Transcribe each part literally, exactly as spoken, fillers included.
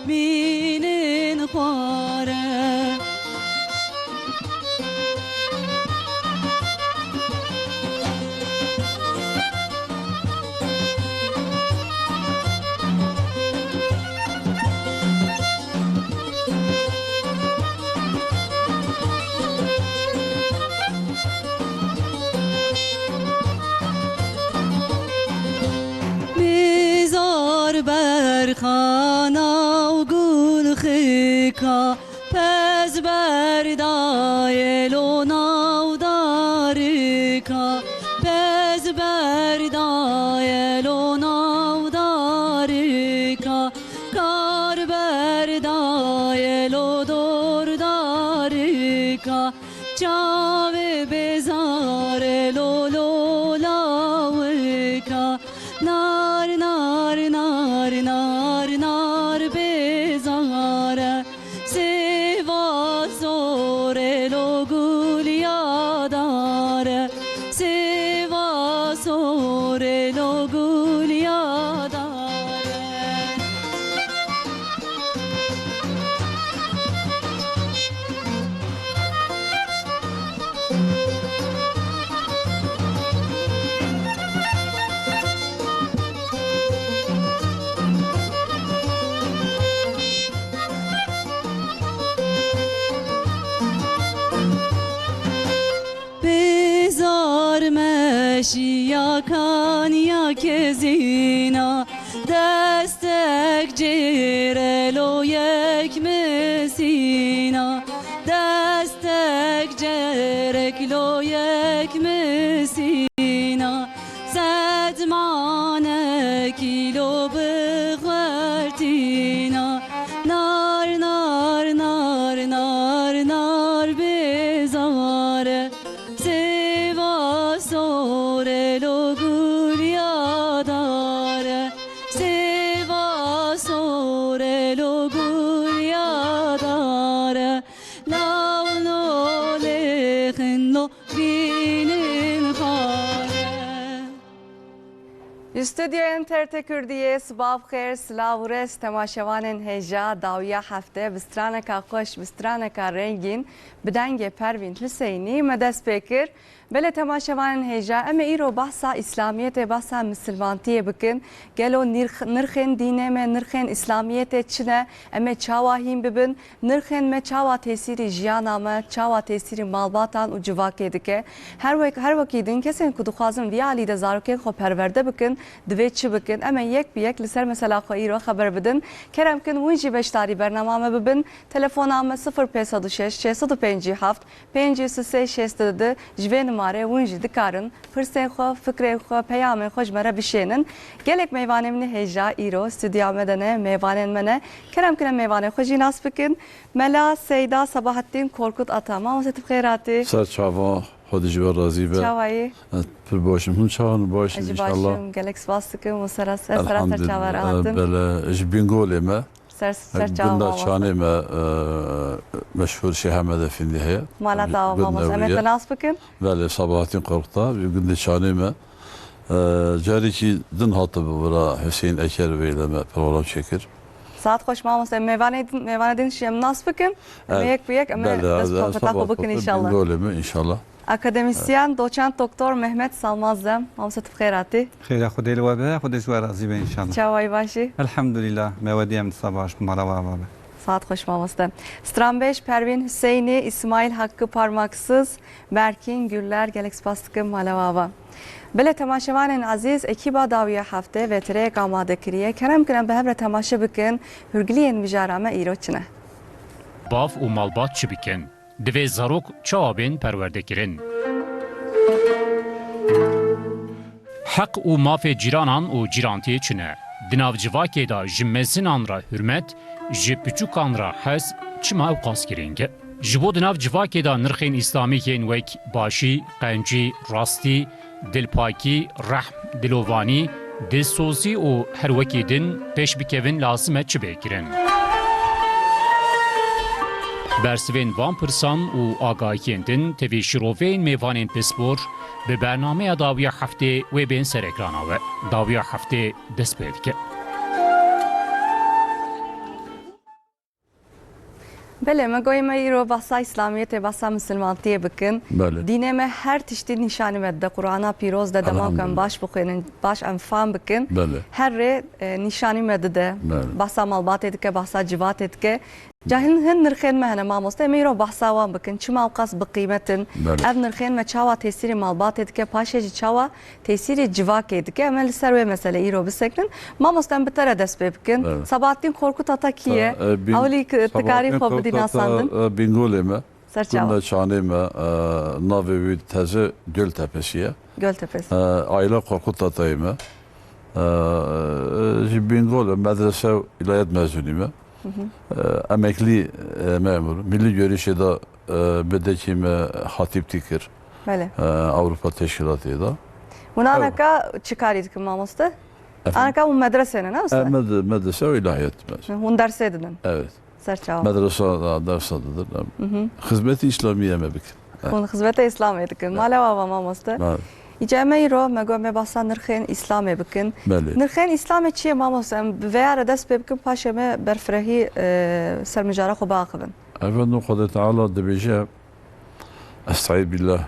Mînin xware. Bizar berxana û gulxika, pez berdayê lo nav darika, pez berdayê lo nav darika, kar berdayê lo dor darika, çavê bêzarê lo lo lawika. Nar, nar, nar, nar, nar bêzar e. Sêva sorê lo gul yadar e. Sêva sorê lo gul yadar e. Bizar meşiya kaniya kezîna, destek cêre lo yek misîna, destek cerek lo yek misîna, sedmanekî lo bixwertîna, nar, nar, nar, nar, nar bêzar e. Sêva sorê lo gul yadar e. Sêva sorê lo gul yadar e. Law lo lêxin lo bînin xare. Ji stûdyoyên T R T Kurdiyê siba bi xêr, silav û rêz temaşevanên hêja. Dawiya hefte bi straneka xweş, bi straneka rengîn, bi dengê Pervîn Hiseynî me dest pê kir. Belê temaşevanên hêja, em ê îro behsa Îslamiyetê, behsa misilmantiyê bikin. Gelo nirx-, nirxên dînê me, nirxên Îslamiyetê çi ne? Em ê çawa hîn bibin? Nirxên me çawa tesîrî jiyana me, çawa tesîrî malbatan û civakê dike? Her wek, her wekî din kesên ku dixwazin vî alî de zarokên xwe perwerde bikin, divê çi bikin? Em ê yek bi yek li ser mesela xwe îro xeber bidin. Kerem kin win jî beşdarî bernama me bibin. Telefona me sifir pênc sed û şeş, şeş sed û pêncî heft, pêncî sê sê şêst û du, ji vê nimarê hûn jî dikarin pirsên xwe, fikrên xwe, peyamên xwe ji me re bişênin. Gelek mêvanên min ê hêja îro stûdyoya me de ne, mêvanên me ne. Kerem kin em mêvanên xwe jî nas bikin. Mela Seyda Sabahattin Korkut Ata. Mamoste, tu bi xêr hatî. Ser çava, Xwedê ji we razî be. Çawa yî? Ez pir baş im. Hûn çawa in? Baş in înşallah. Ez jî baş im. Gelek spas dikim. Hûn sera ser, sera ser çava re hatin. Elhamdülillah. Belê, ji Bîngolê me. Ser, ser çava gunda mamoste. Çanê me, e, meşhûr Şêx Ehmed Efendî heye. Mala te ava mamoste. Em ê te nas bikin. Belê, Sabahattin Korkut a, gundê Çanê me. E, carekî din hatibû bira Hüseyin Eker Bey de me program çêkir. Saet xweş mamoste. Mêvanê din, mêvanê din jî em nas bikin. Em ê yek bi yek, em ê dest pê xwe bikin înşallah. Bingolê me înşallah. Akademisyen, doçent doktor Mehmet Salmaz Dem, mamoste tu bi xêr hatî. Xêra Xwedê li we be, Xwedê ji we razî be înşallah. Çawa yî, baş î? Elhamdulillah, me wedî em disa baş, mala we ava be. Saet xweş mamoste. Stranbêj Pervîn Hüseyinî, Îsmaîl Hakkı Parmaksız, Berkin Güller, gelek spas dikim, mala we ava. Belê temaşevanên ezîz, ekîba Dawiya Heftê vê tirêyek amade kiriye. Kerem kin em bi hev re temaşe bikin, hûrgiliyên mijara me îro çi ne? Bav û malbat çi bikin? Divê zarok çawa bên perwerdekirin? Heq û mafê cîranan û cîrantiyê çi ne? Di nav civakê de ji mezinan re hurmet, ji piçûkan re hez çima ewqas girîng e? Ji bo di nav civakê de nirxên îslamî yên wek başî, qencî, rastî, dilpakî, rehm, dilovanî, dilsozî û her wekî din pêş bikevin lazim e çi bê kirin? Bersivên van pirsan û agahiyên din tevî şiroveyên mêvanên pispor bi bernameya Dawiya Heftê wê bên ser ekrana we. Dawiya Heftê dest pê dike. Belê, me goyê me îro behsa Îslamiyetê, behsa misilmantiyê bikin. Belê. Dînê me her tiştî nîşanî me dide. Qur'ana pîroz de dema ku em Elhamdulillah. baş bixwînin, baş em fam bikin. Belê. Her rê, e, nîşanî me dide. Belê. Behsa malbatê dike, behsa civatê dike. Cahil hin nirxên me hene mamoste, em ê îro behsa wan bikin. Çima ew qas bi qîmet in? Belê. Ev nirxên me çawa tesîrê malbatê dike, paşê jî çawa tesîrê civakê dike? Em ê li ser wê meselê îro bisekinin. Mamoste, em bi te re dest pê bikin. Evet. Sabahattin Korkut Ata kî ye? Sa-, e, Bin-, Ewilî ki tu karî Sabahattin xwe Korkut bidî Ata, nasandin. e, Bingolê me. Ser çava. Gunda Çanê me, e, navê wî teze Göltepesi ye. Göltepesi. E, aile Korkut Atayê me. E, e, ji Bingol e, medrese û ilahiyat mezunî me. Hı hı. E, emeklî, e, memur. Milli Görüşê de, e, bidekî me hatîbtî kir. Belê. E, Ewropa Teşkilatê de. Hûn Ew. anaka çi karî dikin mamoste? Efendim? Anaka hûn medresê ne, ne usta? E, med-, medrese û ilahiyat mezun. Hûn dersê didin? Evet. Ser çava. Medresa da dersa didin. Hı hı. Xizmetî Îslamiye me bikin. Evet. Hûn xizmeta Îslamê dikin. Evet. Mala we ava mamoste. Evet. Îca me îro me got me behsa nirxên Îslamê bikin. Belê. Nirxên Îslamê çi ye mamoste? Em bi vêya re dest pê bikin, paşê me berfirehî, e, ser mijara xwe biaxivin. Efendim Xwedê Teala dibêje, Estaiz billah,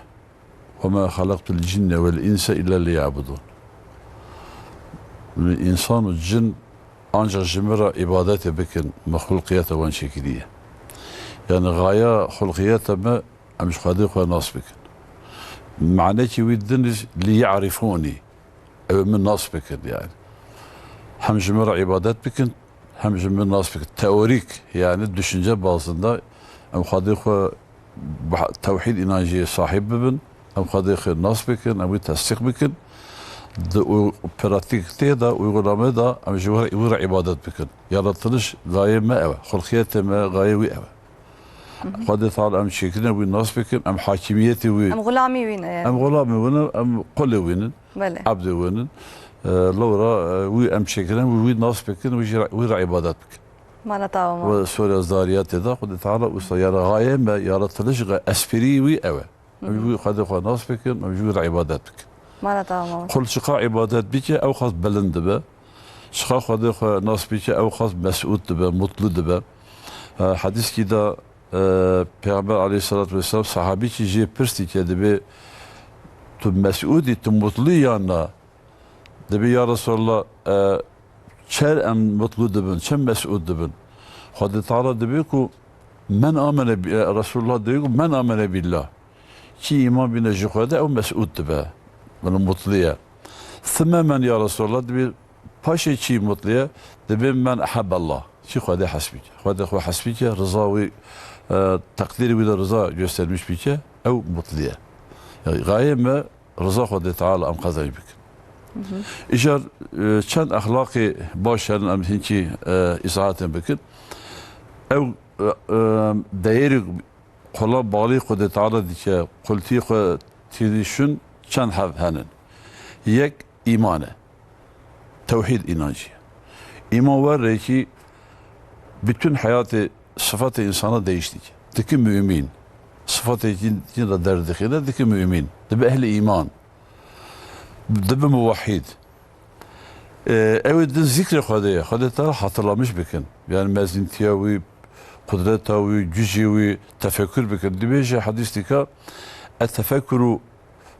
"Ve ma halaktul cinne vel insa illa liyabudun." Însan û cin ancak ji min re îbadetê bikin, min xulqiyeta wan çêkiriye. Yani gaya xulqiyeta me, em ji Xwedê xwe nas bikin. Manekî wî din jî li ye'rifûnî, ew min nas bikin yani. Hem ji min re îbadet bikin, hem ji min nas bikin. Teorîk yani düşünce bazında em Xwedê xwe bi tewhîd înancê sahîb bibin, em Xwedê xwe nas bikin, em wî tesdîq bikin. Di u-, pratîktê de, uygulamê de em ji wî re, wî re îbadet bikin. Yaratiliş gayê me ew e, xulqiyetê me gayê wî ew e. Xwedê Teala em çêkirin, wî nas bikin, em hakimiyetê wî. Em xulamî wî ne yani. Em xulamê wî ne, em qulê wî nin, Belê. ebdê wî nin. E, lewra, e, wî em çêkirin, wî, wî nas bikin, wî jî re, wî re îbadet bikin. Mana tamam. Ve Sûreya Zariyatê de Xwedê Teala wisa, yani gayê me, yaratiliş ga-, esprî wî ew e. Em ji wî Xwedê xwe nas bikin, em ji wî re îbadet bikin. Mana tamam. Qul çiqa îbadet bike, ew xas bilind dibe. Çiqa Xwedê xwe nas bike, ew xas mesûd dibe, mutlu dibe. E, hedîskî de, e, Peyxember aleyhissalatu vesselam sahabîkî jê pirs dike, dibê, "Tu mesûd î, tu mutlu î yan na?" Dibê, "Ya Resulallah, e, çer em mutlu dibin, çer mesûd dibin?" Xwedê Teala dibê ku, "Men amene bi-, e, Resulullah dibê ku, 'Men amene billah.'" Kî îman bîne ji Xwedê, ew mesûd dibe. Min mutlu ye. Thime men ya Resulallah, dibê paşê kî mutlu ye? Dibê men ehebbe Allah. Kî Xwedê hesbî ke. Xwedê xwe hesbî ke, riza wî, e, teqdîrê wî de riza göstermiş bî ke, ew mutlu ye. Yani gayê me riza Xwedê Teala em qezenc bikin. Îcar, e, çend exlaqê baş herin em hinkî, e, îzahatên bikin. Ew, e, e, deyêrî Qula balî Xwedê Teala dike, qultî xwe tîdîşin çend hev henin. Yek îman e. Tewhîd înancî. Îman werrekî bütün heyatê, sıfatê insana değiş dike. Dike mümin. Sıfatê cin, cin de derdixîne, dike mümin. Dibe ehli îman. Dibe muwahhid. E, ew ê din zikrê Xwedê ye. Xwedê Teala hatırlamış bikin. Yani mezintiya wî, qudreta wî, gücê wî tefekkür bikin. Dibêje hedîs dika, "Et-tefekkuru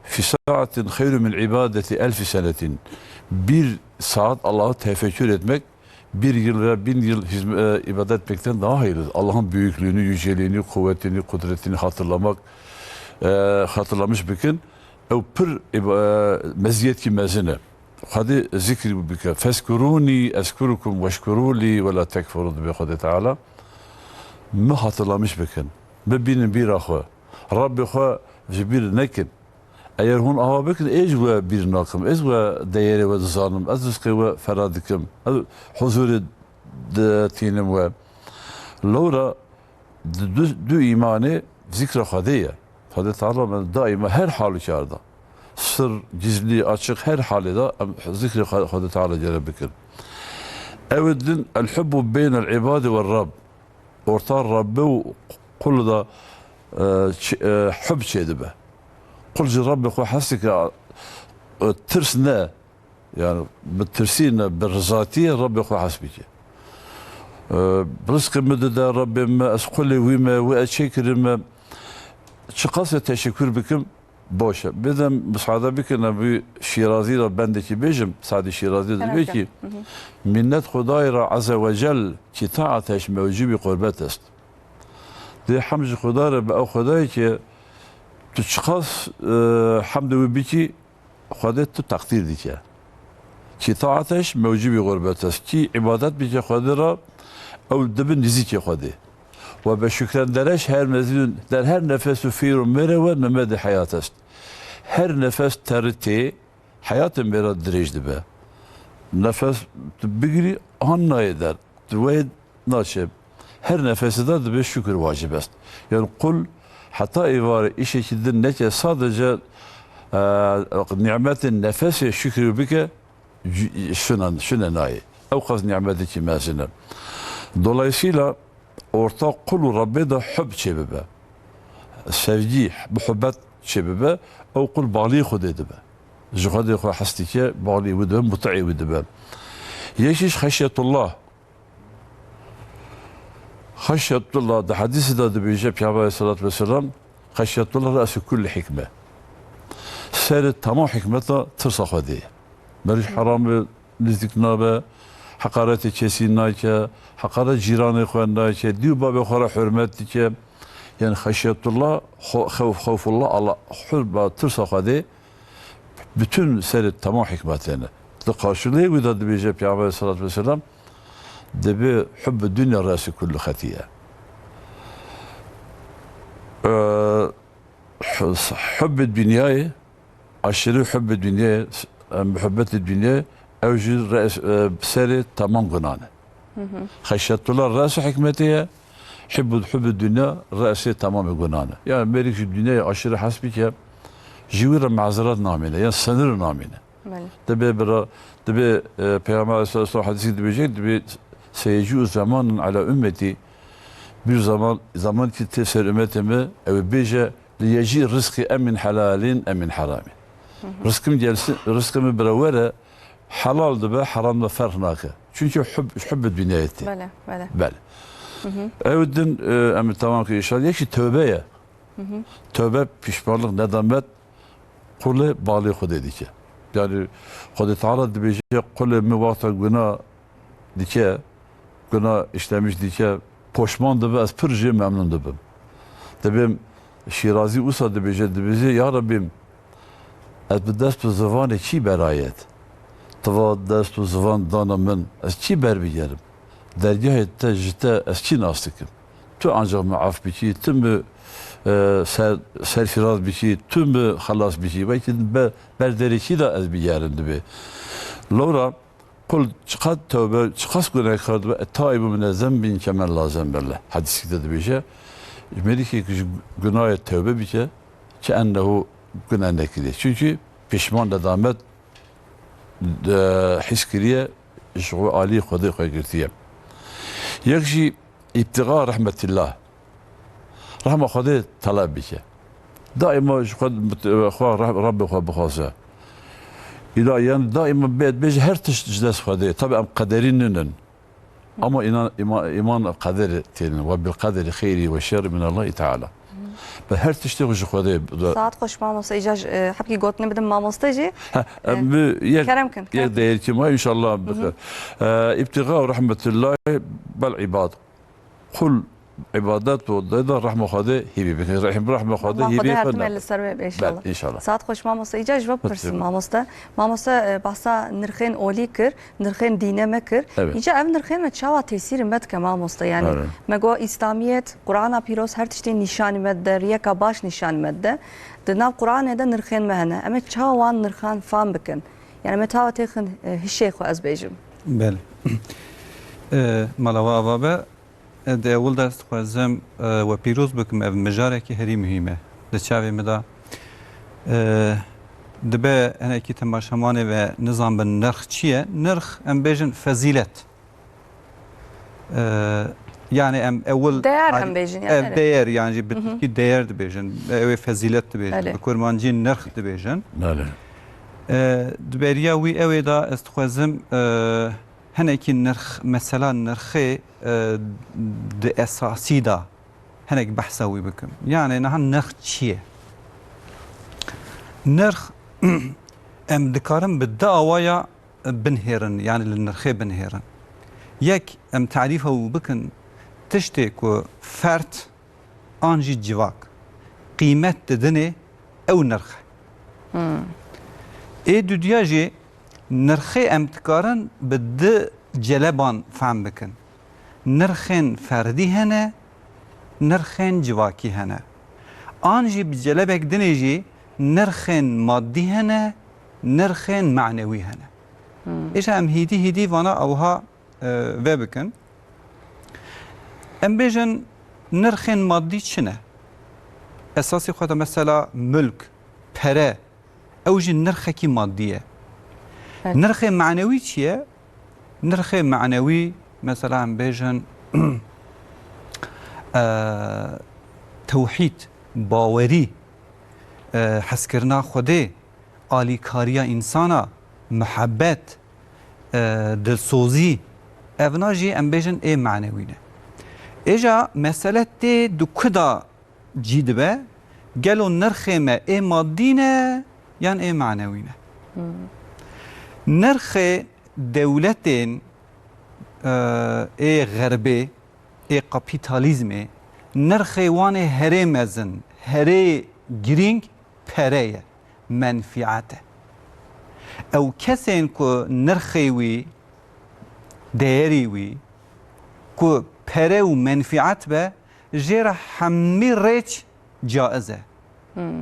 fi saatin xeyru min ibadeti elfi senetin." Bir saat Allah'ı tefekkür etmek, bir yıl veya bin yıl hizm-, e, ibadet etmekten daha hayırlıdır. Allah'ın büyüklüğünü, yüceliğini, kuvvetini, kudretini hatırlamak, e, hatırlamış bikin. Ew pir, e, meziyetî mezin e. Xwedê zikrî bike. "Fezkurûnî ezkurukum weşkurû lî ve la tekfurûn," dibe Xwedê Teala. Mi hatırlamiş bikin. Bibînin bîra xwe. Rabbê xwe ji bîr nekin. Eger hûn ava bikin, ez we bîr nakim. Ez we deyerê we dizanim. Ez rizqê we fera dikim. Ez huzurê ditînim we. Lewra Di du, du îmanê zikra Xwedê ye. Xwedê Teala me daîma her halûkarda, sir, gizlî, açiq, her halê de em zikrê Xwe-, Xwedê Teala gere bikin. Ew din el-hubbu beynel ibadi ve Rabb. Orta Rabbê û qul de, e, çi-, e, hub çêdibe. Qul ji Rabbê xwe hes dike, e, tirs ne. Yani bi tirsî ne, bi rizatiyê Rabbê xwe hes bike. Rizqê min dide Rabbê min, ez qulê wî me, wî ez çêkirime. Çiqas ez teşekkür bikim, baş e. Bêdem, misade bikin, em wî Şîrazî re bendekî bêjim, Sadî Şîrazî dibê kî, Minnet Xwedayê re Azze ve Cel, ki taateş mewcibî qurbet est. Dê hemd ji Xwedayê re be, ew Xwedayê ki tu çiqas, e, hemdê wî bikî, Xwedê tu teqdîr dike. Kî taateş mewcibî xurbet est. Kî îbadet bike Xwedê re, ew dibe nizîkê Xwedê. We be şükrendereş her mezîn der her nefes û fîr û mêre we nimedê heyat est. Her nefes terî tê, heyatê mêra dirêj dibe. Nefes tu bigirî, han nayê der. Tu wê naçe. Her nefesê de dibe şükür wacib est. Yani qul heta êvarê îşekî din neke sadece, e, nîmetê nefesê şükrî bike, şuna, şuna nayê. Ew qas nîmetekî mezin e. Dolayısıyla orta qul û Rabbê de hub çêbibe. Sevgî, muhibbet çêbibe. Ew qul balî Xwedê dibe. Ji Xwedê xwe hes dike, balî wî dibe, mutî'ê wî dibe. Yekî ji xeşyetullah. Xeşyetullah di hedîsê de dibêje Peygamber aleyhissalatu vesselam, "Xeşyetullah re'su kulli hikme." Serê temam hikmeta tirsa Xwedê ye. Meriv ji heramê nêzîk nabe, heqaretê kesî nake, heqaret cîranê xwe nake, dî û babê xwe re hurmet dike. Yani xeşyetullah, xo-, xewf-, xewfullah, Allah, hurma, tirsa Xwedê, bütün serê temam hikmetê ne. Di karşılê wî de dibêje Peygamber aleyhissalatu vesselam, dibê hubbü dünya re'su kullu xetiye. Ee, hu-, hubbü dünyayê, aşırı hubbü dünyayê, e, muhibbetê dünyayê, ew jî re's-, e, serê temam gunan e. Xeşyetullah re'su hikmetê ye, hubbu, hubbü dünya re'sê temamê gunan e. Yani mêrik ji dünyayê aşırı hes bike, ji wî re mazeret namîne, yani sınırı namîne. Belê. Dibê bira, dibê, e, Peygamber aleyhissalatu vesselam hadîsî dibêje, dibê seyecû zemanun ala ümmeti, bir zaman, zaman ki tê ser ümmetê me, ew bêje, li yecî rizqi em min helalin, em min heramin. Rizqim gelsin, rizqê min bira were, helal dibe, heram dibe, ferq nake. Çünkü hub, hubbê dünyayê tê. Belê, belê. Belê. Ew din, e, em tamam ki inşallah, yekî tövbe ye. Tövbe, pişmanlık, nedamet, qulê balê Xwedê dike. Yani Xwedê Teala dibêje, qulê min wexta guna dike, guna işlemiş dike, poşman dibe, ez pir jê memnun dibim. Dibêm Şîrazî wisa dibêje, dibêje, ya Rebbîm, ez bi dest û zivanê kî berayet? Tiva dest û zivan dana min, ez kî berbigerim? Dergehê te ji te ez kî nas dikim? Tu ancak min af bikî, tu min, e, ser, serfiraz bikî, tu min xelas bikî. Belkî be-, ber derê kî de ez bigerim dibê. Lewra qul çiqas tewbe, çiqas gunehkar dibe, "Etaibu mine zenbin kemen la zenbe leh." Hedîsî de dibêje, mêrikê ku ji gunahê tewbe bike, ke ennehu guneh nekiriye. Çünkü pişman, nedamet, e, his kiriye, ji xwe alî Xwedê xwe girtiye. Yek jî îbtiga rehmetillah. Rehma Xwedê teleb bike. Daîma ji xwe, xwe reh-, Rebbê xwe bixwaze. Îla, yani daîma bê-, bêje her tişt ji dest Xwedê. Tabi em qederî ninin. Ama înan-, îma-, îman qederê tênin. Ve bil qederi xeyrî ve şerri min Allahi Teala. Bi her tiştê xwe ji Xwedê. Saet xweş mamoste, îca ji, e, hebkî gotinê bidim mamoste jî. Ha, e, em bi yek, kerem kin, yek kerem kin. Değerkî ma inşallah. E, îbtiga û rehmetullahi bel îbad. Qul îbadet û de, de rehma Xwedê hîvî bikin. Rehim, rehma Xwedê hîvî hatime li ser we be inşallah. Bel, inşallah. Saet xweş mamoste. Îca ji we bipirsim mamoste. Mamoste, e, bahsa nirxên olî kir. Nirxên dîne me kir. Evet. Îca ev nirxên me çawa tesîrê me dike mamoste? Yani me got, Îslamiyet, Qur'ana Pîroz her tiştê nîşanî me dide, riyeka baş nîşanî me dide. Di nav Qur'anê de nirxên me hene. Em ê çawa wan nirxan fam bikin? Yani me çawa têxin, e, hişê xwe ez bêjim. Belê. E, mala we ava be. Di ewil de ez dixwazim, e, we pîroz bikim, ev mijarekî herî muhîm e. Di çavê min de, e, dibe hinekî temaşevanê ve nizanbin nirx çi ye? Nirx, em bêjin fezîlet. E, yani em ewil, değer em bêjin, yani, ev evet. Değer, yani jî bi tirkî değer dibêjin. Ew ê fezîlet dibêjin. Belê. Bi kurmancî nirx dibêjin. Belê. E, di beriya wî ew ê de ez dixwazim, e, hinekî nirx, mesela nirxê, e, di esasî de hinek behsa wî bikim. Yani niha nirx çi ye? Nirx em dikarin bi du awaya binhêrin, yani li nirxê binhêrin. Yek, em tarîfa wî bikin, tiştê ku fert an jî civak qîmet didinê, ew nirx e. Ê dudiya jî nirxê em dikarin bi du celeban fehm bikin. Nirxên ferdî hene, nirxên civakî hene. An jî bi celebek dinê jî nirxên maddî hene, nirxên manewî hene. Îja em hîdî hîdî vana ewha, e, vebikin. Em bêjin nirxên maddî çi ne? Esasê xwe de mesela mulk, pere, ew jî nirxekî maddî ye. Evet. Nirxê manewî çi ye? Nirxê manewî, mesela em bêjin, e, tewhîd, bawerî, e, hezkirina Xwedê, alîkariya însana, muhebbet, e, dilsozî, evna jî em bêjin ê manewî ne. Êja mesele tê di ku da cî dibe, gelo nirxê me ê maddî ne yan ê manewî ne? Nirxê dewletên, e, ê xerbê, ê kapîtalîzmê, nirxê wan ê herê mezin, herê girîng pere ye, menfîet e. Ew kesên ku nirxê wî, değerî wî, ku pere û menfîet be, jê re hemî rêç caiz e.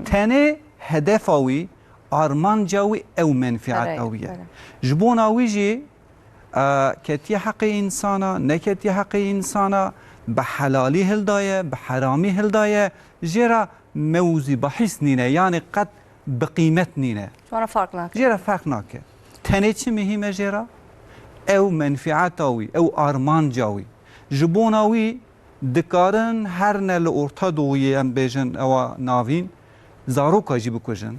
Tenê hedefa wî, armanca wî ew menfîeta wî ye. Ji bona wî jî, e, ketiye heqê însana, neketiye heqê însana, bi helalî hildaye, bi heramî hildaye, jê re mewzî bahîs nîne, yanî qet bi qîmet nîne. Ji wan re farq nake. Jê re ferq nake. Tenê çi muhîm e jê re? Ew menfîeta wî, ew armanca wî. Ji bona wî dikarin her ne li Orta Doğuyê em bêjin ewa navîn, zaroka jî bikujin,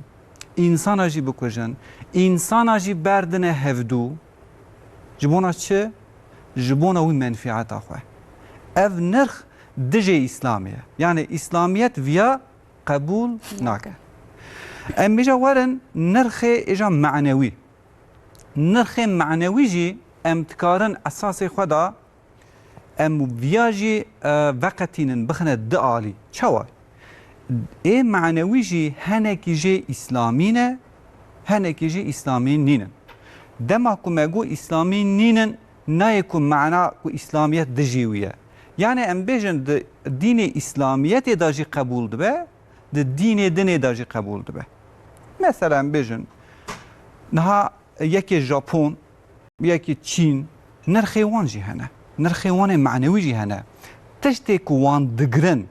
însana jî bikujin, însana jî berdine hevdû. Ji bona çi? Ji bona wî menfîeta xwe. Ev nirx dijê Îslamê ye. Yani Îslamiyet viya qebûl nake. Em bêje werin nirxê êja manewî. Nirxê manewî jî em dikarin esasê xwe de em viya jî, e, veqetînin, bixine di alî. Çawa? Ê manewî jî henekî jê îslamî ne, henekî jî îslamî nînin. Dema ku me got îslamî nînin, nayê ku mana ku îslamiyet dijî wî ye. Yani em bêjin di dînê îslamiyetê de jî qebûl dibe, di dînê dinê de jî qebûl dibe. Mesela em bêjin, niha yekê Japon, yekê Çîn, nirxê wan jî hene. Nirxê wan ê manewî jî hene. Tiştê ku wan digirin,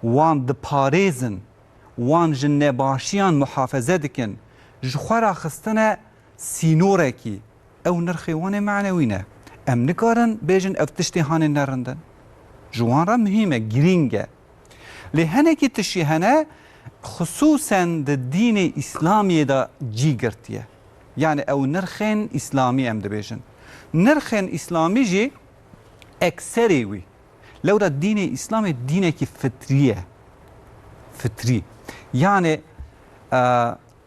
wan diparêzin, wan ji nebaşiyan muhafeze dikin, ji xwe re xistine sînorekî, ew nirxê wan ê manewî ne. Em nikarin bêjin ev tiştê hanê ne rind in. Ji wan re muhîm e, girîng e. Lê hinekî tiştî hene, xisûsen di dînê Îslamiyê de cî girtiye. Yani ew nirxên Îslamî em dibêjin. Nirxên Îslamî jî ekserê wî. Lewra dînê Îslamê dînekî fitrî ye. Fitrî. Yani, e,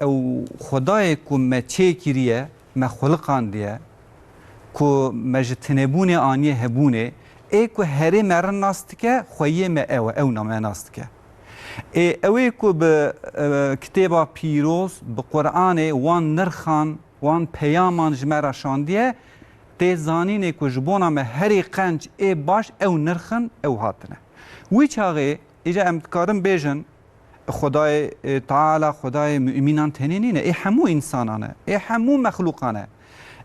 ew Xwedayê ku me çêkiriye, me xuliqandiye, ku me ji tinebûnê aniye hebûnê, ê ku herê me re nas dike, xweyê me ew e, ew name nas dike. Ê ew ê ku bi, e, kitêba pîroz, bi Quranê wan nirxan, wan peyaman ji me re şandiye, tê zanînê ku ji bona me herî qenc ê baş ew nirxin, ew hatine. Wî çaxê, îca em dikarin bêjin, Xwedayê, e, Teala, Xwedayê mumînan tenê nîne, ê hemû însanan e, ê hemû mexlûqan e.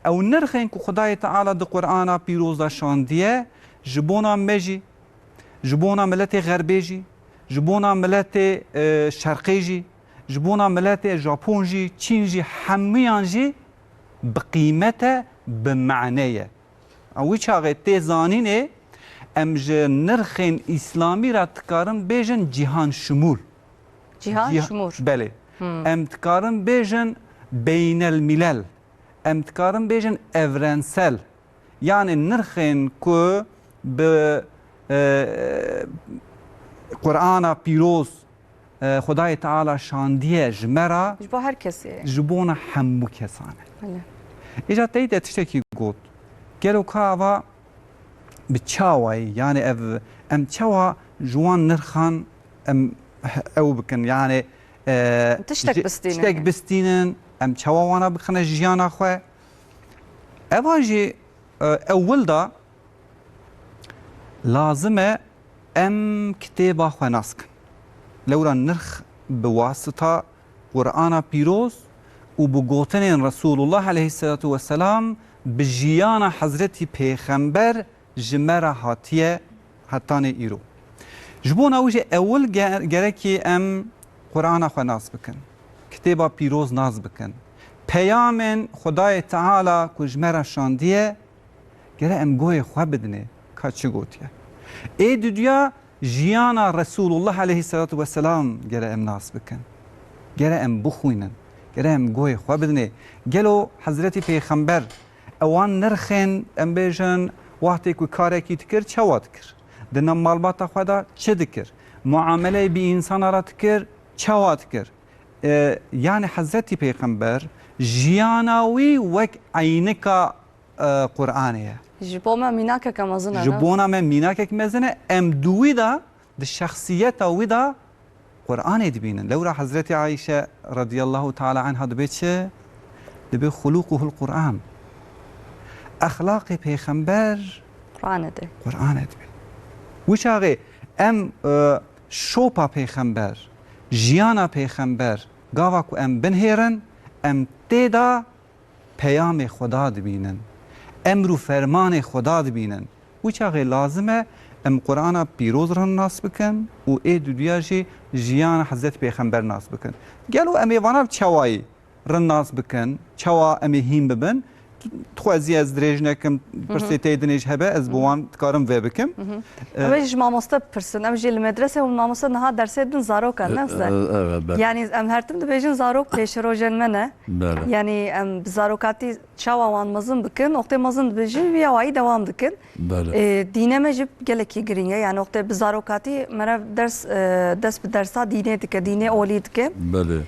Ew nirxên ku Xwedayê Teala di Qur'ana pîroz de şandiye, ji bona me jî, ji bona miletê Xerbê jî, ji bona miletê, e, Şerqê jî, ji bona miletê Japon jî, Çîn jî, hemûyan jî bi qîmet e, bi mane ye. Wî çaxê tê zanînê em ji nirxên Îslamî re dikarin bêjin cîhan şimûl. Cîhan Cîha-, şimûr. Belê. Hmm. Em dikarin bêjin beynelmîlel. Em dikarin bêjin evrensel. Yani nirxên ku bi, e, Qur'ana pîroz, e, Xwedayê Teala şandiye ji me re, Ji bo her kesê ye. ji bona hemû kesan e. Belê. Îca teyde tiştekî got. Gelo ka ava bi çawayî, yani ev, em çawa ji wan nirxan em ew bikin, yani, e, Tiştek ji-, bistînin. tiştek bistînin, em çawa wana bixine jiyana xwe. Eva jî, e, ewil da lazim e em kitêba xwe nas kin. Lewra nirx bi wasita Qur'ana pîroz û bi gotinên Resulullah aleyhisselatu vesselam bi jiyana Hezretî Pêxember ji me re hatiye hetanê îro. Ji bona wî jî ewil ge-, gerekî em Qur'ana xwe nas bikin. Kitêba pîroz nas bikin. Peyamên Xwedayê Teala ku ji me re şandiye, gere em goyê xwe bidinê ka çi gotiye. Ê duduya jiyana Resulullah aleyhisselatu vesselam gere em nas bikin. Gere em bixwînin. Gere em goyê xwe bidinê. Gelo Hezretî Pêxember ewan nirxên, em bêjin, wextê ku karekî dikir, çawa dikir? Di nav malbata xwe de çi dikir? Muameleyê bi însana re dikir, çawa dikir? E, yani Hezretî Pêxember jiyana wî wek eynika, e, Qur'anê ye. Ji bo me mînakeke mezin e, Ji ne? bona me mînakek mezin e. Em di wî de, di şexsiyeta wî de Qur'anê dibînin. Lewra Hezretî Ayşe radiyallahu teala anha dibe çi? Dibe xuluquhul Qur'an. Exlaqê Pêxember Qur'anê de. Qur'anê dibe. Wî çaxê em, e, şopa Pêxember, jiyana Pêxember, gava ku em binhêrin, em tê de peyamê Xweda dibînin, emr û fermanê Xweda dibînin. Wî çaxê lazim e em Qur'ana pîroz re nas bikin û ê duduya jî jiyana Hezret Pêxember nas bikin. Gelo em ê vana bi çawayî re nas bikin, çawa em ê hîn bibin? Tu, tu xwezî ez dirêj nekim, Hı hı. pirsê tê dinê jî hebe, ez bi Hı hı. wan dikarim vê bikim. Hı hı. Ee, Em ê ji mamoste bipirsin, em jî li medrese û mamoste niha dersê din zarok e, ne Ee, Hüseyin? Evet, ben Yani em her tim dibêjin zarok pêşerojên me ne. Belê. Yani em bi zarokatî çawa wan mezin bikin, wextê mezin dibêjin, vî awayî dewam dikin. Belê. Ee, dîne me jî gelekî girîng e. Yani wextê bi zarokatî meriv ders, e, dest bi dersa dînê dike, dînê olî dike. Belê.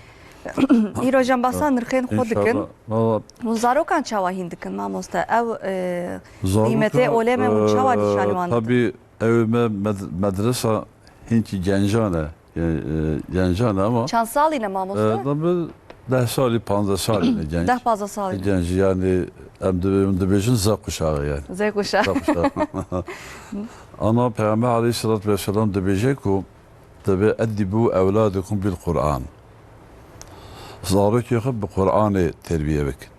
Îro jî em basa nirxên xwe dikin. İnşallah. Valla Hûn zarokan çawa hîn dikin, mamoste? Ew, e, Zarokan, qîmetê olê me hûn çawa e, nîşanî wan didin? Tabii ew me med-, medresa hinkî gencan e. E, e, gencan e ama, Çend salî ne, mamoste? E, da bi deh salî, panzdeh salî ne genç. Deh, panzdeh salî ne. Genç, yani em dibe-, dibêjin Z kuşağı yani. Z kuşağı. Z kuşağı. Ana Peygamber aleyhissalatu vesselam dibêje ku Dibê edîbû ewladikum bil Qur'an. Zarokê xwe bi Qur'anê terbiye bikin.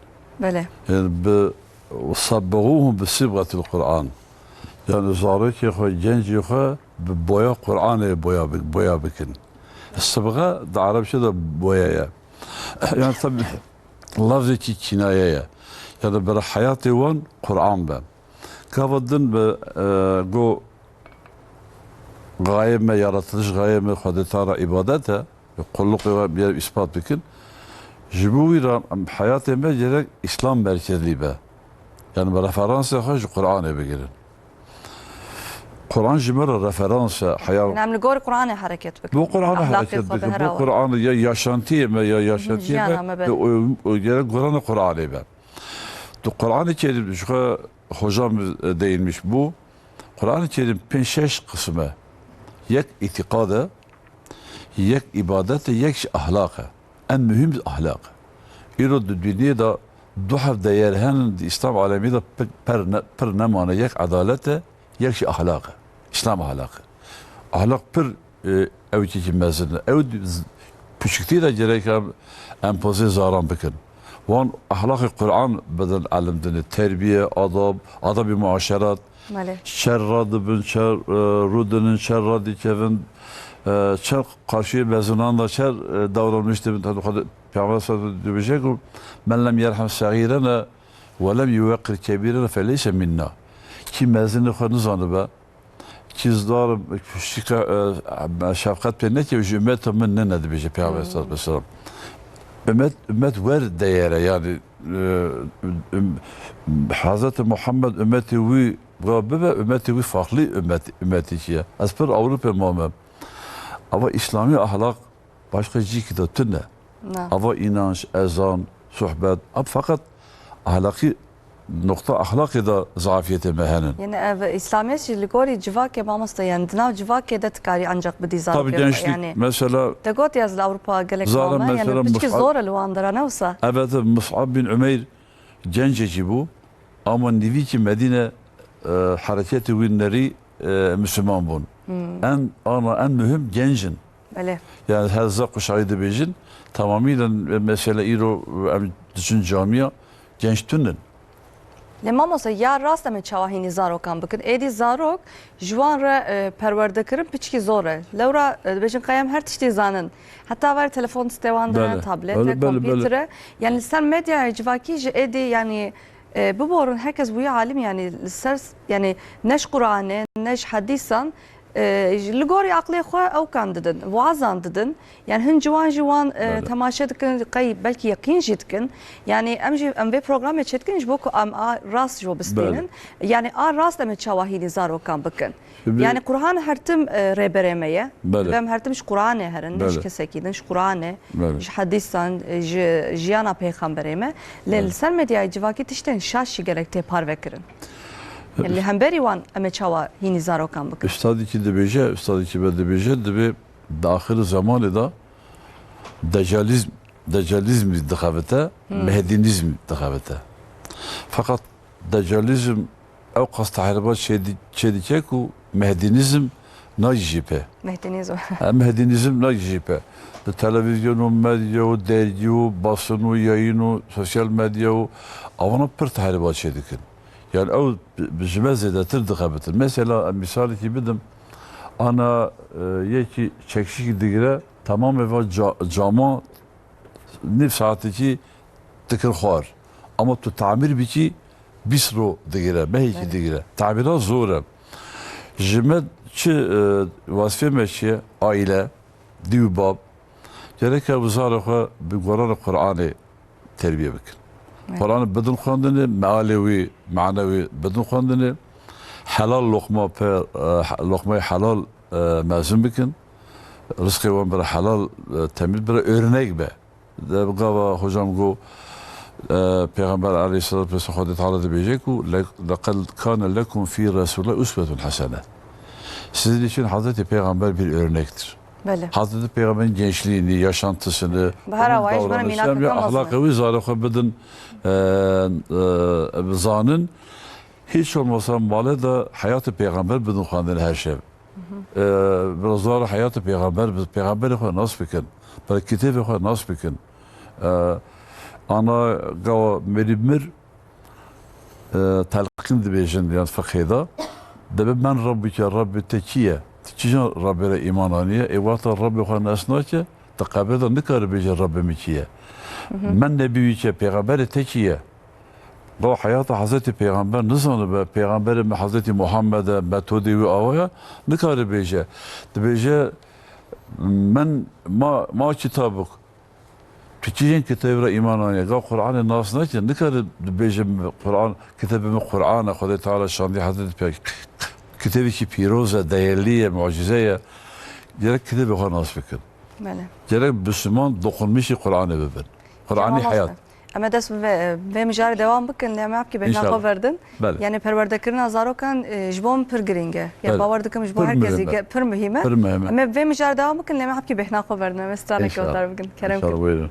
Belê. Yani bi, sabbiğuhum bi sibgatil Qur'an. Yani zarokê xwe, gencê xwe bi boya Qur'anê boya bi-, boya bikin. Sibga di Erebçe de boya ye. Yani tabi lafzekî kinaye ye. Yani bera heyatê wan Qur'an be. Gava din bi, e, go gayê me, yaratılış gayê me Xwedê Teala îbadet e, qulluqê we bê îspat bikin. Ji bo wî re em heyatê me gerek Îslam merkezlî be. Yani me referansa xwe ji Qur'anê bigirin. Qur'an ji me re referans e, heya Yani em li gor Qur'anê hereket bikin. Bo Qur'anê Ahlakê hereket xwe bikin. Bo Qur'anê ya yaşantiyê me, ya yaşantiyê me, jiyana me be. O, o gerek gorana Qur'anê be. Tu Qur'anê Kerîm ji xwe hocam, e, değinmiş bu. Kur'an-ı Kerim pênc şeş kısım e. Yek îtîqad e, yek îbadet e, yek jî ahlak e. En muhîm ahlak e. Îro di dinyê de du heb değer henin, di Îslam alemî de pir, per ne, pir nemane. Yek edalet e, yek jî ahlak e. Îslam ahlak e. Ahlak pir e, ew yekî mezin e. Ew di-, z-, piçûktî de gerek em empozê zaran bikin. Wan ahlaqê Qur'an bidin elim dinê. Terbiye, adab, adabê muaşerat. Belê. Çer radibin, çer, e, rûdinin, çer radikevin, e, çer qarşiyê mezinan de, çer, e, davranış dibin. Tabi Xwedê Peygamber sallallahu aleyhi ve sellem dibêje ku, "Men lem yerhem sagîrena ve lem yuveqqir kebîrena feleyse minna." Kî mezinê xwe nizanibe, Kî zidar, şika, e, şefqet pê neke, ji ümmeta min nine, dibêje Peygamber sallallahu aleyhi ve sellem. Ümmet, ümmet wer değere, yani e, üm-, Hezretî Muhammed ümmetê wî wa bibe, ümmetê wî farklı ümmet, ümmetî ye. Ez pir Ewropê mame. Ama İslami ahlak başka cîkî de tune. Na. Ava inanç, ezan, sohbet. Ama fakat ahlakî, nokta ahlakê de zafiyetê me henin. Yani ev İslamiyet jî li gorî civakê mamoste, yani di nav civakê de dikarî ancak bidî zarokê. Tabii gençlik yani, mesela. Te got ya ez li Ewropa gelek zara mame, yani mesela piçkî Mus'ab, zor e li wan dera, ne wisa? Evet, Mus'ab bin Umeyr gencekî bû. Ama nîvîkî Medîne, e, hereketê wî nerî, e, Müslüman bûn. Hmm. En ana, en mühim genc in. Belê. Yani heza quşayî dibêjin, tamamî de mesela îro em diçin camiya, genç tune in. Lê mamoste, ya rast em ê çawa hînî zarokan bikin? Êdî zarok ji wan re, e, perwerdekirin piçkî zor e. Lewra, e, dibêjin qey em her tiştî zanin. Heta ver telefon distê wan de, belê, tablet, belê, e, belê, belê, kompîter e. Yani li ser medyaya civakî ji êdî yani, e, biborin herkes bûye alim yani li ser s-, yani ne ji Qur'anê, ne ji hedîsan, e, ji, li gorî aqlê xwe ew kan didin, wazan didin. Yani hin ciwan jî wan, e, belê, temaşe dikin, qey belkî yeqîn jî dikin. Yani em jî, em vê programê çêdikin ji bo ku em a rast ji bo bistînin. Belê. Yani a rast em ê çawa hînî zarokan bikin? Bi- Yani Qur'an her tim, e, rêberê me ye. Belê. Divê em her tim ji Qur'anê herin, ne ji, belê, kesekî din, ji Qur'anê, belê, ji hedîsan, e, ji jiyana pêxemberê me. Lê, belê, li ser medyayê civakî tiştên şaş jî gelek tê parvekirin. Yani li hemberî wan em ê çawa hînî zarokan bikin? Ustadekî dibêje, ustadekî me dibêje, divê di axirî zemanê de decalîzm, decalîzmî dixebite, hmm, mehdînîzm dixebite. Feqet decalîzm ew qas tehribat çêdi-, çêdike ku mehdînîzm nagihîje pê. Mehdînîzm. He, mehdînîzm nagihîje pê. Di televîzyon û medya û dergî û basın û yayın û sosyal medya û avana pir tehribat çêdikin. Yani ew bi, bi ji me zêdetir dixebitin. Mesela, em mîsalekî bidim, ana, e, yekî çekişikî digire, tamamê va ca-, cama nîv saetekî dikir xwar. Ama tu tamîr bikî, bîst ro digire, mehekî, belê, digire. Tamîra zor e. Ji me çi, e, wezifê me çi ye? Aile, dî û bab. Gerek e zarê xwe bi gorana Qur'anê terbiye bikin. Evet. Qur'anê bidin xwendinê, mealê wî, manewî bidin xwendinê. Helal loqma pe, e, loqmayê helal, e, mezin bikin. Rizqê wan bira helal, e, temîn bira örnek be. De gava hocam got, e, Pêxember aleyhisselatu vesselam Xwedê Teala dibêje ku le-, "Leqad kâne lekum fî Resulullah uswetun hasene." Sizin için Hazreti Peygamber bir örnektir. Belê. Hazreti Peygamber'in gençliğini, yaşantısını, onun davranışlarını, ahlakı wî zarê xwe bidin, e, e, zanin. Hiç olmasa malê de hayatı peygamber bidin xwendin her şev. E, biraz zor hayatı peygamber, bi peygamberê xwe nas bikin. Bi kitêbê xwe nas bikin. E, ana gawa merî mir, e, telqîn dibêjin yan fiqhê de. Debe men Rabbike, Rabbê te kî ye? Tu kîjan Rabbê re îman aniye? Ê wexta Rabbê xwe nas nake, di qebrê de nikare bêje Rabbê min kî ye? Men nebî wî ke, pêxemberê te kî ye? Gawa heyata Hezretî Pêxember nizanibe, pêxemberê me Hezretî Muhammed e, metodê wî awa ye, nikare bêje. Dibêje, men ma, ma kitabuk. Tu kî yên kitêb re îman aniye? Ga Qur'anê nas nake, nikare dibêje Qur'an, kitêbê min Qur'an e, Xwedê Teala şandî Hezretî Pê-, kitêbekî pîroz e, değerli ye, mucize ye. Gerek kitêbê xwe nas bikin. Belê. Gerek Müslüman dokunmuşî Qur'anê bibin. Qur'anî heyat. Em ê dest bi vê, vê mijarê dewam bikin, lê em ê hepkî bêhna xwe verdin. Belê. Yani perwerdekirina zarokan, e, ji bo min pir girîng e. Ya, belê, bawer dikim ji bo her kesî ge-, pir muhîm e. Pir muhîm e. Em ê vê mijarê dewam bikin, lê em ê hepkî bêhna xwe verdin. Em ê straneke wetar bikin. Kerem kin. Înşallah, buyurun.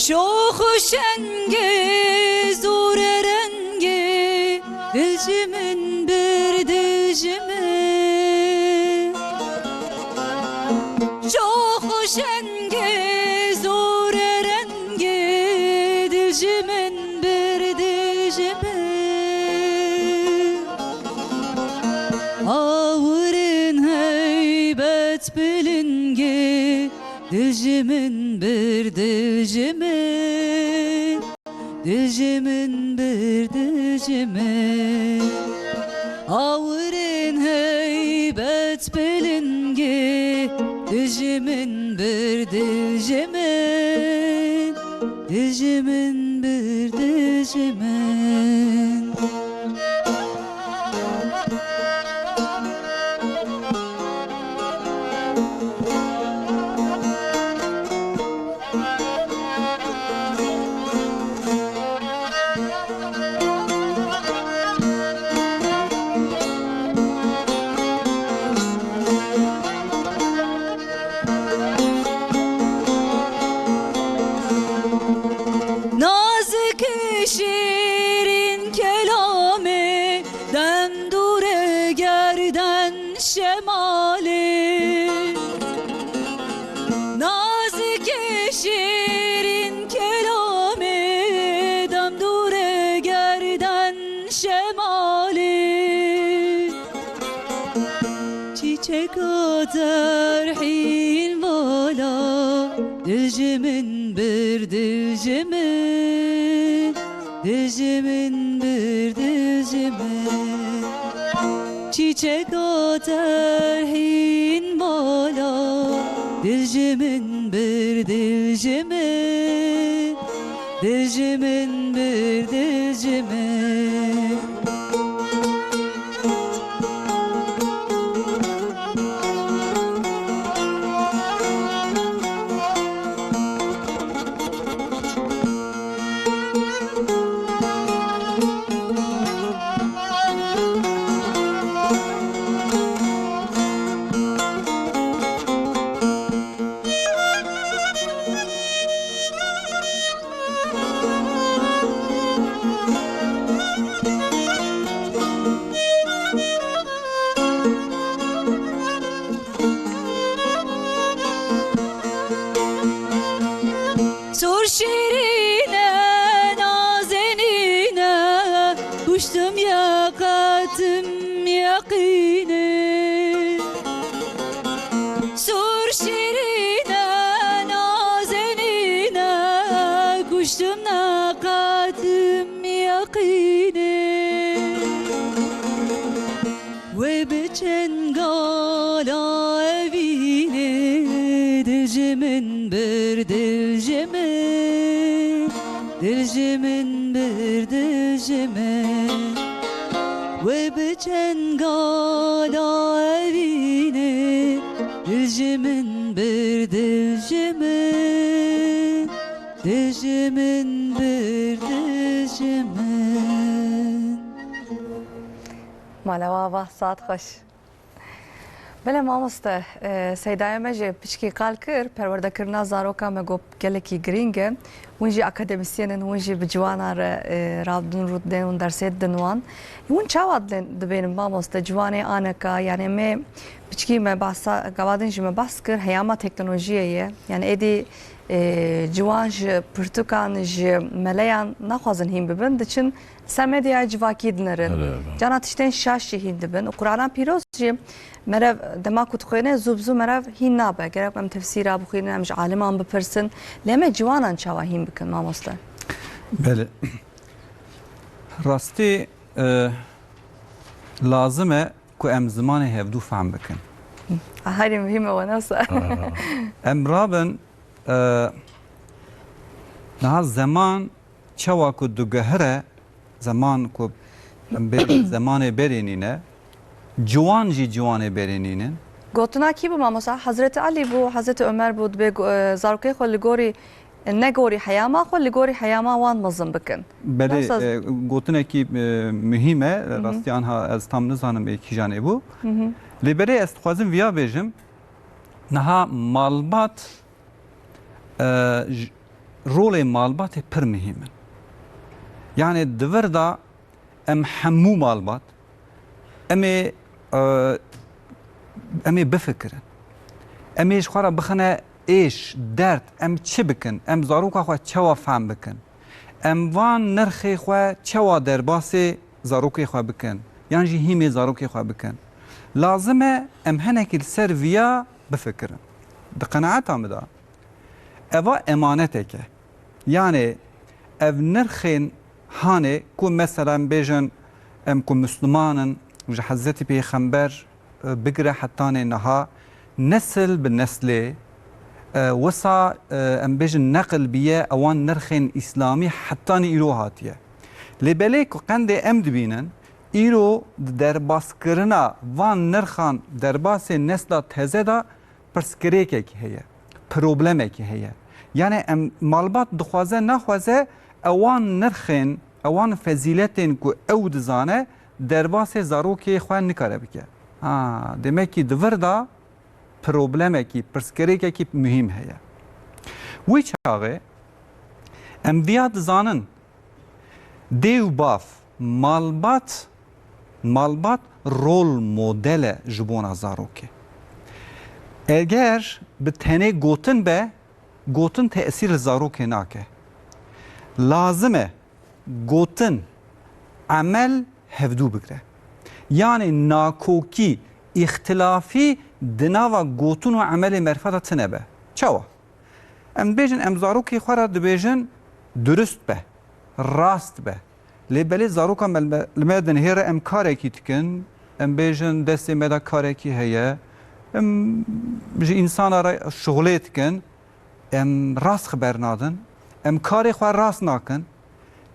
Şox û şengê zûre rengê dil ji min bir dil ji min. Şox û şengê zûre rengê dil ji min bir dil ji min. Awirin heybet pilingê dil ji min bir dil ji min. Dil ji min bir dil ji min. Awirin heybet pilingê dil ji min bir dil ji min. Dil ji min bir dil ji min. Nazik şîrin kelamê dem dûre gerden şemalê. Nazik şîrin kelamê dem dûre gerden şemalê. Çîçeka terhîn vala, dil ji min bir dil ji min, dil ji min bir dil ji min. Çîçeka terhîn vala, dil ji min bir dil ji min. Dil ji min bir dil ji min. Sor şîrîne, nazenîne, kuştim yeqetim yeqînê. Sor şîrîne, nazenîne, kuştim neqetim yeqînê. Wê bi çengala evînê, dil ji min bir dil ji min, dil ji min bir dil ji min. Wê bi çengala evînê, dil ji min bir dil ji min, dil ji min bir dil ji min. Mala we ava, saet xweş. Belê mamoste, e, Seydaya me jî piçkî qal kir, perwerdekirina zaroka me got gelekî girîng e. Hûn jî akademîsyen in, hûn jî bi ciwanan re, e, radin rû didin, hûn dersê didin wan. Hûn çawa dilên-, dibênin mamoste, ciwanê aneka, yanî me piçkî me behsa, gava din jî me behs kir, heyama teknolojiyê ye. Yanî êdî, e, ciwan ji pirtûkan, ji meleyan naxwazin hîn bibin, diçin ser medyaya civakî dinerin. Belê, belê. Cana tiştên şaş jî hîn dibin. Û Qur'ana Pîroz jî merev dema ku dixwêne zû bi zû merev hîn nabe. Gerek em tefsîra bixwînin, em ji aliman bipirsin. Lê em ê ciwanan çawa hîn bikin, mamoste? Belê. Rastî, e, lazim e ku em zimanê hevdû fehm bikin. A, herî muhîm e wena se. Em rabin, e, niha zeman çawa ku digihire, zeman ku em bê-, zemanê berê nîne, ciwan jî ciwanê berê nînin. Gotina kî bû mamosta? Hezretî Elî bû, Hezretî Omer bû, dibê go-, e, zarokê xwe li gorî, e, ne gorî heyama xwe, li gorî heyama wan mezin bikin. Belê, Nasıl? e, gotinekî, e, muhîm e, Hı hı. rastî anha ez tam nizanim ê kîjanê bû. Hı hı. Lê belê ez dixwazim viya bêjim, niha malbat, e, j-, rolê malbatê pir muhîm in. Yanê di vir de em hemû malbat, em ê, e, em ê bifikirin. Em ê ji xwe re bixine êş, derd, em çi bikin, em zaroka xwe çawa fehm bikin. Em van nirxê xwe çawa derbasê zarokê xwe bikin, yan jî hîmê zarokê xwe bikin. Lazim e em hinekî li ser viya bifikirin. Di qenaeta min de, eva emanetek e. Yanê ev nirxên hanê ku mesela em bêjin em ku Misliman in, ji Hezretî Pêxember, e, bigire hetanê niha, nesil bi neslê, e, wisa, e, em bêjin neqil biye, ewan nirxên îslamî hetanî îro hatiye. Lê belê ku qendê em dibînin, îro di derbaskirina van nirxan derbasê nesla teze de pirsgirêkekî heye, problemekî heye. Yanê em malbat dixwaze naxwaze ewan nirxên, ewan fezîletên ku ew dizane derbasê zarokê xwe nikare bike. Ha, demekî di vir de problemekî, pirsgirêkekî muhîm heye. Wî çaxê em viya dizanin, dê û bav, malbat, malbat rol model e ji bona zarokê. Eger bi tenê gotin be, gotin tesîr li zarokê nake. Lazim e gotin, emel hevdû bigire. Yanê nakokî, îxtilafî di nava gotin û emelê merfa de tine be. Çawa? Em dibêjin, em zarokê xwe re dibêjin, durust be, rast be. Lê belê zaroka me li me, li me dinihêre, em karekî dikin, em bêjin destê me de karekî heye, em ji însana re şixulê dikin, em rast xiber nadin, em karê xwe rast nakin.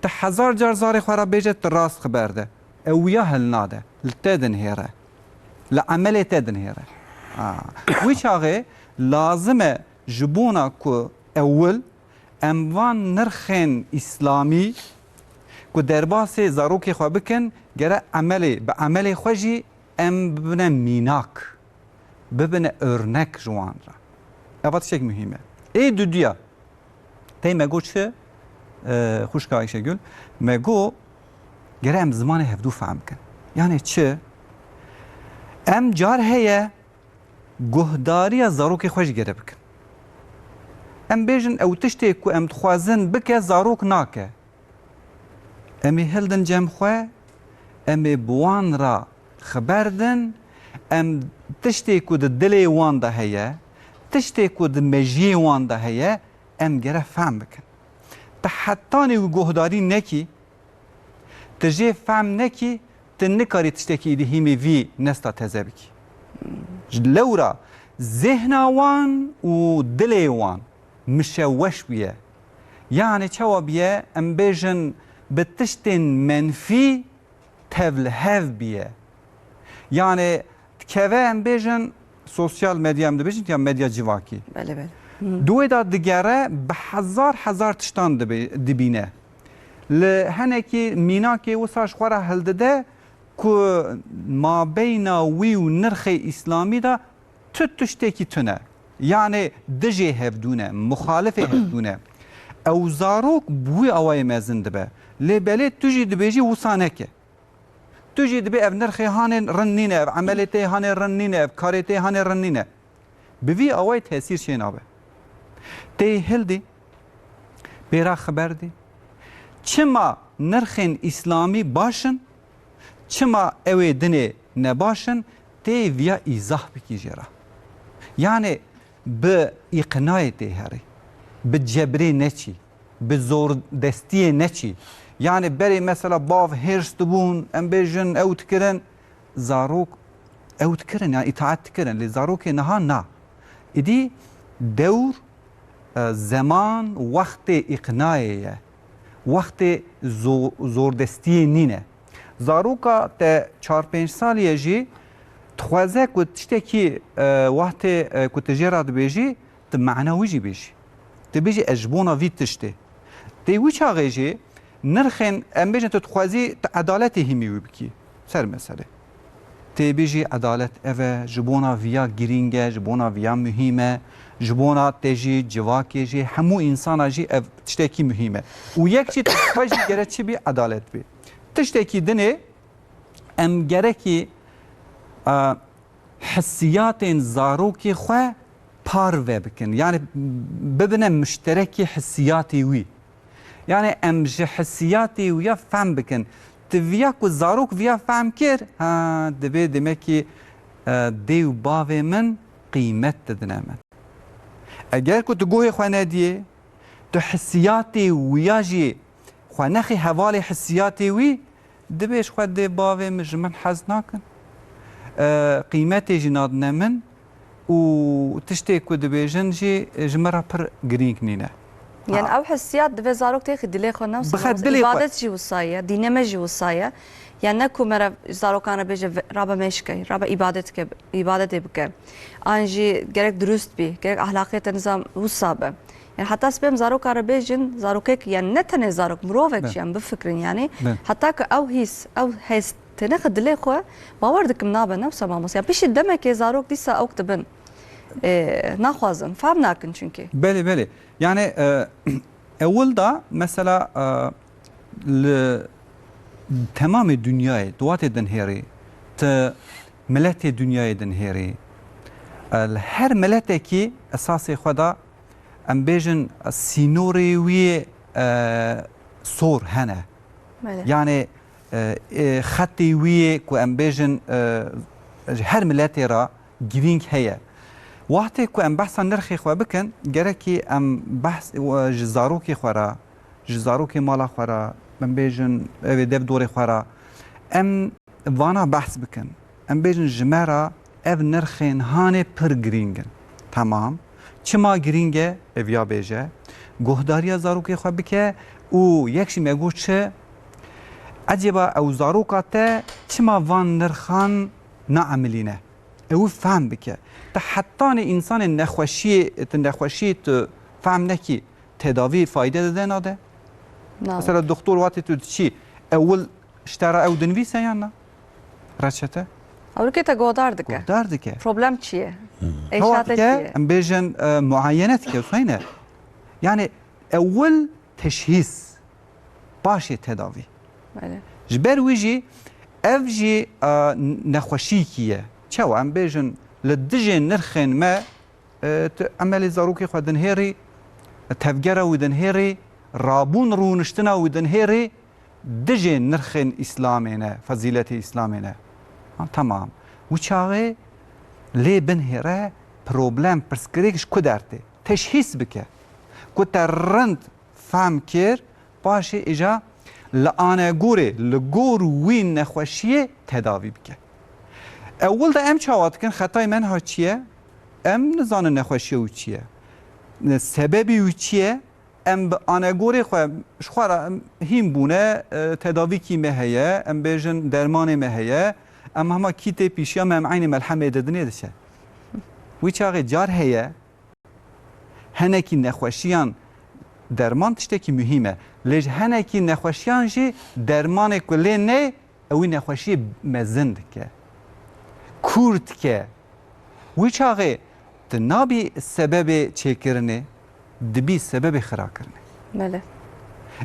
Ti hezar car zarê xwe re bêje, ti rast xiber de. Ew wiya hilnade, li te dinihêre, li emelê te dinihêre. Ha. Wî çaxê lazim e ji bona ku ewil em van nirxên îslamî ku derbasê zarokê xwe bikin, gere emelê, bi emelê xwe jî em bibine mînak, bibine örnek ji wan re. Eva tiştek muhîm e. Ê dudiya, tey me got çi? E, xwişka Ayşegül, me got, gere em zimanê hevdû fehm bikin. Yanê çi? Em car heye guhdariya zarokê xwe jî gere bikin. Em bêjin, ew tiştê ku em dixwazin bike, zarok nake. Em ê hildin cem xwe, em ê bi wan re xiber din, em tiştê ku di dilê wan de heye, tiştê ku di mejiyê wan de heye, em gere fehm bikin. Ti hetanî wî guhdarî nekî, ti jê fehm nekî, ti nikarî tiştekî êdî hîmê vî nesta teze bikî. Ji lewra zêhna wan û dilê wan mişeweş bûye. Yanê çawa bûye? Em bêjin bi tiştên menfî tevlihev bûye. Yanê dikeve, em bêjin, sosyal medya em dibêjin ya medya civakî. Belê, belê. Hı. Di wê de digere bi hezar hezar tiştan dibe-, dibîne. Li hinekî mînakê wisa ji xwe re hildide ku mabeyna wî û nirxê îslamî de tu tiştekî tune. Yanê dijê hevdû ne, muxalifê hevdû ne. Ew zarok bi wî awayê mezin dibe. Lê belê tu jî dibêjî wisa neke. Tu jî dibê ev nirxê hanê rind nîne, ev emelê tê hanê rind nîne, ev karê tê hanê rind nîne. Bi vî awayî tesîr çênabe. Tê hildî, pê re xiber dî. Çima nirxên îslamî baş in, çima ew ê dinê nebaş in, tê viya îzah bikî jê re. Yanê bi îqnayê tê herî, bi cebrê neçî, bi zordestiyê neçî. Yanê berê mesela bav hêrs dibûn, em bêjin ew dikirin, zarok ew dikirin, yani îtaet dikirin. Lê zarokê niha na. Îdî dewr, e, zeman, wextê îqnayê ye. Wextê zo-, zordestiyê nîne. Zaroka te çar pênc salî ye jî dixwaze ku tiştekî, e, wextê, e, ku tu jê re dibêjî, tu mana wî jî bêjî. Tu bêjî, ez ji bona vî tiştê. Tê wî çaxê jî nirxên, em bêjin, tu dixwazî tu edaletê hîmî wî bikî. Ser meselê. Tê bêjî edalet ev e, ji bona viya girîng e, ji bona viya muhîm e. Ji bona te jî, civakê jî, hemû însana jî ev tiştekî muhîm e. Û yek jî tişt xwe jî gere çi bî? Edalet bî. Tiştekî dinê em gerekî, e, hissiyatên zarokê xwe parve bikin. Yani bibine muşterekî hissiyatê wî. Yani em ji hissiyatê wî ya fehm bikin. Ti viya ku zarok viya fehm kir, ha, divê demekî, e, dê û bavê min qîmet didine min. Eger ku tu guhê xwe nediyê, tu hissiyatê wiya jî xwe nexî hevalê hissiyatê wî, dibêj xwe dê bavê min ji min hez nakin. E, qîmetê jî nadine min û tiştê ku dibêjin jî ji min re pir girîng nîne. Yani Ha. ew hissiyat divê zarok têxî dilê xwe, ne wisa Bixe mamoste? dilê xwe. Îbadet jî wisa ye, dînê me jî wisa ye. Yani ne ku me re zarokan re bêje, ve-, rabe mêşke, rabe îbadet ke, îbadetê bike. An jî gerek dirust bî, gerek ahlaqiyê te nizam wisa be. Yani heta sibê em zarokan re bêjin, zarokek, yani ne tenê zarok, mirovek Be. jî em bifikrin yani. Be. Heta ku ew hîs, ew hêz tênexe dilê xwe, bawer dikim nabe, ne wisa mamoste? Yani piştî demekê zarok dîsa ewk dibin. E, naxwazin, fehm nakin çünkü. Belê, belê. Yani, e, ewil da mesela, e, li temamê dinyayê, di watê dinhêrî, ti miletê dinyayê dinhêrî, e, li her miletekî esasê xwe da, em bêjin, sînorê wî, e, sor hene. Belê. Yani, e, e, xetê wî yê ku em bêjin, e, ji her miletê re girîng heye. Wextê ku em behsa nirxê xwe bikin, gerekî em behs, e, ji zarokê xwe re, ji zarokê mala xwe re, em bêjin, ev ê dev dorê xwe re, em vana behs bikin. Em bêjin ji me re ev nirxên hanê pir girîng in. Temam. Çima girîng e? Ev ya bêje. Guhdariya zarokê xwe bike û yek jî me got çi? Ecêba ew zaroka te çima van nirxan naemilîne? Ew fehm bike. Te hetanê însanê nexweşiyê, tu nexweşiyê tu fehm nekî, tedavî fayde dide nade? Nade. Mesela doktor watê tu diçî, ewil ji te re ew dinivîse yan na? Reçete? Ewilkê te guhdar dike. Guhdar dike. Problem çi ye? Hmm. Eşya Hewa te dike, çi ye? Em bêjin, e, muayene dike, sayne. Yani ewil teşhîs, paşê tedavî. Belê. Ji ber wî jî ev jî, e, nexweşiyekî ye. Çawa em bêjin li dijê nirxên me, e, tu emelê zarokê xwe dinhêrî, tevgera wî dinhêrî, rabûn rûniştina wî dinhêrî, dijê nirxên Îslamê ne, fezîletê Îslamê ne. Ha, temam. Wî çaxê lê binhêre problem, pirsgirêk ji ku dertê? Teşhîs bike. Ku te rind fehm kir, paşê îja li anegorê, li gor wî nexweşiyê tedavî bike. Ewil de em çawa dikin, xetayê menha çi ye? Em nizanin nexweşiya wî çi ye. Sebebê wî çi ye? Em bi anegorê xwe, ji xwe re em hîn bûne, e, tedavîkî me heye, em bêjin dermanê me heye, em hema kî tê pîşiya me, em eynî melhemê didinê diçe. Wî çaxê car heye, Henekî nexweşiyan, derman tiştekî muhîm e. Lê ji henekî nexweşiyan jî dermanê ku lê nê, ew wî nexweşiyê mezin dike. Kûr dike. Wî çaxê tu nabî sebebê çêkirinê, dibî sebebê xirakirinê. Belê.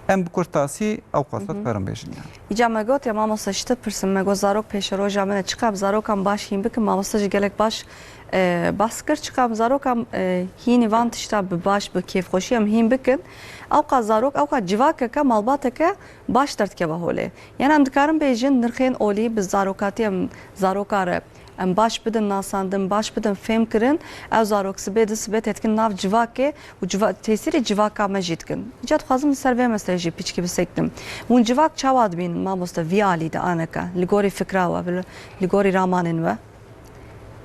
Em bi kurtasî ew qasa Mhm. dikarin bêjin yani. Îca me got ya mamoste, ji te pirsim, me got zarok pêşeroja min e, çiqas zarokan baş hîn bikin, mamoste jî gelek baş, e, behs kir, çiqas zarokan, e, hînî van tişta bi baş, bi kêfxweşî em hîn bikin. Ewqas zarok, ewqas civakeke, malbateke baş derdikeve holê. Yan em dikarin bêjin nirxên olî bi zarokatî em zaroka re em baş bidin nasandin, baş bidin fêhm kirin, ew zarok sibê di sibê têdikin nav civakê û civa-, tesîrê civaka me jî dikin. Îca dixwazim li ser vê meselê jî piçkî biseknim. Hûn civak çawa dibînin, mamoste, vî alî de aneka, li gorî fikra we, li, li gorî ramanên we?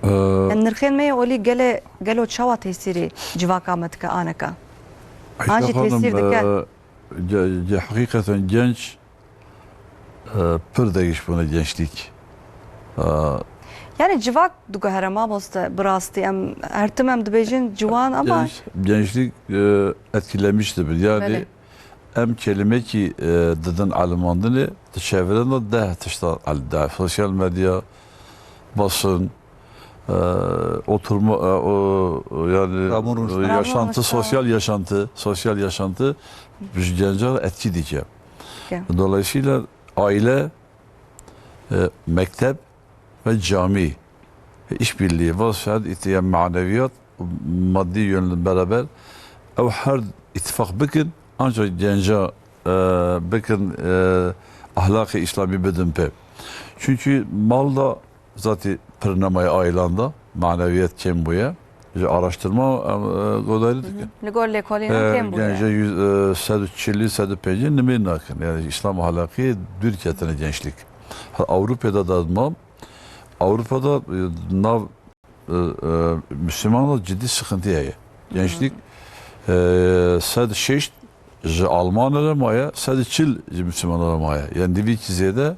Ee, Em nirxên me yê olî gelê, gelo çawa tesîrê civaka me dike aneka? An jî tesîr dike? Ayşe Hanım, e, ce-, ce-, hakikaten genç e, pir değişbûne gençlik. E, Yani civak diguhere mamoste, bi rastî em her tim em dibêjin ciwan ama Genç-, gençlik, e, etkilemiş dibin. Yani Belê. em kelimekî, e, didin elimandinê, di çevrena deh tişta el-, de, sosyal medya, basın, e, oturma, e, o, yani, Rabûn rûniştina. e, yaşantı, Rabûn rûniştina. sosyal yaşantı, sosyal yaşantı ji genca etkî dike. Ke. Dolayısıyla aile, e, mektep ve cami, e, işbirliği, va şayet îtiya maneviyat, maddi yönlü beraber, ew her ittifak bikin, ancak genca, e, bikin, e, ahlakê İslami bidin pê. Çünkü malda zatî pir nemaye ailanda, maneviyet kêm bûye. Ji araştırma em, e, godarî dikin. Li gor lêkolînan E, kêm bûye. Gence yüz, e, sed û çilî, sed û pêncî nimê nakin. Yani İslam ahlakî dûr ketine gençlik. Ha, Avrupa'da da mam, Avrupa'da, e, nav, e, e, Müslümanlar ciddi sıkıntı heye. Gençlik, e, sed şeşt ji Almanlara maye, sed çil ji Müslümanlara maye. Yani divî ki zêde,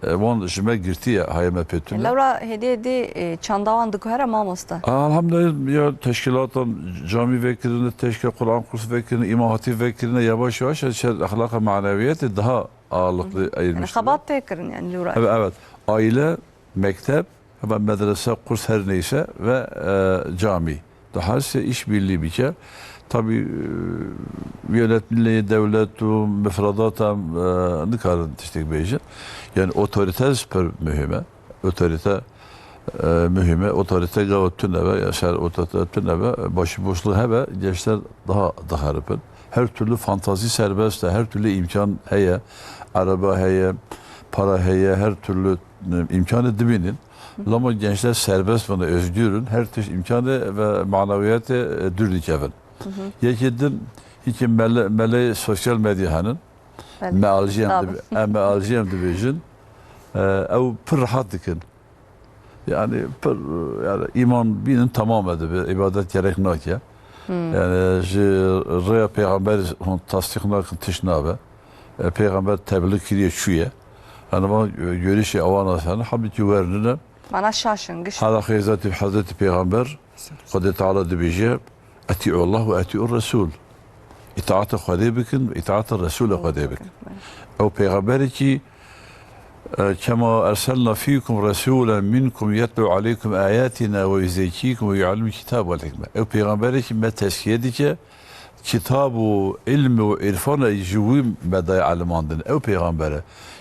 e, wan ji me girtiye, haye me pê tune. Lewra hêdî hêdî, e, çanda wan diguhere mamoste. Elhamdülillah, ya teşkilatan cami vekirine, teşkil Kur'an kursu vekirine, İmam Hatip vekirine, yavaş yavaş, ya, şey, ahlaka maneviyeti daha ağırlıklı Yani eğilmiştir. Xebat tê kirin yani lewra. Evet, evet. Aile, mektep, ve medrese, kurs her neyse ve, e, cami. Daha se işbirliği bike. Tabii, e, yönetmeliği, devlet û müfredat em, e, nikarin tiştek bêjin. Yani otorite pir mühime. Otorite, e, mühime. Otorite gava tune be, ya şer otorite tune be, başıboşluğu hebe, gençler daha, daha heripin. Her türlü fantazi serbest e, her türlü imkan heye. Araba heye, para heye, her türlü, e, imkanı dibînin. Lama gençler serbest bûne, özgürün, her tişt imkanê ve maneviyatê, e, dûr dikevin. Yekê din, hikî mele-, melê sosyal medya henin. Belê. Mealcî em Tabii. dibi-, em mealcî em dibêjin. E, ew pir rehat dikin. Yani pir, yani iman bînin tamam e dibe, ibadet gerek nake. Yani ji rêya pêxember hûn tasdîq nakin, tişt nabe. E, pêxember tebliğ kiriye çûye. Yani van, e, görüşê awana sen, halbuki wernine. Mana şaşın, giş. Hala xêzatî Hazreti Pêxember, Xwedê Teala dibêje, "Eti'u Allah ve eti'u Resul." İtaata Xwedê bikin, itaata Resulê Xwedê bikin. Ew pêxemberekî, e, "Kema erselna fîkum resulen minkum yetlu aleykum ayatina ve yuzekkîkum ve yuallimkum kitab vel hikme." Ew pêxemberekî me tezkiye dike, kitab û ilm û irfana ji wî me daye elimandin. Ew pêxember e.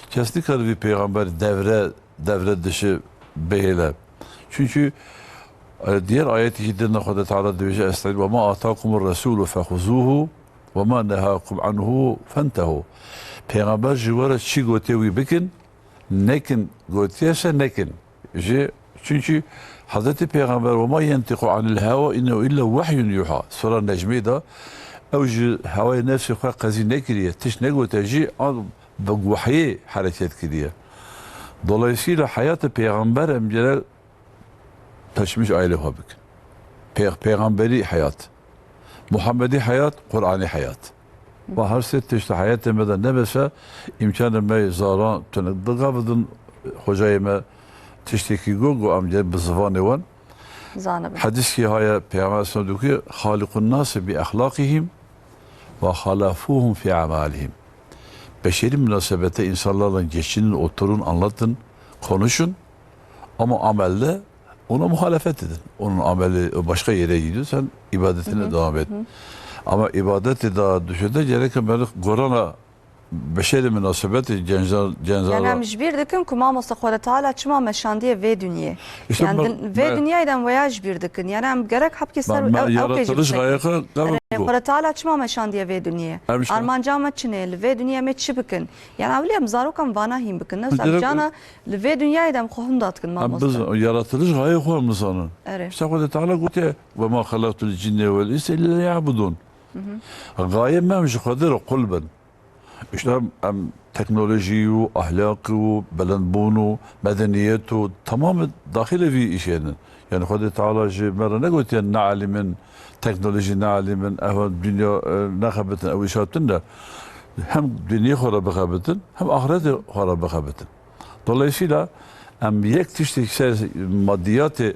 Kes nikare vî pêxember devre, devre dişi bihêle. Çünkü, e, diğer ayetî din de Xwedê Teala dibêje, "Estaiz, ve ma atakumur resulu fehuzuhu ve ma nehakum anhu fentehu." Pêxember ji we re çi gotiye wî bikin, nekin gotiye se nekin. Ji, çünkü Hazreti Pêxember, "Ve ma yentiqu anil hewa innehu illa vehyun yuha." Sura Necmê de, ew ji hewayê nefsê xwe qezî nekiriye, tişt negotiye, ji an bi wehyê hereket kiriye. Dolayısıyla hayatı Pêxember em gerek teşmiş aile xwe bikin. Pê-, pêxemberî heyat. Muhammedî heyat, Qur'anî heyat. Va her sê tişt heyatê me de nebese, îmkanê me zaran tune. Diga bidin hocayê me tiştekî got, got em gel bi zivanê wan. Zanibin. Hediskî haya Peygamber sallallahu aleyhi ve sellem diyor ki, "Halikun nasi bi ahlakihim ve halafuhum fi amalihim." Beşeri münasebete insanlarla geçinin, oturun, anlatın, konuşun. Ama amelde ona muhalefet edin. Onun ameli başka yere gidiyor, sen ibadetine devam et. Ama ibadeti daha düşede gerek beni gorana beşeri münasebeti gençler, gençler Yani em ji bîr dikin ku mamoste Xwedê Teala çima me şandiye vê dinyê. İşte Yani bak, din-, vê ben dinyayê de em weya ji bîr dikin. Yani em gerek hepkî ser Ben, ben ew, ew kê ji yaratılış bisekî. gayeka Erê, Xwedê Teala çima me şandiye vê dinyê? Em şan- Armanca me çi ne? Li vê dinyê me çi bikin? Yani ewlî em zarokan vana hîn bikin. Ne Gerek- cana li vê dinyayê de em xwe hûn da dikin Em mamoste. biz yaratılış gaye xwe em zanin. Erê. İşte Xwedê Teala gotiye, "Ve ma halaktul cinne vel insa illa liyabudun." Gaye me em ji Xwedê re qul bin. İşte em teknolojî û ahlak û belendbûn û medeniyet û tamamê daxilê vî îşê ne. Yani Xwedê Teala ji me re negotiye nealimin, teknolojî nealimin, ev dinya, e, nexebitin, ew îşa tune. Hem dinyê xwe re bixebitin, hem axretê xwe re bixebitin. Dolayısıyla em yek tiştek ser madiyatê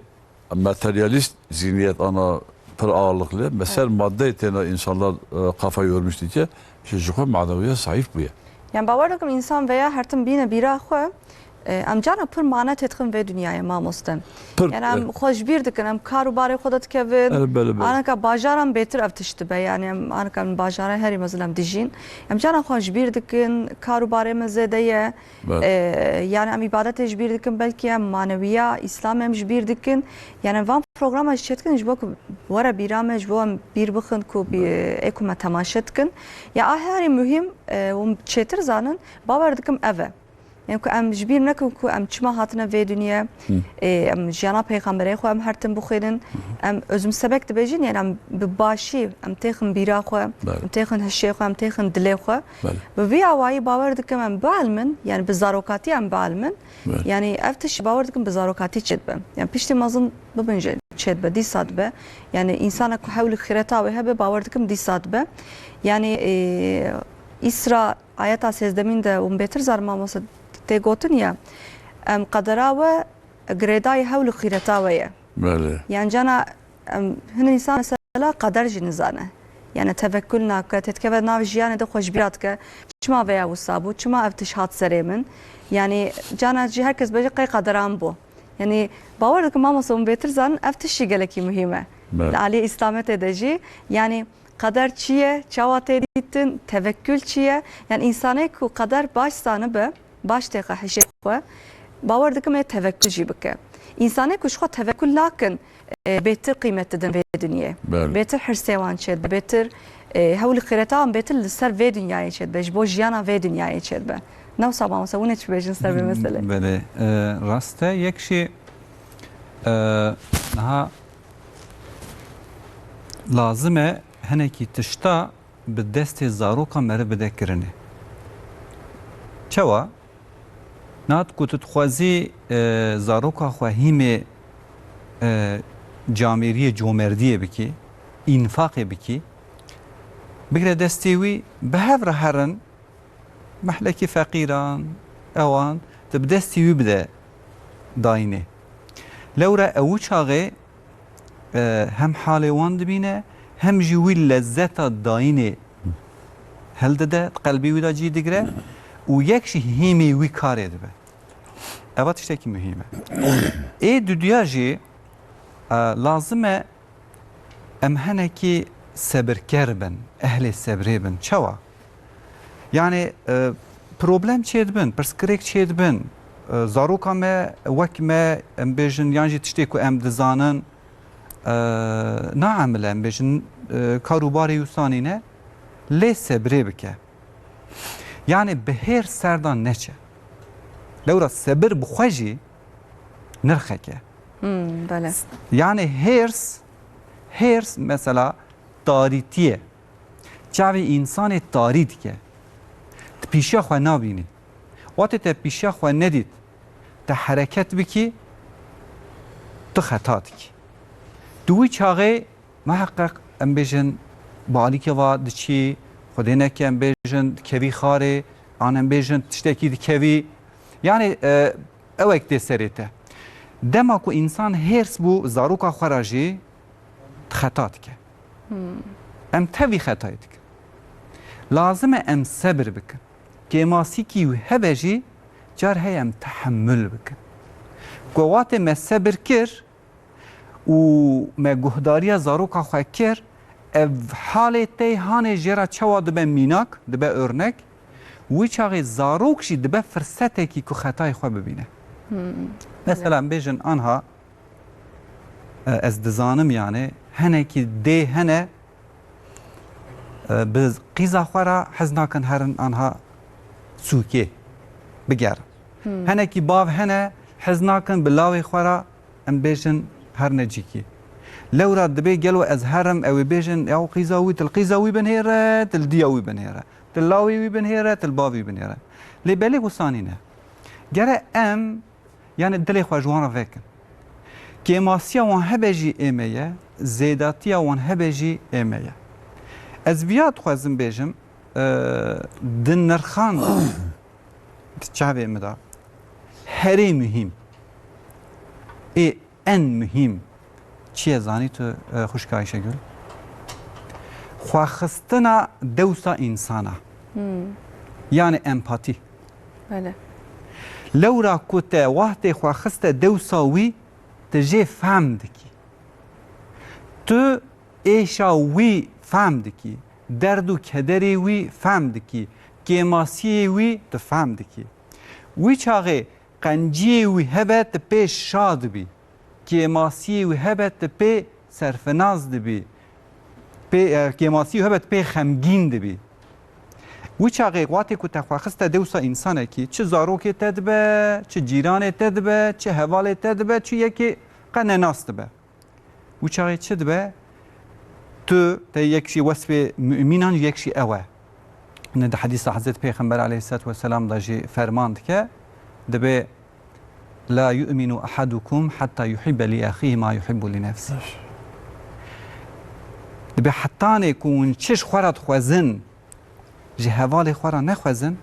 materyalist zihniyet ana pir ağırlıklı. Me ser madde têne insanlar, e, kafa yormuş diye, işte ji xwe maneviyat zayıf bûye. Yani bawer dikim insan veya her tim bîne bîra xwe, E, em carna pir mane têdixin vê dinyayê, mamoste. Pir, Yani em e. xwe ji bîr dikin, em kar û barê xwe de dikevin. Ere, bele, bele. Anaka bajaran bêtir ev tişt dibe. Yani em anaka em bajaran herî mezin em dijîn. Em carna xwe ji bîr dikin, kar û barê me zêde ye. Bele. E, yani em îbadetê ji bîr dikin, belkî em manewiya, Îslam em ji bîr dikin. Yani van programa ji çêdikin ji bo ku were bîra me, ji bo em bîr bixin ku bî-, Bele. ê ku me temaşe dikin. Ya a herî muhîm, e, û çêtir zanin, bawer dikim ev e. Em ku em ji bîr nekin ku em çima hatine vê dinyê, Hı. ê, em jiyana peyxamberê xwe em her tim bixwînin, Hı hı. em özümsemek dibêjin, yani em bi başî em têxin bîra xwe, Belê. em têxin hişê xwe, em têxin dilê xwe. Belê. Bi vî awayî bawer dikim em bielmin, yani bi zarokatî em bielmin. Belê. Yani ev tişt bawer dikim bi zarokatî çêdibe. Yani piştî mezin bibin jî çêdibe, dîsa dibe. Yani însana ku hewl û xîreta wê hebe bawer dikim dîsa dibe. Yani, ê, Îsra Ayeta sêzdemîn de û bêtir zar mamoste tê gotin ya, em qedera we girêdayî hewl û xîreta we ye. Belê. Yan cana em hin însan mesela qeder jî nizane. Yani tevekkül nake, têdikeve nav jiyanê de xwe ji bîra dike. Çima veya wisa bû? Çima ev tişt hat serê min? Yani cana jî herkes bêje qey qedera min bû. Yani bawer dikim mamoste hûn bêtir zanin ev tişt jî gelekî muhîm e. Belê. Li aliyê Îslametê de jî yani Qeder çi ye? Çawa tê dîtin? Tevekkül çi ye? Yani însanê ku qeder baş zanibe, baş têxe hişê xwe, bawer dikim ê tevekkül jî bike. Însanê ku ji xwe tevekkül nakin, e, bêtir qîmet didin vê dinyê. Belê. Bêtir hirsê wan çêdibe, bêtir, e, hewl û xîreta wan bêtir li ser vê dinyayê çêdibe, ji bo jiyana vê dinyayê çêdibe. Ne wisa mamoste, hûn ê çi bêjin ser vê meselê? Belê, e, rast e. Yek jî, e, niha lazim e hinekî tişta bi destê zaroka meriv bide kirinê. Çawa? Niha ku tu dixwazî, e, zaroka xwe hîmê, e, camêriyê, comerdiyê bikî, înfaqê bikî, bigire destê wî, bi hev re herin, mehlekî feqîran, ewan, tu bi destî wî bide dayînê. Lewra ew çaxê, e, hem halê wan dibîne, hem jî wî lezzeta dayînê hildide, di qelbî wî de cî digire û yek jî hîmî wî karê dibe. Eva tiştekî muhîm e. Ê duduya jî, e, lazim e em hinekî sebirker bin, ehlê sebrê bin. Çawa? Yani, e, problem çêdibin, pirsgirêk çêdibin. E, zaroka me wek me, em bêjin, yan jî tiştê ku em dizanin, e, naemile, em bêjin, e, kar û barê wisa nîne, lê sebrê bike. Yani bi hêrs serdan neçe. Lewra sebir bi xwe jî nirxek e. Hmm, bele. Yani hêrs, hêrs mesela tarîtî ye. Çavê însanê tarî dike. Tu pîşiya xwe nabînî. Wextê te pîşiya xwe nedît, te hereket bikî, tu xeta dikî. Tu wî çaxê miheqeq em bêjin bi alîkê va diçî, Xwedê neke em bêjin dikevî xarê, an em bêjin tiştekî dikevî. Yani, e, ewek tê serê te. Dema ku însan hêrs bû, zaroka xwe ra jî xeta dike. Hmm. Em tevî xetayê dikin. Lazim e em sebir bikin. Kêmasîkî wî hebe jî car heye em tehemul bikin. Ku wextê me sebir kir û me guhdariya zaroka xwe kir, ev halê tey hanê jê re çawa dibe mînak, dibe örnek, wî çaxê zarok jî dibe firsetekî ku xetayê xwe bibîne. Hmm. Mesela, em bêjin anha, e, ez dizanim, yani, hinekî dê hene, e, bi qîza xwe re hez nakin herin anha sûkê bigerin. Hmm. Hinekî bav hene, hez nakin bi lawê xwe re, em bêjin, herine cîkî. Lewra dibê gelo ez herim, ew ê bêjin, ya qîza wî, tu li qîza wî binêre, tu li diya wî binêre. Tu li lawê wî binêre, tu li bavê wî binêre. Lê belê wisa nîne. Gere em Yani dilê xwe ji wan re vekin. Kêmasiya wan hebe jî ê me ye, zêdatiya wan hebe jî ê me ye. Ez viya dixwazim bêjim, e, di nirxan di çavê min de herê muhîm, ê en muhîm çi ye zanî tu, e, xwişka Ayşegül? Xwexistina dewsa însana. Hmm. Yani empatî. Belê. Lewra ku te wextê xwe xiste dewsa wî, tu jê fehm dikî. Tu êşa wî fehm dikî. Derd û kederê wî fehm dikî. Kêmasiyê wî tu fehm dikî. Wî çaxê qenciyê wî hebe tu pê şa dibî. Kêmasiyê wî hebe tu pê serfinaz dibî. Pê, e, kêmasiyê wî hebe tu pê xemgîn dibî. Wî çaxê wextê ku te xwe xiste dewsa însanekî, çi zarokê te dibe, çi cîranê te dibe, çi hevalê te dibe, çi yekê qe nenas dibe. Wî çaxê çi dibe? Tu te yek jî wesfê mumînan yek jî ew e. Ne di hedîsa Hezret Pêxember aleyhisselatu vesselam de jî ferman dike, dibe, "La yu'minu ahadukum hatta yuhibbe li axihi ma yuhibbu li nefsihi." Dibe hetanê ku hûn çi ji xwe re dixwezin, ji hevalê xwe re nexwezin,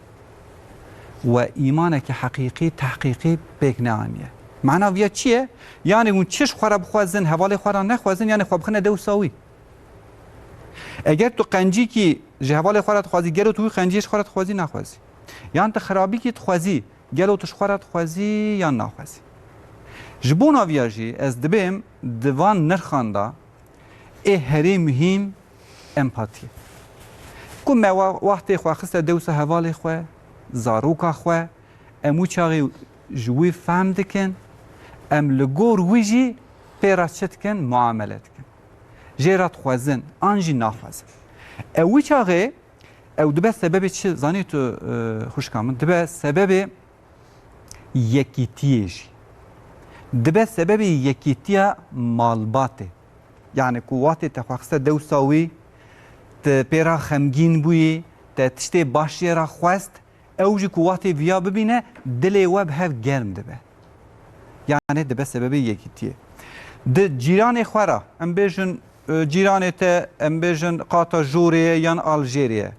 we îmanekî heqîqî, tehqîqî pêk neaniye. Mana viya çi ye? Yanî hûn çi ji xwe re bixwezin, hevalê xwe re nexwezin, yanî xwe bixine dewsa wî. Eger tu qencîkî ji hevalê xwe re dixwazî, gelo tu wî qenciyê ji xwe re dixwazî, naxwazî? Yan tu xirabîkî dixwazî, gelo tu ji xwe re dixwazî yan naxwazî? Ji bona viya jî ez dibêm di van nirxan de ê herî muhîm empatî. Ku me wa-, wextê xwe xiste dewsa hevalê xwe, zaroka xwe, em wî çaxê ji wî fehm dikin, em li gor wî jî pê re çi dikin, muamele dikin. Jê re dixwezin, an jî naxwezin. Ew wî çaxê, ew dibe sebebê çi, zanî tu, e, xwişka min, dibe sebebê yekîtiyê jî. Dibe sebebê yekîtiya malbatê. Yani ku wextê te xwe xiste dewsa wî, tu pê re xemgîn bûyî, te tiştê baş jê re xwest, ew jî ku wextê viya bibîne, dilê we bi hev germ dibe. Yani dibe sebebê yekîtiyê. Di cîranê xwe re, em bêjin, e, cîranê te, em bêjin qata jorê ye yan aljêrê ye.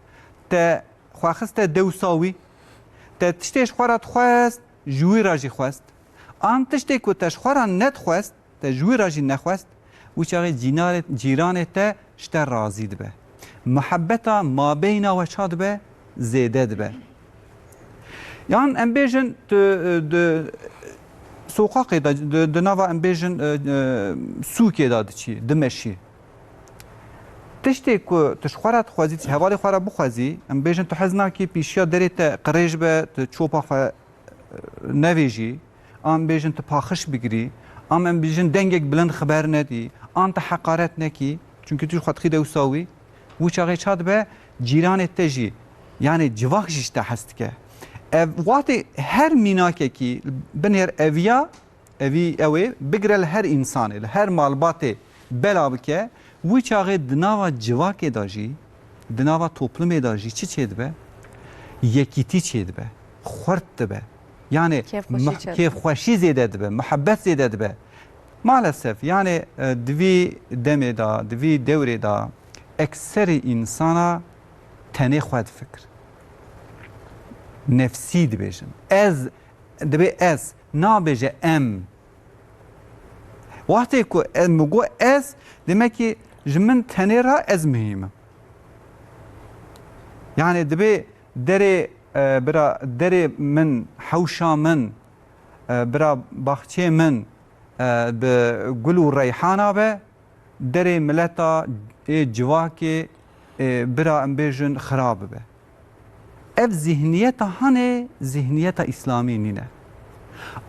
Te xwe xiste dewsa wî, te tiştê ji xwe re dixwest, ji wî re jî xwest. An tiştê ku te ji xwe re nedixwest, te ji wî re jî nexwest, wî çaxê cînarê-, cîranê te ji te razî dibe. Muhebbeta mabeyna we ça dibe? Zêde dibe. Yan em bêjin tu, e, di soqaqê de, di, di nava em bêjin, e, e, sûkê de diçî, dimeşî. Tiştê ku tu ji xwe re dixwazî, tu ji hevalê xwe re bixwazî, em bêjin tu hez nakî pîşiya derê te qirêj be, tu çopa xwe nevêjî, an bêjin tu paxiş bigirî, an em bêjin dengek bilind xeber nedî, an tu heqaret nekî, çunkî tu ji xwe dixî dewsa wî, wî çaxê ça dibe, cîranê te jî, yanê civak jî ji te hez dike. Ev, wextê her mînakekî binêr eviya, evî, ew ê bigire li her însanê, li her malbatê bela bike, wî çaxê di nava civakê de jî, di nava toplumê de jî çi çêdibe? Yekîtî çêdibe, xurt dibe. Yani Kêfxweşî muh-, çêdibe. Kêfxweşî zêde dibe, muhebbet zêde dibe. Maalesef, yani, e, di vî demê de, di vî dewrê de ekserî însana tenê xwe difikir. Nefsî dibêjin. Ez, dibê ez, nabêje em. Wextê ku ez, min got ez, demek ki ji min tenê re ez muhîm im. Yani dibê derê, e, bira, derê min, hewşa min, e, bira baxçê min, e, bi gul û reyhana be, derê mileta ê civakê, ê, bira em bêjin xira bibe. Ev zihniyeta hanê, zihniyeta îslamî nîne.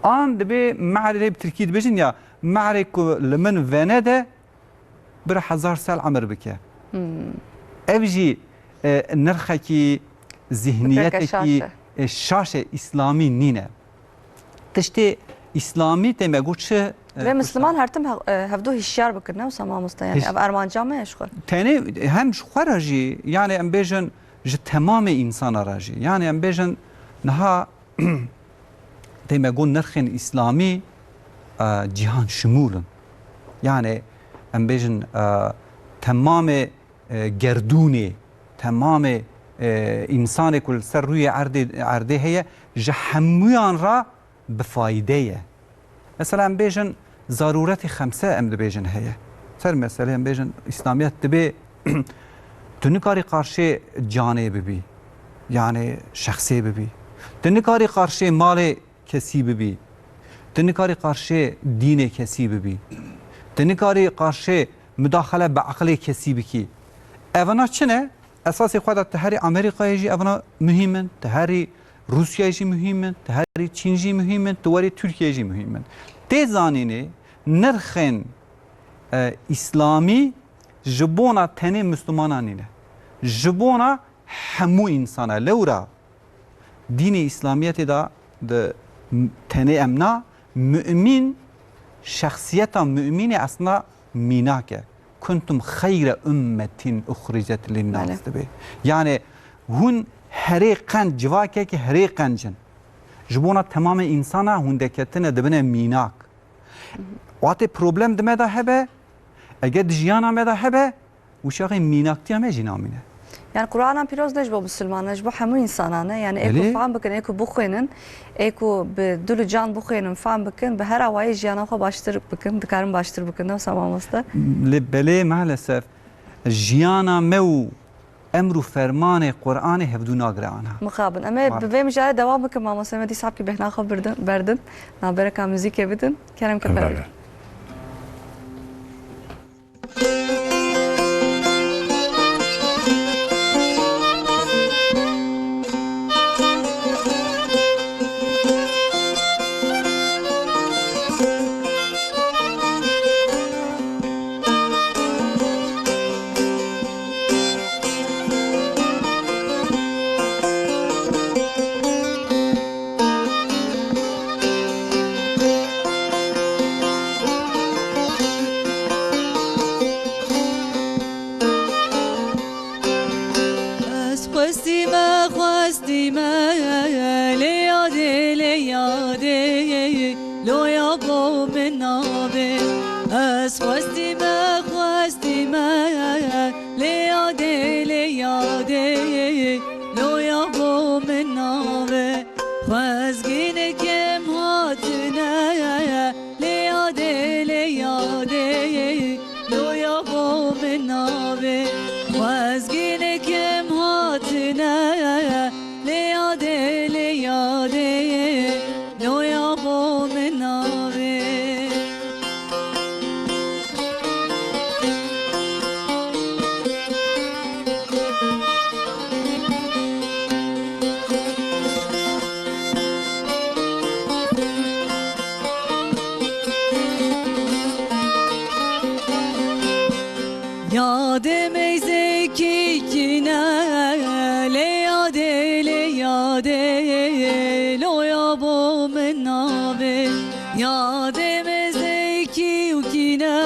An dibê me'rê, bi tirkî dibêjin ya, me'rê ku li min venede, bira hezar sal emir bike. Hmm. Ev jî, e, nirxekî, zihniyetekî, şaş e. E, şaş e, îslamî nîne. Tiştê îslamî tê me got çi, e, Ve Misliman her tim he-, e, hevdu hişyar bikirine, wisa mamoste, yani Hiş- ev armanca me ye ji xwe. Tenê hem ji xwe re jî, yani em bêjin ji temamê însana re jî. Yani em bêjin niha tê me got nirxên îslamî, e, cîhan şimûl in. Yani em bêjin, e, temamê, e, gerdûnê, temamê, e, însanê ku li ser rûyê erdê, erdê heye, ji hemûyan re bi fayde ye. Mesela em bêjin zarûretê xemse em dibêjin heye. Ser meselê em bêjin îslamiyet dibê tu nikarî qarşê canê bibî, yani şexsê bibî. Tu nikarî qarşê malê kesî bibî. Tu nikarî qarşê dînê kesî bibî. Tu nikarî qarşê mudaxele bi eqilê kesî bikî. Evana çi ne? Esasê xwe de tu herî Amerîkayê jî evana muhîm in, tu herî Rûsyayê jî muhîm in, tu herî Çîn jî muhîm in, tu werî Tirkiyeyê jî muhîm in. Tê zanînê nirxên, e, îslamî ji bona tenê Mislimanan nîne. Ji bona hemû însan e. Lewra dînê Îslamiyetê de, de m-, tenê em na, mumîn, şexsiyeta mumînê aslında mînak e. "Kuntum xeyre ummetin uxricet linnâs" Belê. dibe. Yani hûn herê qenc, civakekî herê qenc in. Ji bona temamê însana hûn deketine dibine mînak. Watê problem di me de hebe, eger di jiyana me de hebe, wişaxê mînaktiya me jî namîne. Yani Qur'ana Pîroz ne ji bo Musulmanan, ji bo hemû însanan e. Yani ê ku Belê. fam bikin, ê ku bixwînin, ê ku bi dil û can bixwînin, fam bikin, bi her awayî jiyana xwe baştir bikin, dikarin baştir bikin, ne wisa mamoste? Lê belê, maalesef, jiyana me û emr û fermanê Qur'anê hevdû nagire ana. Mixabin. Em ê Maalesef. bi vê mijarê dewam bikin, mamoste, me dîsa bêhna xwe birdin, berdin. Navbereka muzîkê bidin. Kerem ke Em pere. berdin. Ez xwestî me, xwestî me, lê yadê, lê yadê, loya bo min navê. Ez xwestî me, xwestî me, lê yadê, lê yadê, loya bo min navê. Xwezgînê kêm hatine, lê yadê, lê yadê, loya bo min navê. Xwezgînê kêm hatine, lê yadê, lê yadê, loya bo min navê. Yadê meyzekî kîne, lê yadê, lê yadê, loya bo min navê. Yadê meyzekî û kîne,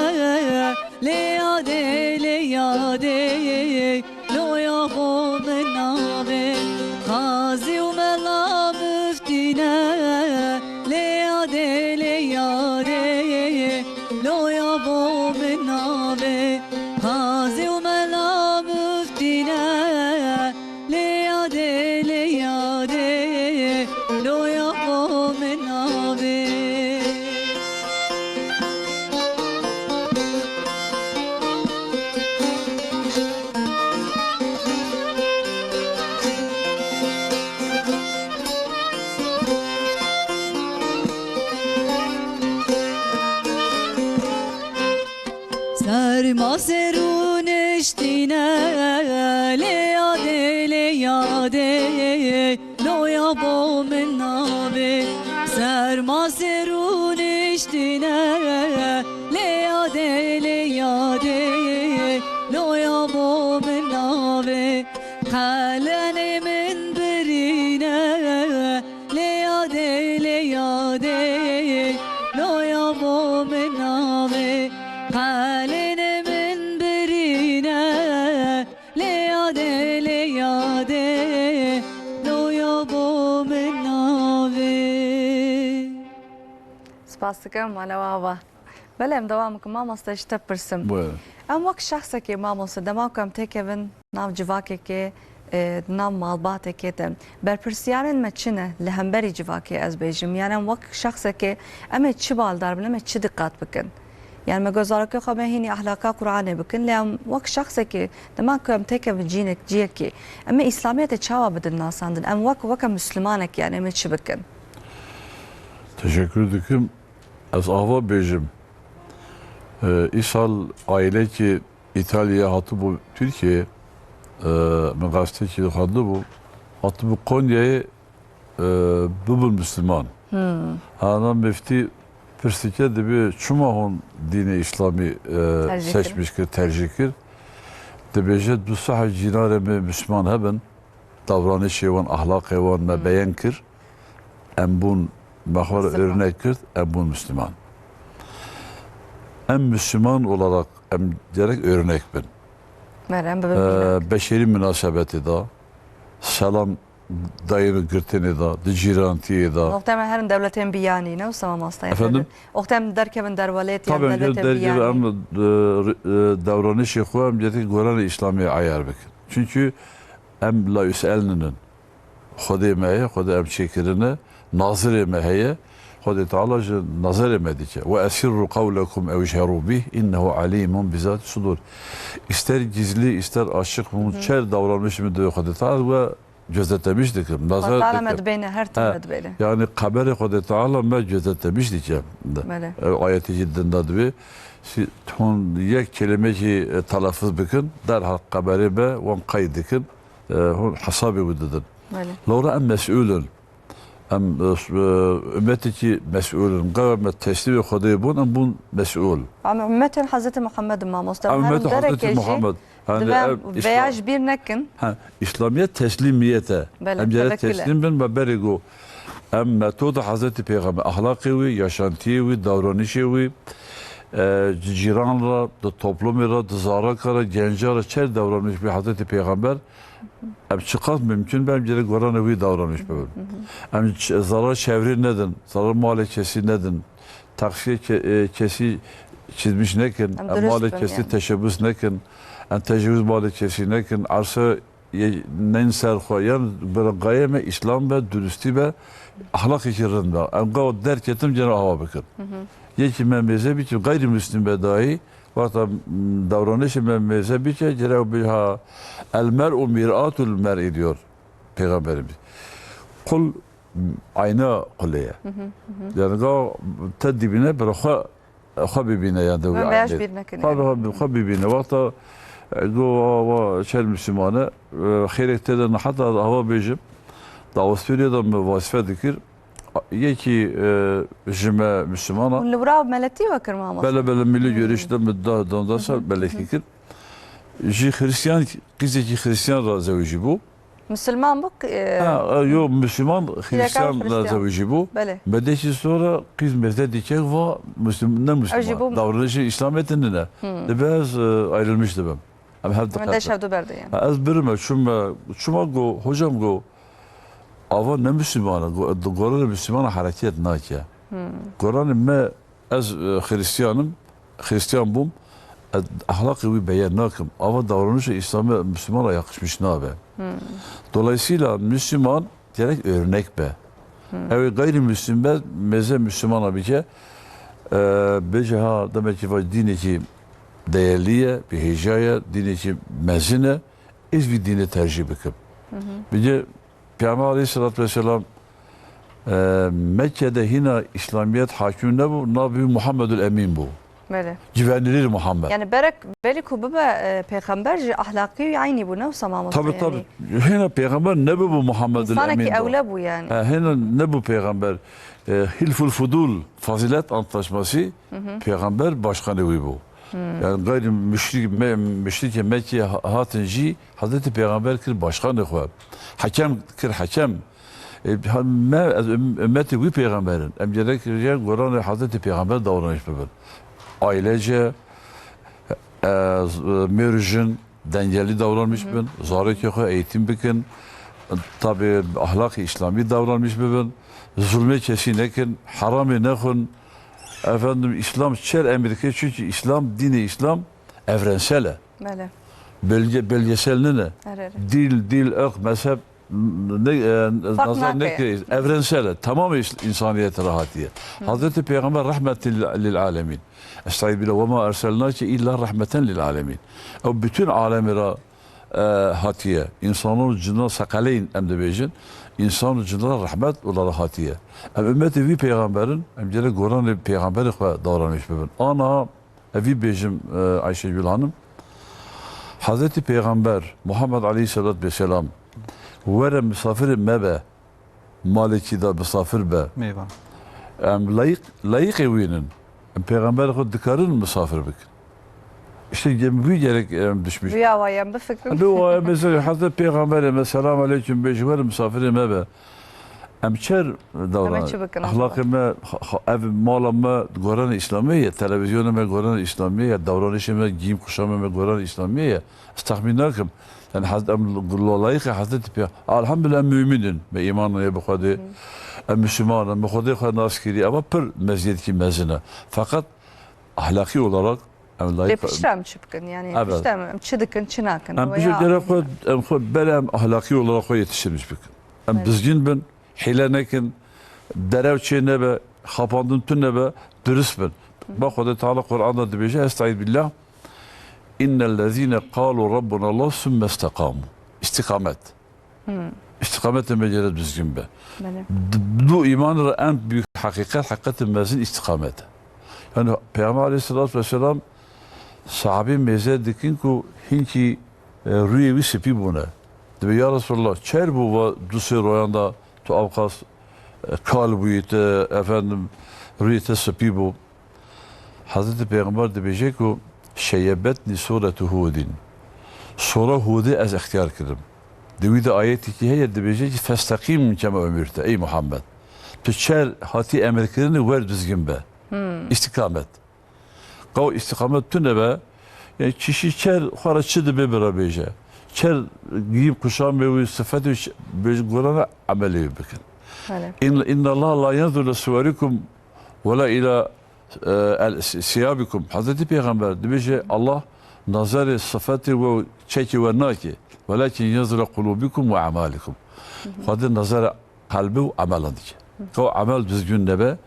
lê yadê, lê yadê, loya bo min navê. Qazî û mela miftî ne, lê yadê, lê yadê, loya bo min navê. Qazî û mela miftî ne, lê yadê, lê yadê, loya bo min navê. Serma ser û niştîne, lê yadê, lê yadê, loya bo min navê. Serma ser û niştîne, lê yadê, lê yadê, loya bo min navê. Qelenê min birîne, lê yadê, lê yadê, loya bo min navê. Qelenê min birîne, lê yadê, lê yadê, loya bo min navê. Spas dikim, mala we ava. Belê, em dewam bikin. Mamoste, ji te pirsim. Buyurun. Em wek şexsekê, mamoste, dema ku em têkevin nav civakekê, e, nav malbatekê de, berpirsiyarên me çi ne li hemberî civakê, ez bêjim? Yani em wek şexsekê, em ê çi baldar bin, em ê çi diqat bikin? Yani me gozarokê xwe me hînî ehlaka Qur'anê bikin, lê em wek şexsekê, dema ku em têkevin cînek, ciyekê, em ê Îslamiyetê çawa bidin nasandin? Em wek, weke Mislimanek, yani em ê çi bikin? Teşekkür dikim. Ez ava bêjim. Ee, îsal ailekî Îtalyaya hatibû Tirkiyeyê, e, min gazetekî xwendibû, hatibû Konyayê, e, bibin Müslüman. Hmm. Ana meftî pirsike dibe çima hûn dînê Îslamî, e, Tercih seçmiş kir, tercih kir. Dibêje du sehf cîranê me Müslüman hebin, davranişê wan, ahlaqê wan me Hmm. beyan kir. Em bûn, me xwe re Müslüman. Örnek kir, em bûn Müslüman. Em Müslüman olarak em gerek örnek bin. Mere, em bibin Ee, örnek. Beşerî münasebetê de, selam dayîn û girtinê de, di cîrantiyê de. Wextê em herin dewletên biyanî, ne wisa mamoste? Efendim? Wextê em derkevin derwelêt, yan Tabii, dewletên der-, biyanî. Em, e, r-, e, davranişê xwe em gerek goranê Îslamê ayar bikin. Çünkü em la yus'elninin. Xwedê me heye, Xwedê em çêkirine, nazirê me heye, Xwedê Teala ji nazirê me dike. "Ve esirru qewlekum ew ijheru bih, innehu alimun bizati sudur." İster gizli, ister açık, hûn Hı hı. çer davranış min divê Xwedê Teala we gözetlemiş dikim. Xwedê Nazar Teala dikim. me dibêne, her tim He, me dibêne. Yani xeberê Xwedê Teala me gözetlemiş dike. Belê. Ew ayetê jî dinda divê. Si-, hûn yek kelimekî, e, telaffuz bikin, derhal xeberê me wan qeyd dikin. E, hûn hesabê wî didin. Belê. Lewra em mesûl in. Em, e, s-, e, ummetekî mesûl in. Qewa me teslîmê Xwedê bûn, em bûn mesûl. Em ummetên Hezretî Muhammed in, mamoste. Em Her ummetê derekê Hezretî jî Muhammed. Yani, divê em ev vêya Îslam-, ji bîr nekin. Ha, Îslamiyet teslîmiyet e. Belê, Em gerek tevekkül e. teslîm bin, me berê got. Em metoda Hezretî Pêxember, ahlaqê wî, yaşantiyê wî, davranişê wî, e, ji cîran re, di toplumê re, di zareka re, genca re çer davranîş bi Hezretî Pêxember, em çiqas mümkün be, em gerek goranê wî davranîş bibin. Em ç-, zarar çevrê nedin, zarar malê kesî nedin, teqsiyê ke-, e, kesî çizmiş nekin, Em em dürüst malê bin kesî yani. teşebbüs nekin, em tecavuz malê kesî nekin, arsa yê nên ser xwe, yan bi qeyê me Îslam be, dürüstî be, ahlaqekî rind be. Em qewa derketim cene ava bikin. Hı hı. Yekî me mêze bî ki gayrimüslim be dahî, wexta, m, davranişê me mêze bî ki, cere ew bê ha, "El mer'u mir'atul mer'i" diyor Peygamberimiz. Kul, m, ayna kulê ye. Hı hı, hı hı. Yani qewa te dibîne bi xwe xwe bibîne, yan de wî Em vêya ji ailê. bîr nekin, Xwe, yani. xwe, xwe bibîne. Wexta, e, go wa, wa çer Müslümane, e, xêrek tê de ne heta hava bêjim. Da Avusturya'da me vazife dikir. A, yekî, e, ji me Müslümana. Hûn li wira meletî we kir, mamoste? Bele, bele, milli Hmm. görüş de me da, da, da, Hı hı. belekî kir. Ji Hristiyan, qîzekî Hristiyan re zewicî bû. Musulman bû, e, Ha, e, yo, Müslüman, Hristiyan re Hristiyan. zewicî bû. Belê. Bedekî sonra qîz mêze dikek va Müslüm-, ne Müslüman. Ew jî bû Davranışê Îslamiyetê nine. Hmm. Dibe ez, e, ayrılmış dibim. Em hev Em diqet deş bin. hevdu berde yani. Ha, ez birime, çûme, çûma go, hocam go, ava ne Müslüman e, go, goranê Müslüman hareket nake. Hmm. Goranê me Ez, e, Hristiyan im, Hristiyan bûm, ez ahlaqê wî beyan nakim. Ava davranışa Îslamê Müslümana yakışmış nabe. Hmm. Dolayısıyla Müslüman gerek örnek be. Hmm. Ew ê gayrimüslim be, mêze Müslümana bike, e, bêje ha, demek ki va dînekî değerli ye, bi hêja ye, dînekî mezin e, ez vî dînê tercih bikim. Hı hı. Bêje Peygamber aleyhissalatu vesselam, e, Mekke'de hîna İslamiyet hakim nebû, navê Muhammedül Emin bû. Belê. Güvenilir Muhammed. Yani berek belê ku bibe, e, pêxember jî ahlakî wî eynî bû, ne wisa mamoste Tabii, yani. tabii. Hîna pêxember nebû bu Muhammedül Emin. İnsanekî ewle bû yani. Ha, hîna nebû pêxember. E, Hilful Fudul, Fazilet Antlaşması, Hı hı. pêxember başkanê wî bû. Hmm. Yani gayri müşrik, me-, müşrikê Mekkê ha-, hatin jî Hazreti Pêxember kir başkanê xwe. Hekem kir hekem. E, ha, me, ez üm-, ümmetê wî pêxemberin. Em gerek ya goranê Hazreti Pêxember davranış bibin. Ailece, e, z-, mêr û jin dengeli davranmış Hı hı. bibin. Zarokê xwe eğitim bikin. Tabi ahlak-ı İslami davranmış bibin. Zulmê kesî nekin. Heramê nexwin. Efendim, İslam çer emir dike, çünkü İslam, dînê İslam evrensel e. Belê. Bölge, bölgesel nine. Her, her. Dil, dil, ırk, mezhep, ne, e, Fark nazar nake. neke, evrensel e. Tamam is-, insaniyet rahatiye. Hı. Hazreti Peygamber rahmet lil, lil alemin. Estaizu billah, "Ve ma erselnake illa rahmeten lil alemin." O bütün alemi ra e, hatiye. Însanan û cinan seqeleyn em dibêjin. Însan û cinan rehmet onlara hatiye. Em ummetê vî pêxember in, em gerek goranê pêxemberê xwe davranîş bibin. Aniha ev vî bêjim, e, Ayşegül Hanım, Hezretî Pêxember Muhammed aleyhisselatü vesselam, were misafirê me be, malekî de misafir be. Mêvan. Em layîq, layîqê wî nin. Em pêxemberê xwe dikarin misafir bikin. İşte gem-, wî gerek em düşmüş. Rüya wa em bifikrin. Li o em mesela Hezret Pêxemberê me selam aleyküm bêjî, were misafirê me be. Em çer davran. Em çi bikin acaba? Ahlakê me, ha-, ha-, ev mala me goranê İslamiye, televizyonê me goranê İslamiye, davranışê me, giyim kuşamê me goranê İslamiye. Ez texmîn nakim. Yani Haz-, em lo-, layîqê Hezretî Pê-, Elhamdülillah em mümîn in. Me îman heye bi Xwedê. Hı. Em Müslüman in. Bi Xwedê xwe nas kirî. Eva pir meziyetkî mezin e. Fakat ahlakî olarak em layîq. Lê piştre em çi bikin? Yani Evet. piştre em, em çi dikin, çi nakin? Em Veya piştre gerek xwe, em xwe bere em ahlakî olarak xwe yetiştirmiş bikin. Em Evet. dizgin bin. Hîle nekin, derew çê nebe, xapandin tune be, durist bin. Bak Xwedê Teala Qur'an da dibêje, Estaiz billah, "İnnellezîne qalu Rabbuna Allah sümme istekamu." İstikamet. Hmm. İstikametê me gerek dizgin be. Belê. D-, du îman re en büyük hakikat, hakikatin mezin istikamet e. Yani Peygamber aleyhissalatu vesselam sahabî mêze dikin ku hinkî e, rûyê wî spî bûne. Dibê, "Ya Resulallah, çer bû va du sê royan da tu avqas, e, kal bûyî te, efendim, rûyê te spî bû?" Hezretî Pêxember dibêje ku, "Şeyebetnî sûretu Hûdîn." Sora Hûdê ez extiyar kirim. Di wî de ayetekî heye, dibêje ki, "Festeqîm kema umirte, ey Muhammed." Tu çer hatî emirkirinî wer dizgin be. Hmm. Îstîkamet. Qew îstîqamet tune be, yani kişî çer xwe re çi dibe bira bêje. Çer giyim kuşamê wî, sifetê wî, bêje gorana emelê wî bikin. Belê. İn-, inna Allah la yenzuru ila suwerikum ve la ila, e, el si-, siyabikum. Hezretî Pêxember dibêje, Allah nazarê sifetê we û çekê we nake. Welakin yenzuru ila qulubikum ve amalikum. Hı hı. Xwedê nazarê qelbê û emelan dike. Qew emel dizgin nebe,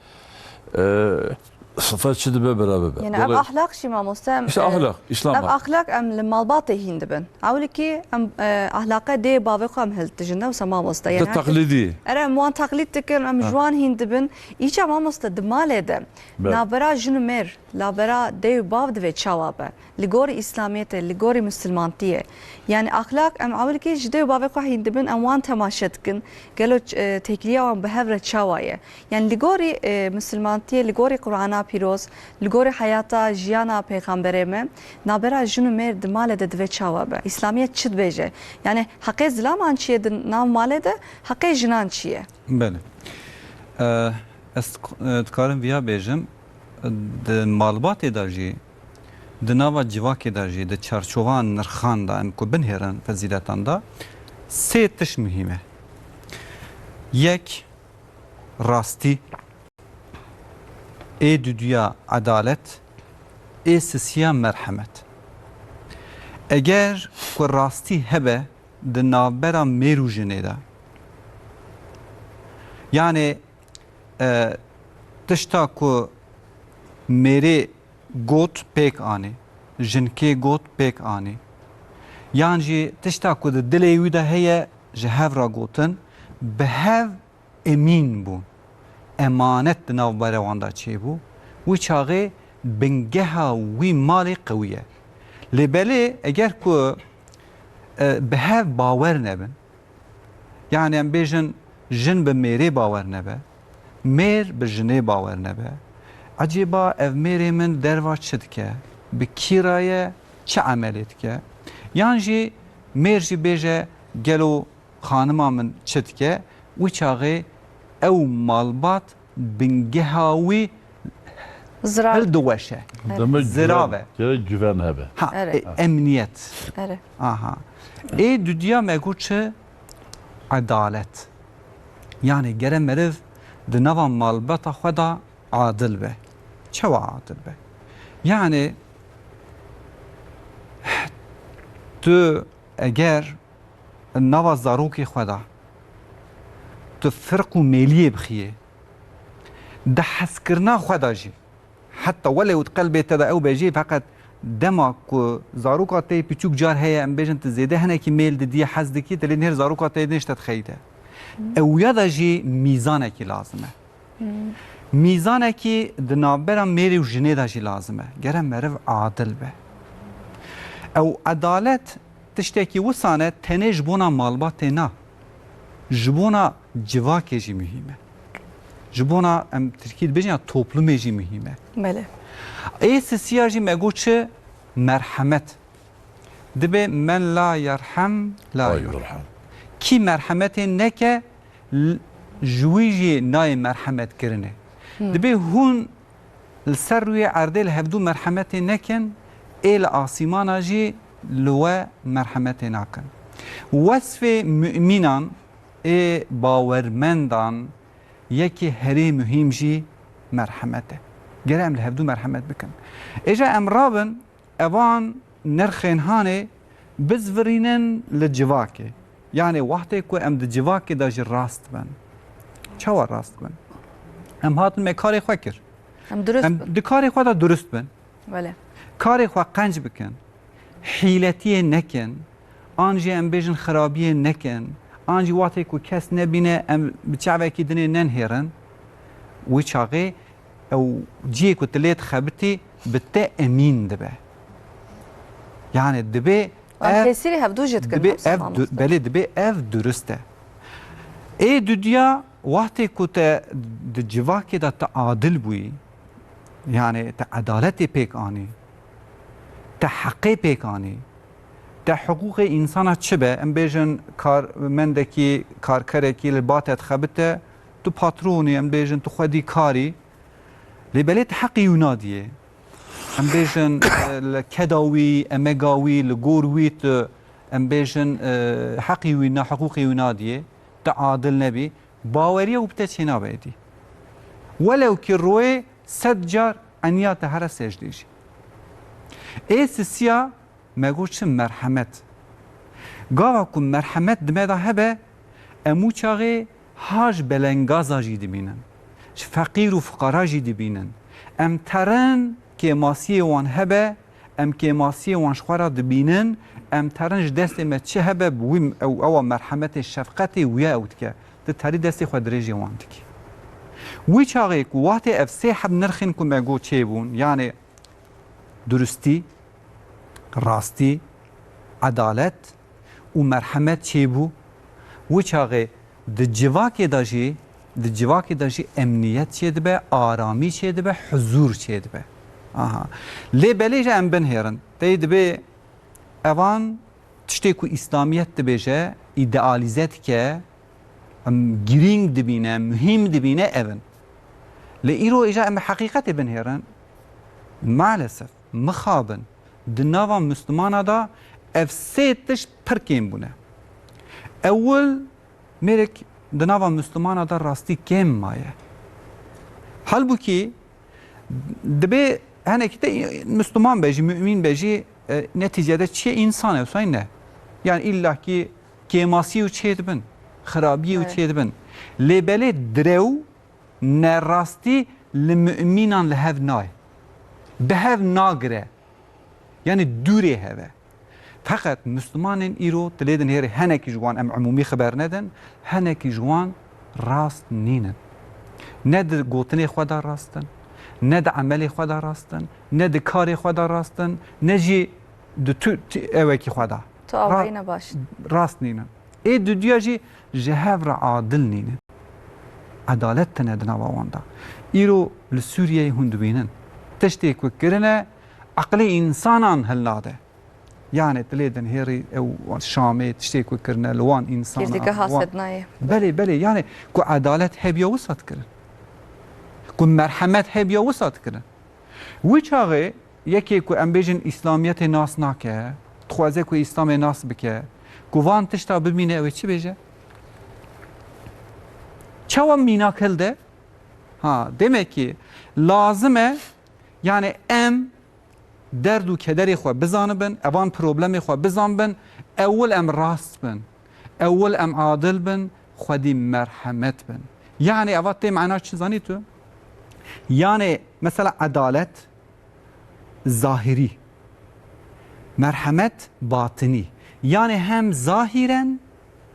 e, sifet çi dibe bira bibe. Yani ev Dolayı ahlak jî mamoste, em, İşte e, ahlak, İslam ev ahlak. ahlak em li malbatê hîn dibin. Ewlikî em, e, ahlaqe dê bavê xwe em hildijin, ne wisa mamoste. De Yani her taqlidî. Ere em wan taqlîd dikin, em Ha. ji wan hîn dibin. Îca mamoste di malê de, Be. navbera jin û mêr, navbera dê û bav divê çawa be? Li gorî Îslamiyetê, li gorî Misilmantiyê. Yani ahlak, em ewilkî ji dê û bavê xwe hîn dibin, em wan temaşe dikin. Gelo, e, têkiliya wan bi hev re çawa ye? Yani li gorî, e, Misilmantiyê, li gorî Qur'ana Pîroz, li gorî heyata, jiyana Pêxemberê me, nabera jin û mêr di malê de divê çawa be? Îslamiyet çi dibêje? Yani heqê zilaman çi ye di nav malê de, heqê jinan çi ye? Belê. E, ez, e, dikarim viya bêjim, di malbatê de jî, di nava civakê de jî, di çarçova nirxan de, em ku binêrin fezîletan de, sê tişt muhîm e. Yek, rastî, ê duduya edalet, ê sisiya merhemet. Eger ku rastî hebe di navbera mêr û jinê de, yani, e, tişta ku mêrê got pêk anî, jinkê got pêk anî, yan jî tişta ku di dilê wî de heye ji hev re gotin, bi hev emîn bûn, emanet di navbera wan de çêbû, wî çaxê bingeha wî malê qewî ye. Lê belê eger ku, e, bi hev bawer nebin, yani em bêjin jin bi mêrê bawer nebe, mêr bi jinê bawer nebe, ecêba ev mêrê min derva çi dike, bi kî re ye, çi emelê dike? Yan jî mêr jî bêje gelo xanima min çi dike, wî çaxê ew malbat bingeha wî Zirar. hildiweşe. Evet. Demek Zirav güven, e. gerek güven hebe. Ha, Erê. e, emniyet. Erê. Aha. Ê dudiya me got çi? Edalet. Yani gere meriv di nava malbata xwe de adil be. Çawa adil be? Yani tu eger nava zarokê xwe de tu firq û mêliyê bixiyê, di hezkirina xwe de jî, heta welê û di qelbê te de ew be jî, feqet Dema ku zaroka te yê piçûk car heye, em bêjin tu zêde hinekî mêl didiye, hez dikî, tu lê nêr zaroka te yê nêşte dixeyîte. Ew ya da jî mîzanekî lazim e. Mîzanekî di navbera mêrê û jinê de jî lazim e. Gere meriv adil be. Ew edalet tiştekî wisan e, tenê ji bona malbatê na. Ji bona civakê jî muhîm e. Ji bona, em tirkî dibêjin ya, toplumê jî muhîm e. Belê. Ê sisiya jî me got çi? Merhemet. Dibê men la yerhem la Ay yurhem. Yurhem. Kî merhemetê neke, l-, ji wî jî nayê merhemet kirinê. Hmm. Dibê hûn li ser rûyê erdê li hevdû merhemetê nekin, ê li asîmana jî li we merhemetê nakin. Wesfê mumînan ê bawermendan yekê herê muhîm jî merhemet e. Gere em li hevdû merhemet bikin. Êja em rabin, evan nirxên hanê bizvirînin li civakê. Yanê wextê ku em di civakê de jî rast bin. Çawa rast bin? Em hatin me karê xwe kir. Em durist Em bin. Di karê xwe de durist bin. Belê. Karê xwe qenc bikin. Hîletiyê nekin. An jî em bêjin xirabiyê nekin. An jî wextê ku kes nebîne em bi çavekî dinê nenhêrin. Wî çaxê ew cihê ku tu lê dixebitî bi te emîn dibe. Yani dibê Wan ev, tesîrê hevdû jî dikin, dibê ev mamoste. Du-, belê dibê ev durist e. Ê dudiya wextê ku te di civakê de te adil bûyî, yani te edaletê pêk anî, te heqê pêk anî, te hiqûqê însana çi be, em bêjin karmendekî, karkerekî li ba te dixebite, tu patronî, em bêjin tu xwedî karî, lê belê tu heqî wî nadiyê. Em bêjin, e, li keda wî, emega wî, li gor wî tu, em bêjin, e, heqî wî na, hiqûqê wî nadiyê, tu adil nebî, baweriya wî bi te çênabe êdî. Welew ki royê sed car eniya te here secdê jî. Ê sisiya me got çi? Merhemet. Gava ku merhemet di me de hebe, em wî çaxê ha ji belengaza jî dibînin. Ji feqîr û fuqara jî dibînin. Em terin kêmasiyê wan hebe, em kêmasiyê wan ji xwe re dibînin, em terin ji destê me çi hebe, bi wî ew, ewa merhemetê, şefqetê wî ye ew dike. Tu terî destê xwe dirêjê wan dikî. Wî çaxê ku wextê ev sê heb nirxên ku me got çêbûn, yanê durustî, rastî, edalet û merhemet çêbû, wî çaxê di civakê de jî, di civakê de jî emniyet çêdibe, aramî çêdibe, huzûr çêdibe. Aha. Lê belê jî em binhêrin. Tey dibê evan tiştê ku îslamiyet dibêje, îdealîze dike, em girîng dibîne, muhîm dibîne, ev in. Lê îro îja em bi heqîqetê binhêrin, maalesef, mixabin, di nava Mislimana de ev sê tişt pir kêm bûne. Ewil, mêrek di nava Mislimana de rastî kêm maye. Halbûkî, dibê henekî te Misliman be jî, mumîn be jî, e, netîcede çi ye? Însan e, wisa ne? Yani îlla kî kêmasiyê û çêdibin, xirabiyê û Evet. çêdibin. Lê belê direw, nerastî li mumînan li hev nayê. Bi hev nagire. Yani dûrê hev e. Feqet Mislimanên îro, tu lê dinhêrî, henekî ji wan, em umûmî xiber nedin, henekî ji wan rast nînin. Ne di gotinê xwe de rast in, ne di emelê xwe de rast in, ne di karê xwe de rast in, ne jî di tu, tu ewekî xwe de. Tu awayî Ra-, ne baş. Rast nînin. Ê dudiya jî ji hev re adil nînin. Edalet tine di nava wan de. Îro li Sûriyeyê hûn dibînin. Tiştê ku kirine, eqlê însanan hilnade. Yani, tu lê dinhêrî ew Şamê tiştê ku kirine li wan însanan, Kêrdîgeha wan Sednayê. Belê, belê, yani, ku edalet hebiya wisa dikirin. Ku merhemet hebiya wisa dikirin. Wî çaxê yekê ku em bêjin îslamiyetê nas nake, dixwaze ku îslamê nas bike, ku van tişta bimîne, ew ê çi bêje? Çawa mînak hilde? Ha, demek ki lazim e, yani em derd û kederê xwe bizanibin, evan problemê xwe bizanbin, ewil em rast bin, ewil em adil bin, xwedî merhemet bin. Yani eva tê mana çi zanî tu? Yani mesela edalet zahirî, Merhemet batinî. Yanê hem zahîren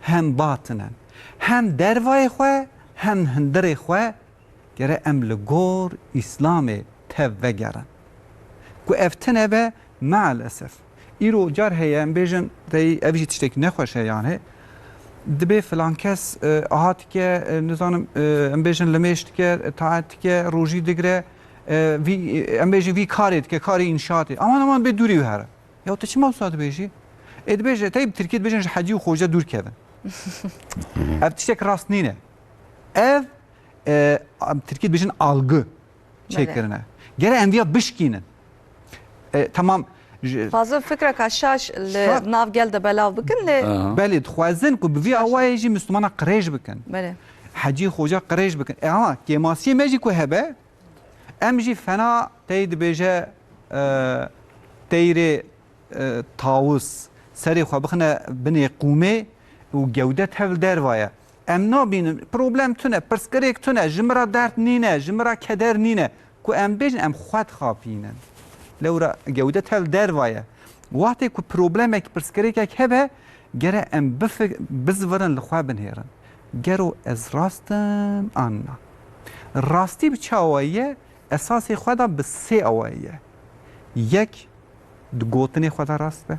hem batinen. Hem dervayê xwe hem hundirê xwe gere em li gor Îslamê tev vegerin. Ku ev tine be, meelesef. Îro car heye, em bêjin, dey, ev jî tiştekî nexweş e yani. Dibê filan kes, e, aha dike, e, nizanim, e, em bêjin limêj dike, taet dike, rojî digre, e, vî, e, em bêjin vî karê dike, karê înşaatê. Aman aman bê dûrî wî here. Ya tu çima wisa dibêjî? Ê dibêje, tey bi tirkî dibêjin ji hecî û xoce dûr kevin. Ev tiştek rast nîne. Ev, e, em tirkî dibêjin algı Belê. çêkirine. Gere em viya bişkînin. E, tamam. Ji Fazil fikreka şaş li Şa- nav gel de belav bikin lê Aha. Belê, dixwazin ku bi vî Şaş. awayê jî Müslümana qirêj bikin. Belê. Hecî xoca qirêj bikin. E, ama kêmasiyê me jî ku hebe, em jî fena tey dibêje, e, teyrê, e, tawis serê xwe bixine binê qûmê û gewde tev derva ye. Em nabînin, problem tune, pirsgirêk tune, ji min re derd nîne, ji min re keder nîne. Ku em bêjin, em xwe dixapînin. Lewra gewde tev derva ye. Wextê ku problemek, pirsgirêkek hebe, gere em bifik-, bizivirin, li xwe binêrin. Gero ez rast im an na? Rastî bi çi awayî ye? Esasê xwe de bi sê awayî ye. Yek, di gotinê xwe de rast be.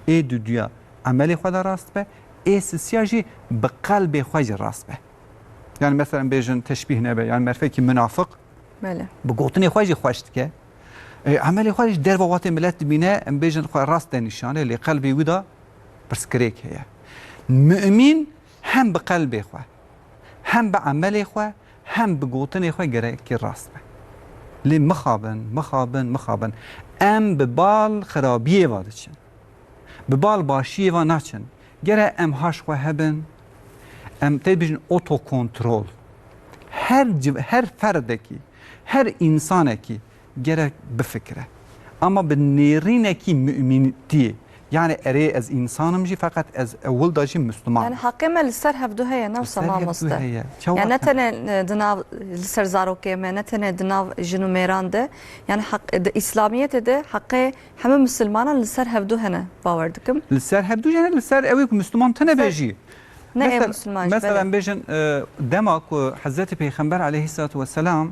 Ê duduya emelê xwe de rast be. Ê sisiya jî bi qelbê xwe jî rast be. Yani mesela em bêjin teşbîh nebe, yani merfekî minafik Belê. bi gotinê xwe jî xweş dike. E, emelê xwe jî derva watê milet dibîne, em bêjin xwe rast de nîşane, lê qelbê wî de pirsgirêk heye. Mumîn hem bi qelbê xwe, hem bi emelê xwe, hem bi gotinê xwe gerekî rast be. Lê mixabin, mixabin, mixabin. Em bi bal xirabiyê ve diçin. Bi bal başiyê ve naçin. Gere em haş xwe hebin, em tê bijin otokontrol. Her civ-, her ferdekî, her însanekî gerek bifikire. Ama bi nêrînekî mumîntiyê. Yani erê ez însan im jî, feqet ez ewil de jî Müslüman im. Yani heqê me li ser hevdu heye, ne Li wisa ser hevdu mamoste? heye. Çawa Yani ne te- tenê, e, di nav, li ser zarokê me, ne tenê di nav jin û mêran de. Yani heq, di Îslamiyetê de heqê hemû Müslümanan li ser hevdu hene, bawer dikim. Li ser hevdu hene, li ser ew ê ku Müslüman tine Ser- be jî. Ne ê Mesela- Müslüman jî, Mesela belê. em bêjin, e, dema ku Hezretî Peyxember aleyhissalatu vesselam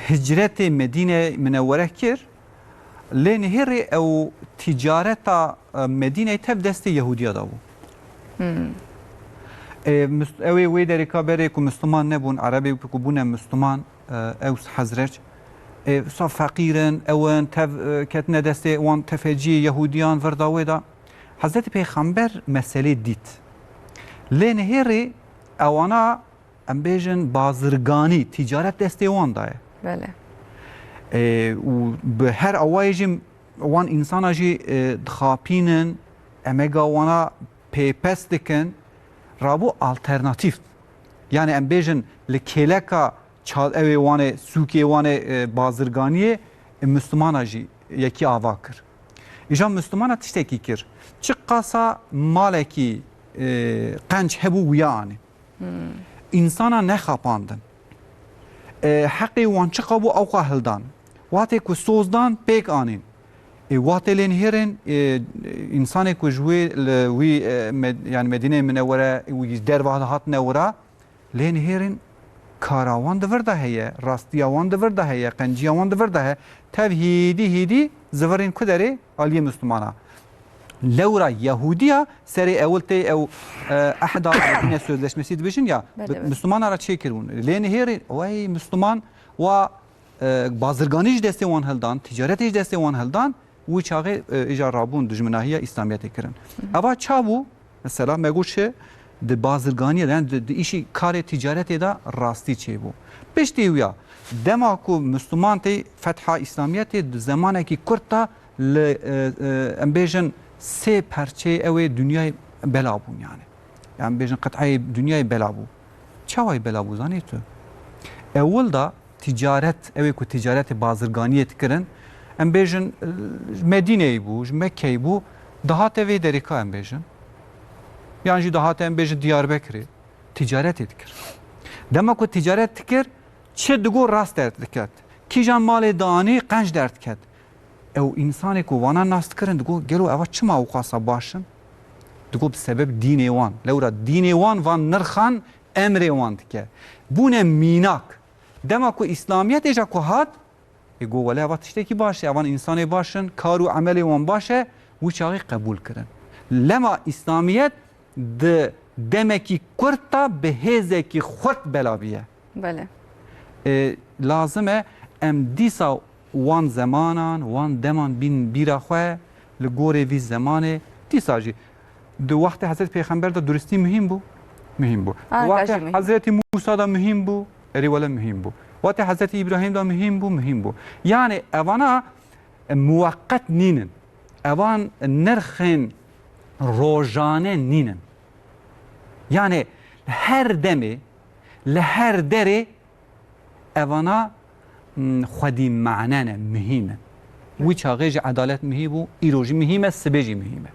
hicretê Medîne Minewwere kir, lê nihêrî ew ticareta, e, Medîneyê tev destê Yehudiya de bû. Hmm. E, mus-, ew ê wê derê ka berê ku Müslüman nebûn, Erebê ku bûne Müslüman, e, Ews Hezreç, e, wisa feqîr in, ew in, tev, e, ketine destê wan tefeciyê Yehudiyan, vir da wê da. Hezretî Peyxember meselê dît. Lê nihêrî ewana, em bêjin, bazirganî, ticaret destê wan daye. Belê. E, û bi her awayê jî wan însana jî, e, dixapînin, emega wana pêpes dikin, rabû alternatîf. Yani em bêjin li kêleka ça-, ew ê wan ê, sûkê wan ê, e, bazirganiyê, e, Müslümana jî yekî ava kir. Îja Müslümana tiştekî kir. Çiqasa malekî, e, qenc hebû wiya anî. Hmm. Însana nexapandin. E, heqê wan çiqa bû ewqa hildan. Watê ku soz dan pêk anîn. Ê, watê lê nihêrin, ê, însanê ku ji wê li wî, e, Med-, yani Medîneyê Minewwere wî derva hatine wira, lê nihêrin kara wan di vir de heye, rastiya wan di vir de heye, qenciya wan di vir de heye. Tev hîdî hîdî zivirên ku derê aliyê Müslümana. Lewra Yehudiya serê ewil tê ew, e, ehda Medîne sözleşmesi dibêjin ya, Belê, bi-, belê. Müslümana re çêkiribûn. Lê nihêrin, wey Müslüman wa e, bazirganî ji destê wan hildan, ticaretê ji destê wan hildan, wî çaxê, e, îja rabûn dijminahiya Îslamiyetê kirin. Hı hı. Eva ça bû? Mesela me got çi? Di bazirganiyê de, yani di, di îşî karê ticaretê de rastî çêbû. Piştî wîya, dema ku Müslüman tê fetha Îslamiyetê di zemanekî kurt de li, e, e, em bêjin sê perçeyê ew ê dinyayê bela bûn yani. Yan bêjin qit'eyê dinyayê bela bû. Çawa yê bela bû, zanî tu? Ewil da ticaret, ew ê ku ticaretê bazirganiyê dikirin, em bêjin, e, ji Medîneyê bû, ji Mekkeyê bû, dihate vê derê ka em bêjin. Yan jî dihate em bêjin Diyarbekirê. Ticaretê dikir. Dema ku ticaret dikir, çi digot rast derdiket. Kîjan malê dianî qenc derdiket. Ew însanê ku wana nas dikirin, digo, gelo eva çima ew qasa baş in? Digo, bi sebeb dînê wan. Lewra dînê wan van nirxan emrê wan dike. Bûne mînak. Dema ku Îslamiyetê ja ku hat, ê got, wele eva tiştekî baş e, evan însanê baş in, kar û emelê wan baş e, wî çaxî qebûl kirin. Lema Îslamiyet di demekî kurt de bi hêzekî xurt belaviye. Belê. E, lazim e em dîsa wan zemanan, wan deman bîn bîra xwe, li gorê vî zemanê, dîsa jî di wextê Hezretî Pêxember de duristî muhîm bû. Muhîm bû. Di Anka wextê jî muhîm. Hezretî Mûsa de muhîm bû. Erê wele muhîm bû. Wextê Hezretî Îbrahîm de muhîm bû, muhîm bû. Yani evana, e, muweqet nînin. Evan nirxên rojane nînin. Yani li her demê, li her derê evana, m, xwedî mane ne, muhîm in. Wî çaxê jî edalet muhîm bû, îro jî muhîm e, sibê jî muhîm e.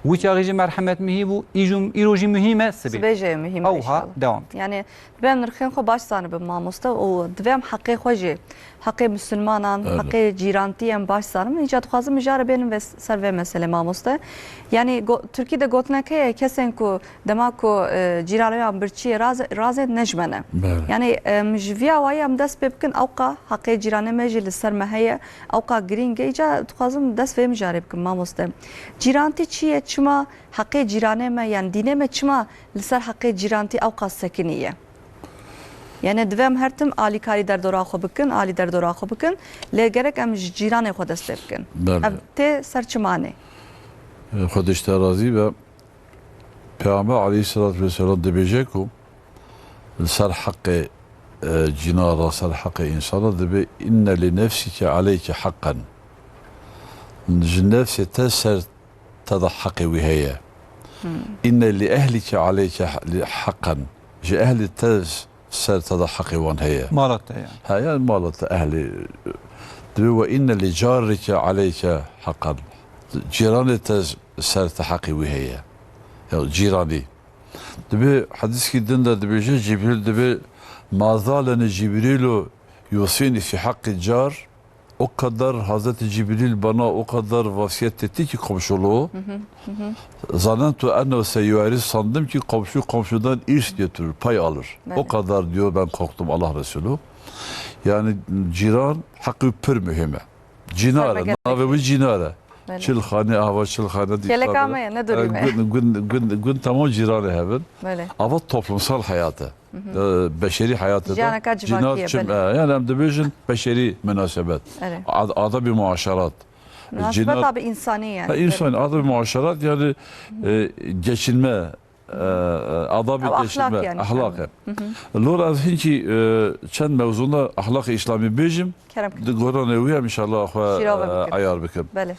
Wî çaxê jî merhemet muhîm bû, îjû-, îro jî muhîm e, sibê. Sibê jî muhîm e Ewha inşallah. Devam dike. Yani, divê em nirxên xwe baş zanibin mamoste û divê em heqê xwe jî, heqê misilmanan, Evet. heqê cîrantî em baş zanibin. Îca dixwazim mijare bênim ve ser vê meselê mamoste. Yani, go-, Tirkî de gotinek heye, kesên ku dema ku, e, cîranê yan birçî razê, razê nejmene. Evet. Yani, em ji vî awayî em dest pê bikin, ewqa heqê cîranê me jî li ser me heye, ewqa girîng e. Îca dixwazim dest vê mijarê bikim mamoste. Cîrantî çi ye? Çima heqê cîranê me, yani dînê me çima li ser heqê cîrantî ewqas sekiniye? Yani divê em her tim alîkarî derdora xwe bikin, alî derdora xwe bikin, lê gerek em ji cîranê xwe dest pê bikin. Belê. Ev tê ser çi manê? Xwedê ji te razî be. Peyxember aleyhisselatu vesselam dibêje ku li ser heqê, e, cînara, ser heqê însana dibê, "Inne li nefsike aleyke haqqan." Ji nefsê te ser te de heqê wî heye. Hmm. "Inne li ehlike aleyke ha-, li haqqan." Ji ehlê te ser te de heqê wan heye. Mala te yani. Ha, yani mala te, ehlê. Dibê, "Ve inne li carike aleyke haqqan." Cîranê te ser te heqê wî heye. Ya cîranî. Dibê hedîskî din de dibêje, Cibrîl dibê, "Ma zaleni Cibrîlu yusîni fî heqqî car." O kadar Hazreti Cibril bana o kadar vasiyet etti ki komşuluğu. Hı hı, hı hı. Zanentu ennehu seyuvaris, sandım ki komşu komşudan irs götürür, pay alır. Evet. O kadar diyor, ben korktum Allah Resulü. Yani cîran heqî pir muhîm e. Cînar e, Sermeke navê wî cînar e. Belê. Çil xane, ava çil xane di Gelek Îslamê de. Ame ye, ne durî E, me. Gun, gun, gun, gun tamam cîranê hevin. Belê. Ava toplumsal hayat e. Hı hı. E, beşerî hayat e de. Jiyaneka civakî Cînar ye, çim, belê. E, yani em dibêjin beşerî münasebet. Erê. Ad-, adabî muaşerat. Münasebet Cînar abi insani yani. Ha, insan, adabî muaşerat yani, e, geçinme, e, e, adabî Ew geçinme, ahlak yani. Ahlak e. Hı hı. Lor ez hinkî, e, çend mewzûna ahlakê Îslamî bêjim. Kerem kir. Di goranê wî em inşallah xwe, Şîrove e, bikin. Ayar bikim. Belê.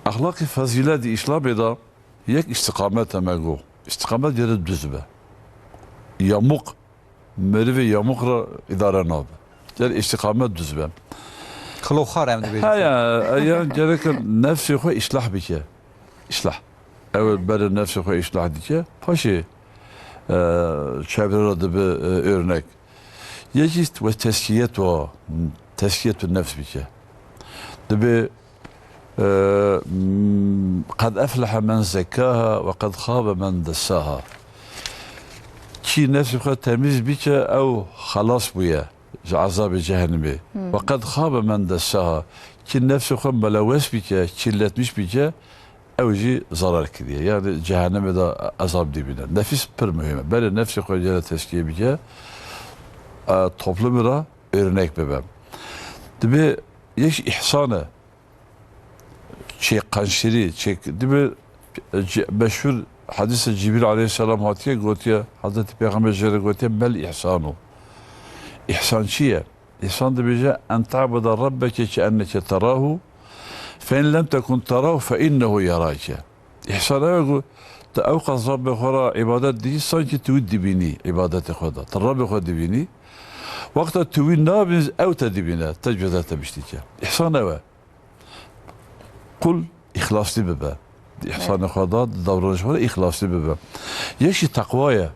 Ahlakê fezîle di Îslamê de yek îstiqamet e me got. Îstiqamet gere duz be. Yamuk, merivê yamuk re îdare nabe. Gere îstiqamet duz be. Xilûxar em dibêjin. Ha ya, e, ya gerek nefsê xwe îslah bike. Îslah. Ew berê nefsê xwe îslah dike. Paşê, e, çevre re dibe, e, örnek. Yekî we teskiyet wa, teskiyetu nefs bike. Dibe, e, m, "Qed eflehe men zekkaha ve qed xabe men dessaha." Kî nefsê xwe temîz bike, ew xelas bûye ji ezabê cehennemê. Hmm. "Ve qed xabe men dessaha." Kî nefsê xwe melewes bike, kirletmiş bike, ew jî zarar kiriye. Yani cehennemê de ezab dibîne. Nefis pir muhîm e. Berê nefsê xwe gere tezkiye bike, e, toplumê re örnek bibe. Dibe yek jî îhsan e. Çê qenşirî, çê, dibe, ci-, meşhur hedîsa Cibrîl aleyhisselam hatiye gotiye, Hazreti Peyxember jê re gotiye, "Mel îhsanu." Îhsan çi ye? Îhsan dibêje, "En ta'bude rabbeke ke enneke terahu, fe in lem tekun terahu fe innehu yerake." Îhsan ew e ku tu ew qas Rabbê xwe re îbadet dikî, sankî tu wî dibînî îbadetê xwe de. Tu Rabbê xwe dibînî. Wexta tu wî nabînî, ew te dibîne, te cihda te biştî ke. Îhsan ew e. Qul îxlasî bibe. Di îhsanê xwe de, di davranişê xwe de îxlasî bibe. Yek jî teqwa ye.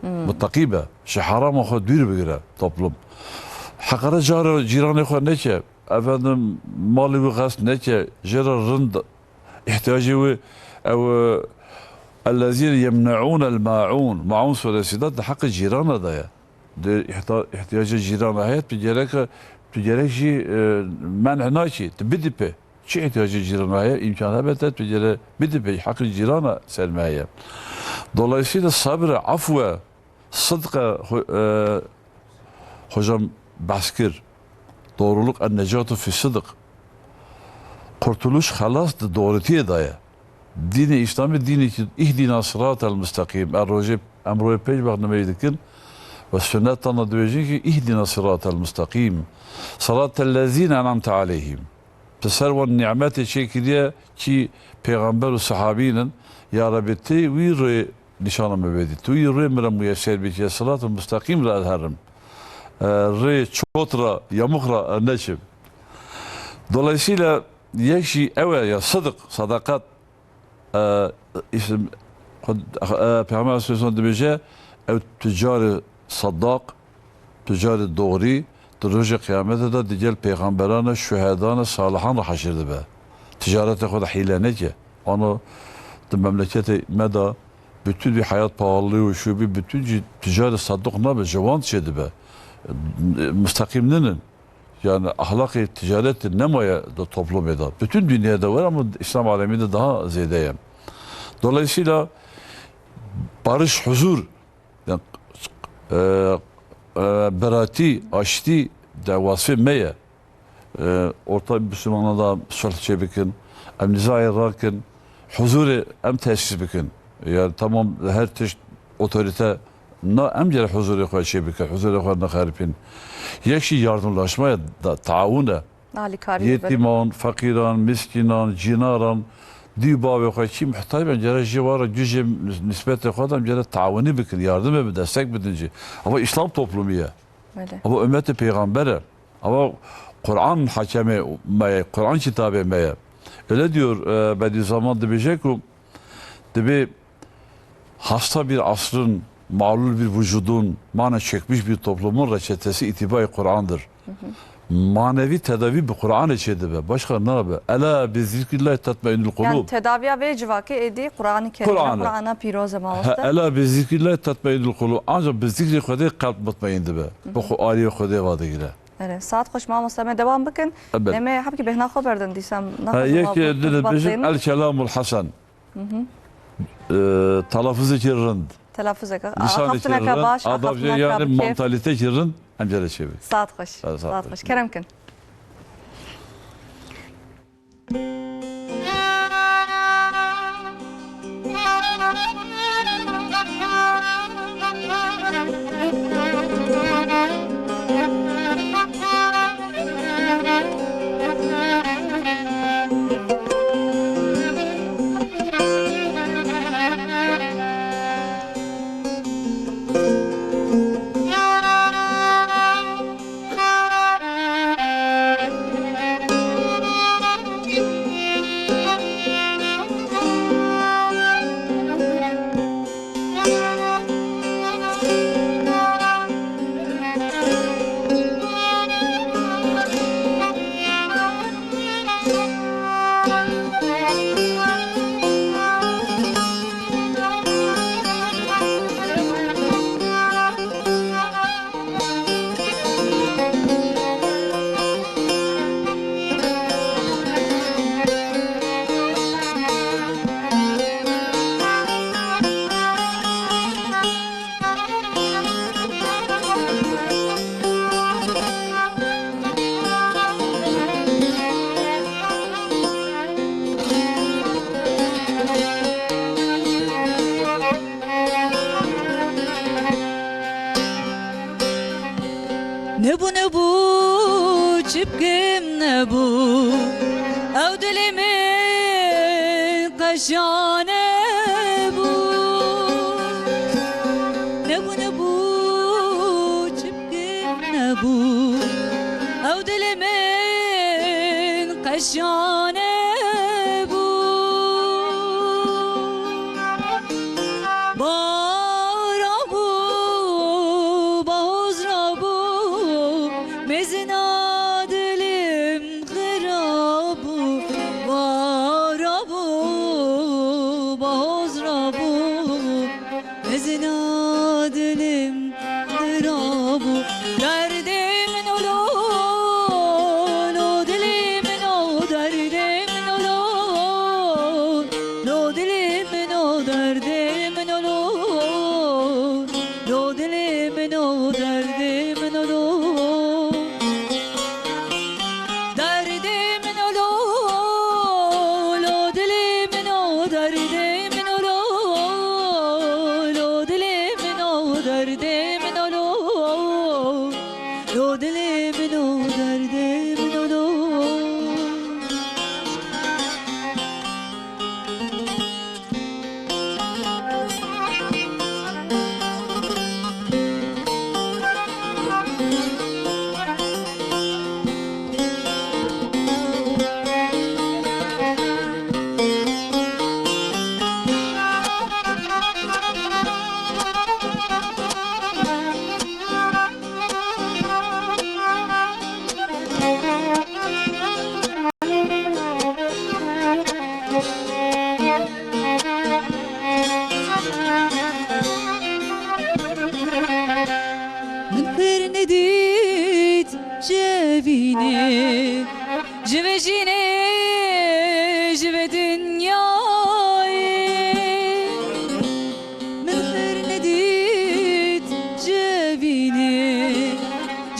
Hmm. Muteqî be. Ji herama xwe dûr bigire toplum. Heqere cara cîranê xwe neke. Efendim, malê wî xes neke, jê re rind, ihtiyacê wî, ew, e, "Ellezîne yemneûnel maûn", Maûn suresî de di heqê cîrana de ye. Di ihta-, ihtiyacê cîrana heye, tu gerek, tu gerek jî, e, men'e nakî, tu bidî pê. Çi ihtiyacê cîrana heye, îmkan hebe te, tu gere bidî pê, heqê cîrana ser me heye. Dolayısıyla sabir e, afw e, Sidq e, ho-, e, hocam behs kir. Doğruluk, en necatu fi sidq. Kurtuluş, xelas di doğrutiyê de ye. Dînê Îslamê dînekî ihdina siratel mustaqîm. Em rojê, em rojê pênc wext nimêj dikin ve sunnetana dibêjin ki ihdina siratel mustaqîm. Siratel lezîne en'amte aleyhim. Bi ser wan nîmetê çêkiriye kî pêxember û sehabîn in, ya Rebî, tu wî rê nîşana min bidî. Tu wî rê min re muyeser bikî, ez sirat û mustaqîm re ez herim. E, rê çot re, yamûx re ez neçim. Dolayısıyla yek jî ew e ya sidiq, sadakat, e, îsim, xwe, e, Pêxember aleyhisselam dibêje, ew tucarê sedaq, tucarê doğrî, di rojê qiyametê de digel pêxemberan e, şuhedan e, salihan re heşir dibe. Ticaretê xwe de hîle neke. Ano di memleketê me de bütün bir hayat pahalılığı û şu bir bütün jî ticarê saduq nabe, ji wan çê dibe. Mustaqîm ninin. Yani ahlakê ticaretê nemaye di toplumê de. Bütün dünyada var ama İslam aleminde daha zêde ye. Dolayısıyla barış, huzur, yani, e, e, beratî, aştî de wasfê me ye. E, orta Müslümana da sulh çêbikin, em nizayê rakin, huzurê em tesis bikin. Yani tamam, her tişt otorite na, em gere huzurê xwe çêbikin, huzurê xwe nexeripîn. Yek jî yardımlaşma ye, da, taawun e. Alîkarî. Yetîman, feqîran, miskînan, cînaran, dî û bavê xwe kî muhtac be, gere jê wa re cujê nisbetê xwe de em gere taawunî bikin, yardim e bi destek bidin jî. Ama İslam toplumî ye. Belê. Ama ümmetê peyxamber e. Ama Kur'an hakemê me ye, Kur'an kitabê me ye. Öyle diyor, e, Bediüzzaman dibêje ku dibê hasta bir asrın, mağlul bir vücudun, mana çökmüş bir toplumun reçetesi itibari Kur'an'dır. Hı hı. Manevi tedavi bi Kur'anê çêdibe. Başka ne be? Ela bi zikrillahi tatmainnul kulub. Yani tedaviya vê civakê êdî Kur'an-ı Kerim, Kur'an e. Kur'ana pîroz e, mamoste. He, ela bi zikrillahi tatmainnul kulub. Ancak bi zikrê Xwedê kalp mutmain dibe. Hı hı. Bi xwe aliyê Xwedê va digire. Erê, saet xweş mamoste, me dewam bikin. Ebed. Em ê hebkî bêhna xwe berdin dîsa. Ha, naxwazim yek wa dil dibêjin, el kelamul hasan. Hı hı. Ee, telafuzekî rind. Telafuzeke, axaftineke baş, axaftineke bi kêf. Adabê yani mantalîtekî rind, em care çêbin. Saet xweş. Ha, saet xweş. Kerem kin. Nebû, nebû, çi bikim, nebû. Ew dilê min qeşa nebû. Nebû, nebû, çi bikim, nebû. Ew dilê min qeşa nebû. Bahar rabû, bahoz rabû, mezina dilê Mezina dilim xirab bû, derdê min o lo, lo dilê min o, derdê min o lo, lo dilê min o, derdê min o lo, lo dilê min o, derdê min o lo. Derdê min o lo, lo dilê min o, derdê min o lo, lo dilê min o, derdê min o lo, lo dilê min o, derdê min o lo. Min pir nedît ji evînê, ji vê jînê, ji vê dinyayê. Min pir nedît ji evînê,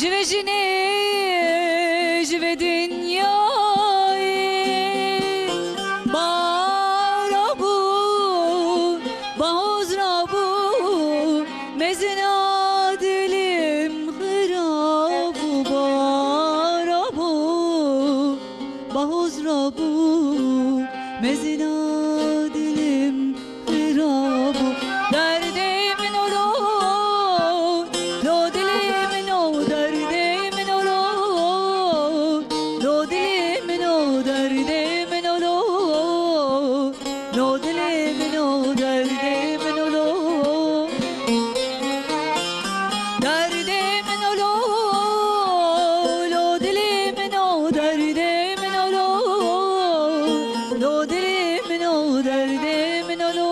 ji vê jinê, ji vê dinyayê. Bahar rabû, bahoz rabû, mezina dilim xirab bû. Bahar rabû, bahoz rabû, mezina dilim xirab bû. Derdê min o lo, lo dilê min o, derdê min o lo, lo dilê min o, derdê min o lo, lo dilê min o, derdê min o lo. Derdê min o lo, lo dilê min o, derdê min o lo, lo dilê min o, derdê min o lo.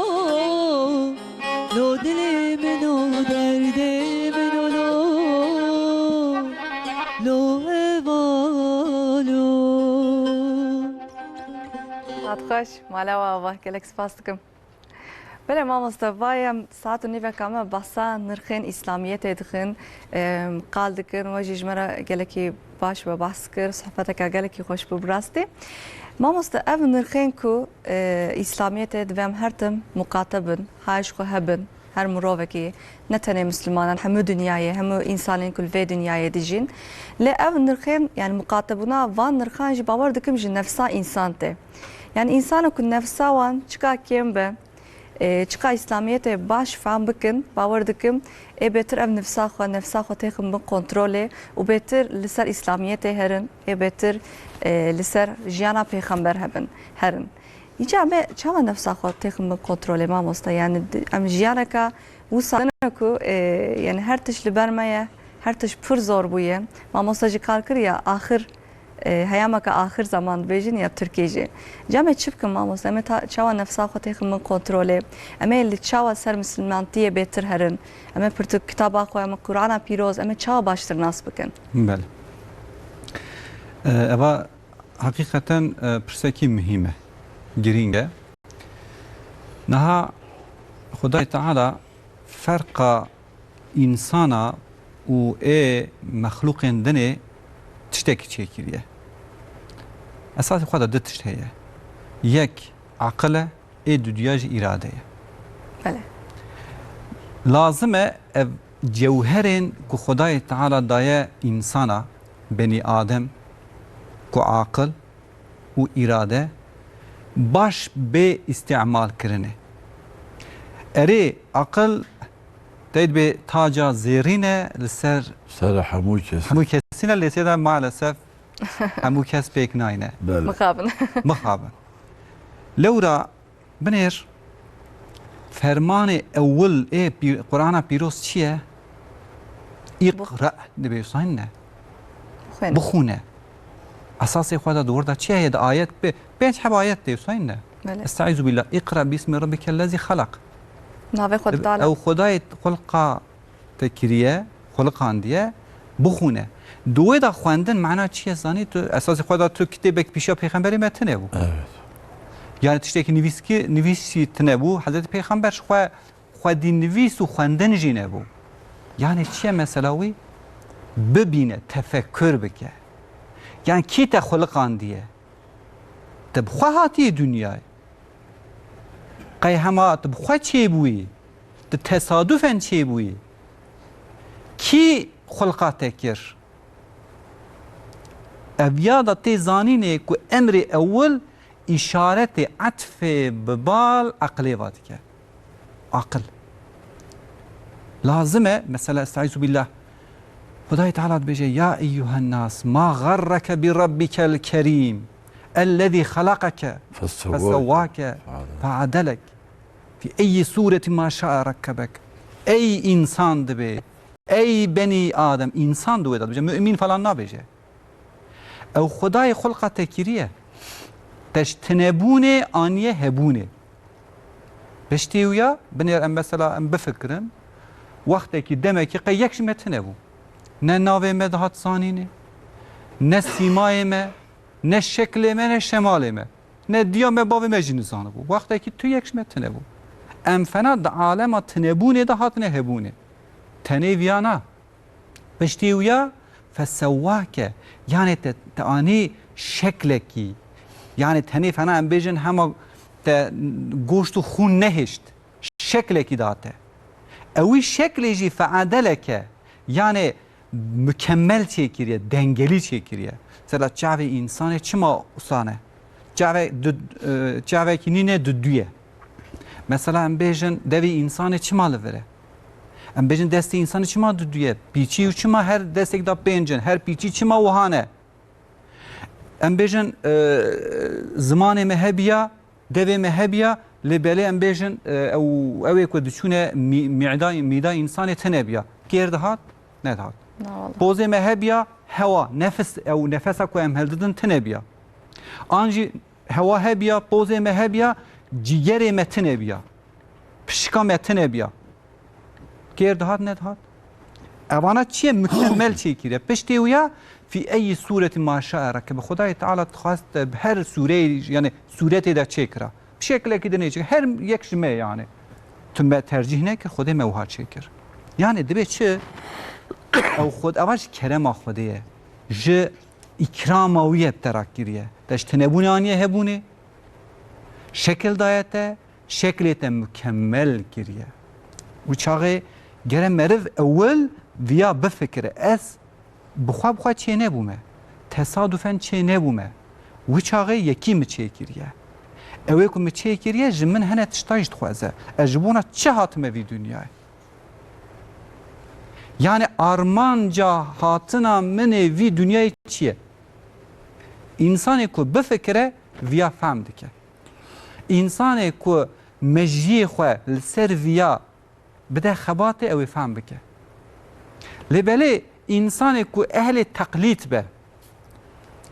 Lo dilê min o, derdê min o lo, lo heval o. Hat xweş, mala we ava, gelek spas dikim. Belê mamoste, va ye saet û nîveka me behsa nirxên Îslamiyetê dixin, em, qal dikin, we jî ji me re gelekî baş we behs kir, sohbeteke gelekî xweş bû bi rastî. Mamoste, ev nirxên ku, e, Îslamiyetê divê em her tim muqate bin, ha ji xwe hebin, her mirovekî, ne tenê mislimanan, hemû dinyayê, hemû însanên ku li vê dinyayê dijîn. Lê ev nirxên, yani muqatebûna van nirxan jî bawer dikim ji nefsa însan tê. Yani însana ku nefsa wan çika kêm be, e, çiqa Îslamiyetê baş fehm bikin, bawer dikim, ê bêtir ev nifsa xwe, nefsa xwe têxin bin kontrolê û bêtir li ser Îslamiyetê herin, ê bêtir, e, li ser jiyana pêxember hebin, herin. Îca em ê çawa nefsa xwe têxin bin kontrolê, mamoste? Yani di-, em jiyaneka wisa ne ku, e, yani her tişt li ber me ye, her tişt pir zor bûye. Mamoste jî qal kir ya, axir e, heyameke axir zaman dibêjin ya Tirkî jî. Ca em ê çi bikin mamoste? Em ê ta-, çawa nefsa xwe têxin bin kontrolê? Em ê li çawa ser misilmantiyê bêtir herin? Em ê pirtûk kitaba xwe, em ê Qur'ana Pîroz, em ê çawa baştir nas bikin? Belê. E, eva heqîqeten, e, pirsekî muhîm e, girîng e. Niha Xwedayê Teala ferqa însana û ê mexlûqên dinê tiştekî çêkiriye. Esasê xwe de du tişt heye. Yek aqil e, ê duduya jî îrade ye. Belê. Lazim e ev cewherên ku Xwedayê Teala daye însana, benî Adem, ku aqil û îrade baş bê îstîmal kirinê. Erê, aqil tey dibê taca zêrîn e li ser Ser hemû kes. Hemû kesî ne, lê sêda maalesef hemû kes pêk nayne. Belê. Mixabin. Mixabin. Lewra Binêr, fermanê ewil ê pî-, Qur'ana Pîroz çi ye? Îqre dibê, sayîn ne? Xwêne. Bixwîne. Esasê xwe de di wir de çi heye? Di ayet bi-, pênc heb ayet tê, sayîn ne? Belê. Estaizu billah. Îqre bismi rabbikellezî xelaq. Navê xwe didane. Ew Xwedayê xulqa te kiriye, xuliqandiye, bixwîne. Di wê de xwendin mana çi ye zanî? Tu esasê xwe de tu kitêbek pîşiya pêxemberê me tune bû. Evet. Yani tiştekî nivîskî, nivîsî tune bû. Hezretî Pêxember ji xwe xwedî nivîs û xwendin jî nebû. Yani çi ye mesela wî? Bibîne, tefekkür bike. Yani kî te xuliqandiye? Te bi xwe hatiye dinyayê. Qey hema tu bi xwe çêbûyî, tu tesadufen çêbûyî. Kî xulqa te kir? Ev ya da tê zanînê ku emrê ewil îşaretê etfê bi bal eqilê va dike. Aqil. Lazim e, mesela, estaizu billah, Xwedayê Teala dibêje, "Ya eyyuhen nas, ma garreke bi rabbikel kerîm, ellezî xelaqeke fesewwake feadelek, fi eyyi sûreti ma şa'a rekkebek." Ey însan dibê, ey benî Adem, însan di wê de dibêje, mumîn falan nabêje. Ew Xwedayê xulqa te kiriye. Te ji tinebûnê aniye hebûnê. Piştî wîya, binêr em mesela em bifikirin, wextekî, demekî qey yek ji me tune bû. Ne navê me dihat zanînê, ne sîmayê me, ne şeklê me, ne şemalê me. Ne diya me, bavê me jî nizanibû. Wextekî tu yek ji me tune bû. Em fena di alema tinebûnê de hatine hebûnê. Tenê viya na. Piştî wîya fesewwake, yani te, te anî şeklekî, yani tenê fena em bêjin hema te goşt û xûn nehişt, şeklekî da te. Ewî şeklê jî feadeleke, yani mükemmel çêkiriye, dengelî çêkiriye. Mesela çavê însanê çima usan e? Çavê du-, e, çavekî nîne duduye. Mesela em bêjin devê însanê çima li vir e? Em bêjin destê însanê çima duduye? Pîçî û çima her destek da pênc in? Her pîçî çima wiha ne? Em bêjin, e, zimanê me hebiya, devê me hebiya, lê belê em bêjin, e, ew, ew ê ku diçûne mî-, mîda, mîda însanê tune biya. Kêr dihat? Nedihat. Na wala. Pozê me hebiya, hewa, nefis, ew nefesa ku em hildidin tune biya. An jî hewa hebiya, pozê me hebiya, cîgerê me tune biya. Pişika me tune biya. Kêr dihat, nedihat. Evana çi ye? Mükemmel çêkiriye. Piştê wîya, fi eyyi sûreti ma şa'a rekkebe. Xwedayê Teala dixwest te bi her sûreyê, yani sûretê de çêkira. Bi şeklekî din çêkir. Her yek ji me yani. Tu me tercîh nekir, Xwedê me wiha çêkir. Yani dibe çi? Ew Xwed-, eva ji kerema Xwedê ye. Ji îkrama wî ye bi te re kiriye. Te ji tinebûnê aniye hebûnê. Şekil daye te, şeklê te mukemmel kiriye. Û çaxê gere meriv ewil viya bifikire. Ez bi xwe bi xwe çênebûme. Tesadufen çênebûme. Wî çaxê yekî min çêkiriye. Ew ê ku min çêkiriye ji min hene tişta jî dixwaze. Ez ji bona çi hatime vî dinyayê? Yani armanca hatina min ê vî dinyayê çi ye? Însanê ku bifikire, viya fehm dike. Însanê ku mejiyê xwe li ser viya bide xebatê, ew ê fehm bike. Lê belê însanê ku ehlê teqlîd be,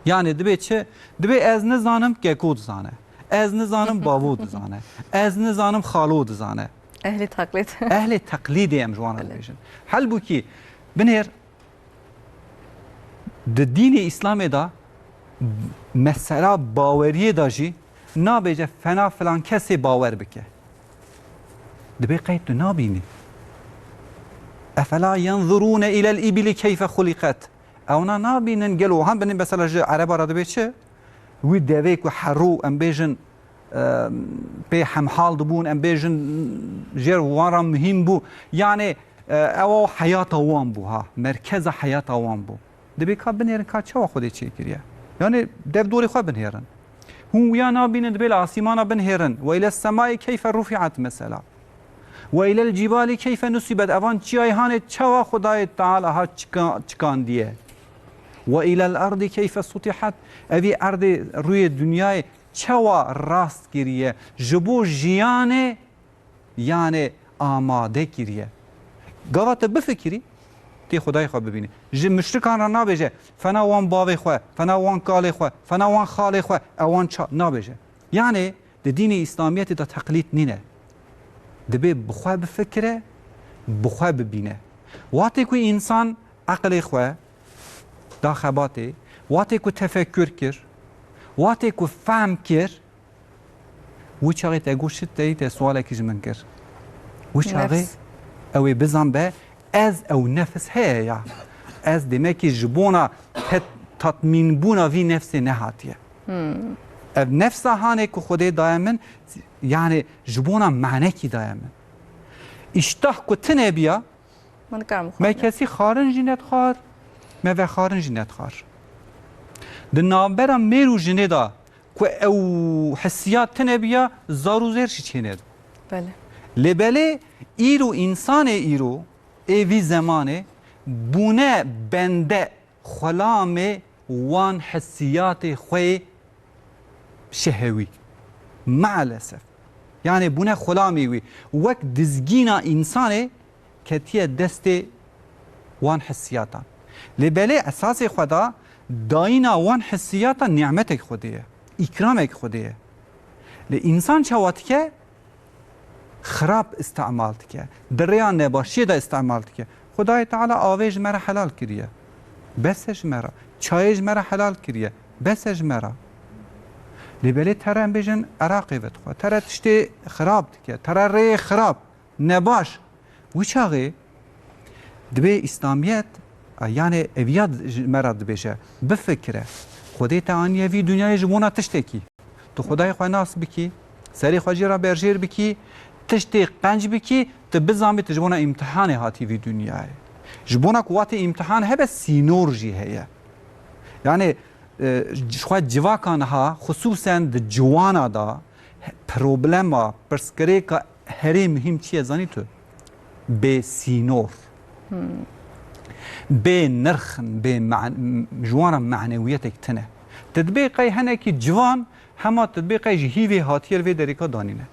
yani dibê çi? Dibê ez nizanim keko dizane. Ez nizanim bavo dizane. Ez nizanim xalo dizane. Ehlê teqlîd. Ehlê teqlîdê em ji wan re Belê. dibêjin. Halbûkî binêr di dînê Îslamê de mesela baweriyê de jî nabêje fena filan kesê bawer bike. Dibê qey tu nabînî. Efela yenzurûne ilel îbili keyfe xuliqet. Ewna nabînin gelo han binê mesela ji ereba re dibê çi? Wî devê ku herû em bêjin, e, pê hemhal dibûn, em bêjin jêr wan re muhîm bû. Yani, e, ew heyata wan bû ha, merkeza heyata wan bû. Dibê ka binêrin ka çawa Xwedê çêkiriye. Yani dev dorê xwe binêrin. Hûn wiya nabînin dibê li asîmana binhêrin. Ve ile semai keyfe rufiat mesela. Ve ilel cibali keyfe nusibet. Evan çiyayê hanê çawa Xwedayê Teala ha çika-, çikandiye. Ve ilel ardi keyfe sutihat. Evî erdê rûyê dinyayê çawa rast kiriye. Ji bo jiyanê yani amade kiriye. Gava te bifikirî, tê Xwedayê xwe bibînî. Ji muşrikan re nabêje, fena wan bavê xwe, fena wan kalê xwe, fena wan xalê xwe, ewan ça nabêje. Yani di dînê Îslamiyetê de teqlîd nîne. Dibê bi xwe bifikire, bi xwe bibîne. Watê ku însan eqilê xwe da xebatê, watê ku tefekkür kir, watê ku fehm kir, wî çaxê te got şit te, te sualekî ji min kir. Wî çaxê Nefs. Ew ê bizan be, ez ew nefs heye ya. Ez demekî ji bona tet-, tatmînbûna vî nefsê nehatiye. Ev nefsa hanê ku Xwedê daye min, yani ji bona manekî daye min. Îştah ku tune biya, Min karim xwe me kesî xarin jî nedixwar, me vexarin jî nedixwar. Di navbera mêr û jinê de ku ew hissiyat tune biya, zar û zêr jî çênedin. Belê. Lê belê îro, însanê îro, ê vî zemanê bûne bende xulamê wan hissiyatê xwe yê şehewî. Maalesef. Yani bûne xulamê wî. Wek dizgîna însanê ketiye destê wan hissiyatan. Lê belê esasê xwe da dayîna wan hissiyatan nimetek Xwedê ye. Îkramek Xwedê ye. Lê însan çawa dike? Xirab îstemal dike. Di rêya nebaşiyê de îstemal dike. Xwedayê Teala avê ji me re helal kiriye. Bes e ji me re. Çayê ji me re helal kiriye. Bes e ji me re. Lê belê te re em bêjin Iraqê vedixwe. Te re tiştê xirab dike. Te re rêyê xirab, nebaş. Wî çaxê dibê Îslamiyet, a, yani eviya ji me re dibêje, bifikire. Xwedê te aniye vî dinyayê ji bona tiştekî. Tu Xwedayê xwe nas bikî, serê xwe jê re berjêr bikî, tiştê qenc bikî, tu bizanbî tu ji bona îmtihanê hatî vî dinyayê. Ji bona ku watê îmtihan hebe sînor jî heye. Yani, e, ji xwe civaka niha, xisûsen di ciwana de, problema, pirsgirêka herê muhîm çi ye zanî tu? Bê sînor. Bê nirxin, bê man-, ji wan re manewiyetek tune. Te dibê qey henekî ciwan, hema te dibê qey ji hîvê hatiye li vê derêka danîne.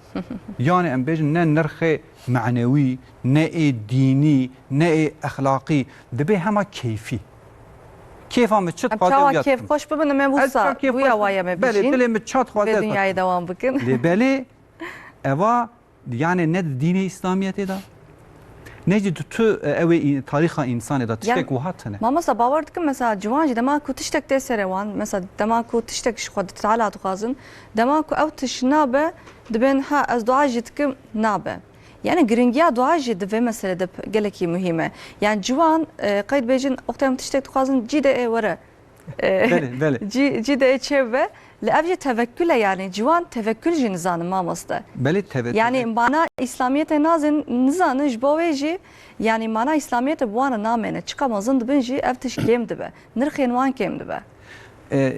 Yani em bêjin ne nirxê manewî, ne ê dînî, ne ê exlaqî, dibê hema keyfî. Kêfa min çi Em dixwaze çawa wiya kêf dikim. Xweş bibin, em ê Ez wisa, çawa kêf wiya xweş waye me bibin. Belê, bibîjin. Dilê min ça dixwaze Vê ez dinyayê dikim. Dewam bikin. Lê belê, eva yani ne di dînê Îslamiyetê de, ne jî di tu, e, ew ê î-, tarîxa însanê de tiştek Yani, wiha tune. Mamosta, bawer dikim, mesela, ciwan jî dema ku tiştek tê serê wan, mesela, dema ku tiştek ji Xwedê Teala dixwazin, dema ku ew tişt nabe, dibên, ha, ez dua jî dikim, nabe. Yani, giringiya dua jî di vê meselê de p-, gelekî muhîm e. Yani, ciwan, e, qeyd bêjin, wextê em tiştek dixwazin, cî de ê were. E, Belê, belê. Cî, cî de çê be. Li ev jî tevekkül e yani. Ciwan tevekkül jî nizanin mamoste. Belê, tevekkül. Yani mana Îslamiyetê nazin, nizanin, ji bo wê jî yani mana Îslamiyetê bi wan re namêne. Çiqa mezin dibin jî ev tişt kêm dibe. Nirxên wan kêm dibe. E,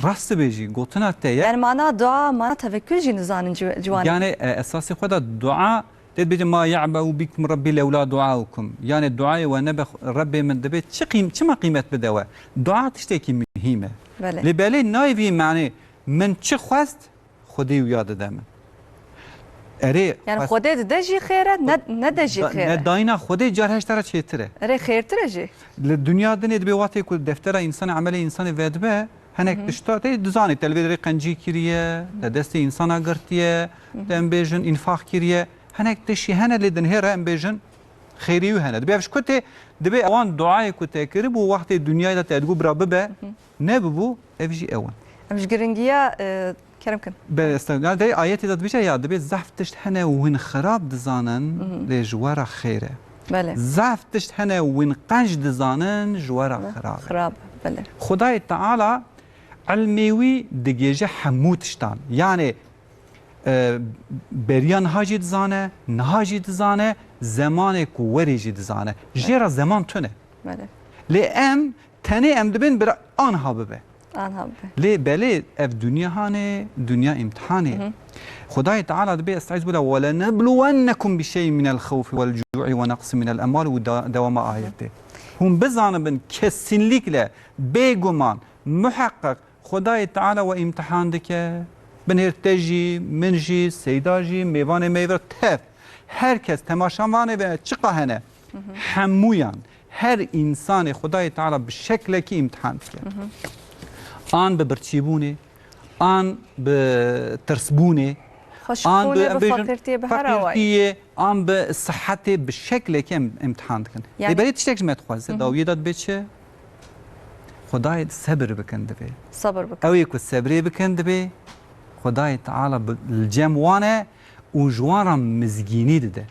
rast dibêjî, gotina te ye. Yani mana dua, mana tevekkül jî nizanin ci-, ciwanê. Yani, e, esasê xwe de dua Tê dibêje, "Ma ye'be'u bikum Rabbi lewla duaukum." Yani duayê we nebe, Rebbê min dibê çi qîm-, çima qîmet bide we? Dua tiştekî muhîm e. Belê. Lê belê nayê vî manê min çi xwest, Xwedê wiya dide min. Erê, Yani xwest- Xwedê dide jî xêr e, ne, ne de jî Da-, xêr e. Ne dayîna Xwedê car heşt re çêtir e. Erê xêrtir e jî. Li dinya dinê dibê watê ku deftera însanê, emelê însanê vedibe, hinek Hı hı. tişta tê dizanî, te li vê derê qencî kiriye, te destê însana girtiye, Hı hı. te em bêjin înfaq kiriye. Hinek tiştî hene lê dinhêre em bêjin xêrî wî hene. Dibê ev ji ku tê, dibê ewan duayê ku te kiribû wextê dinyayê de te dibû bira bibe, Hı hı. nebibû, ev jî ew in. Em ji giringiya, e, kerem kin. Be, este-, ya de ayetê de dibêje ya, dibê zehf tişt hene win xirab dizanin, Hı hı. lê ji we re xêr e. Belê. Zehf tişt hene win qenc dizanin, ji we re Hı. xirab e. Xirab e, belê. Xwedayê Teala ilmê wî digêje hemû tiştan. Yani, e, beriya niha jî dizane, niha jî dizane, zemanê ku werê jî dizane. Jê re zeman tune. Belê. Lê em tenê em dibên bira anha bibe. Anha bibe. Lê belê ev dinya hanê, dinya îmtihanê. Hı hı. Xwedayê Teala dibê, Estaizu billah, "Ve lenebluwennekum bi şey'in minel xewfi vel cu'i ve naqsin minel emwal" û da-, dewama ayetê. Hûn bizanibin, kesinlikle, bêguman, muheqqeq, Xwedayê Teala we îmtihan dike. Binêr te jî, min jî, Seyda jî, mêvanê me yê vir tev. Her kes temaşevanê ve çiqa hene, Hı hı. hemûyan, her însanê Xwedayê Teala bi şeklekî îmtihan dike. Hı hı. An bi birçîbûnê, an bi tirsbûnê, An bi, em bêjin, feqîrtiyê, bi her awayî, feqîrtiyê, an bi sihetê, bi şeklekê em îmtihan dikin. Yani, lê belê tiştek ji me dixwaze, dawiyê de dibê çi? Xwedayê sebir bikin divê. Sabir bikin. Ew ê ku sebrê bikin divê, Xwedayê Teala bi, li cem wan e û ji wan re mizgînî dide.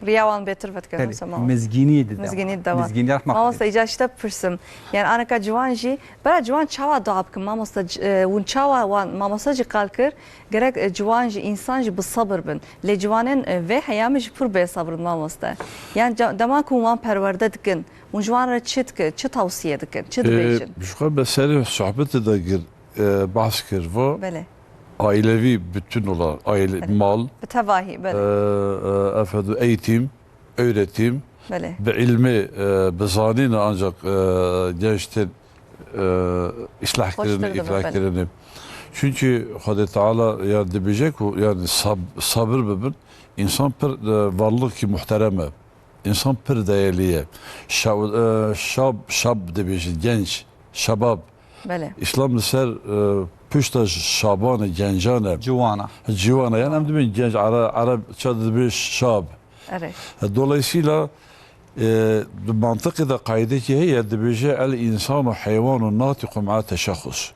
Riya wan bêtir vedike. Belê, mizgînî dide. Mizgînî dide wan. Mizgînî, rehma Xwedê. Mamoste, îca ji te bipirsim. Yani, aneka ciwan jî, bera ciwan çawa dua bikin, mamoste, c-, e, hûn çawa wan, mamoste jî qal kir, gerek, e, ciwan jî, însan jî bi sabir bin. Lê ciwanên, e, vê heyamê jî pir bêsabir in, mamoste. Yani, ca-, dema ku hûn wan perwerde dikin, hûn ji wan re çi dikin, çi tawsiye dikin, çi dibêjin? E, ji xwe be serê sohbetê de gir, e, behs kir va. Belê. Ailevî bütün olan, aile, belê, mal, bi tevahî, belê, e, e, efendim, eğitim, öğretim, belê, bi ilmi, e, bi zanîn ancak, e, genç tên, e, îslah kirin, îflah kirin. Çünkü Xwedê Teala ya dibêje ku yani sab-, sabir bibin, insan pir, e, varlık ki muhterem e. Însan pir değerli ye. Şa-, e, şab, şab dibêjin, genç, şebab. Belê. Îslam li ser, e, pişta şaban e, gencan e. Ciwana. Ciwana, yani em dibên genç, Ara-, Arapça dibê şab. Erê. Dolayısıyla, e, di mantiqê de qaydekî heye, dibêje, "El insanu heywanun natiqu ma'a teşahhus."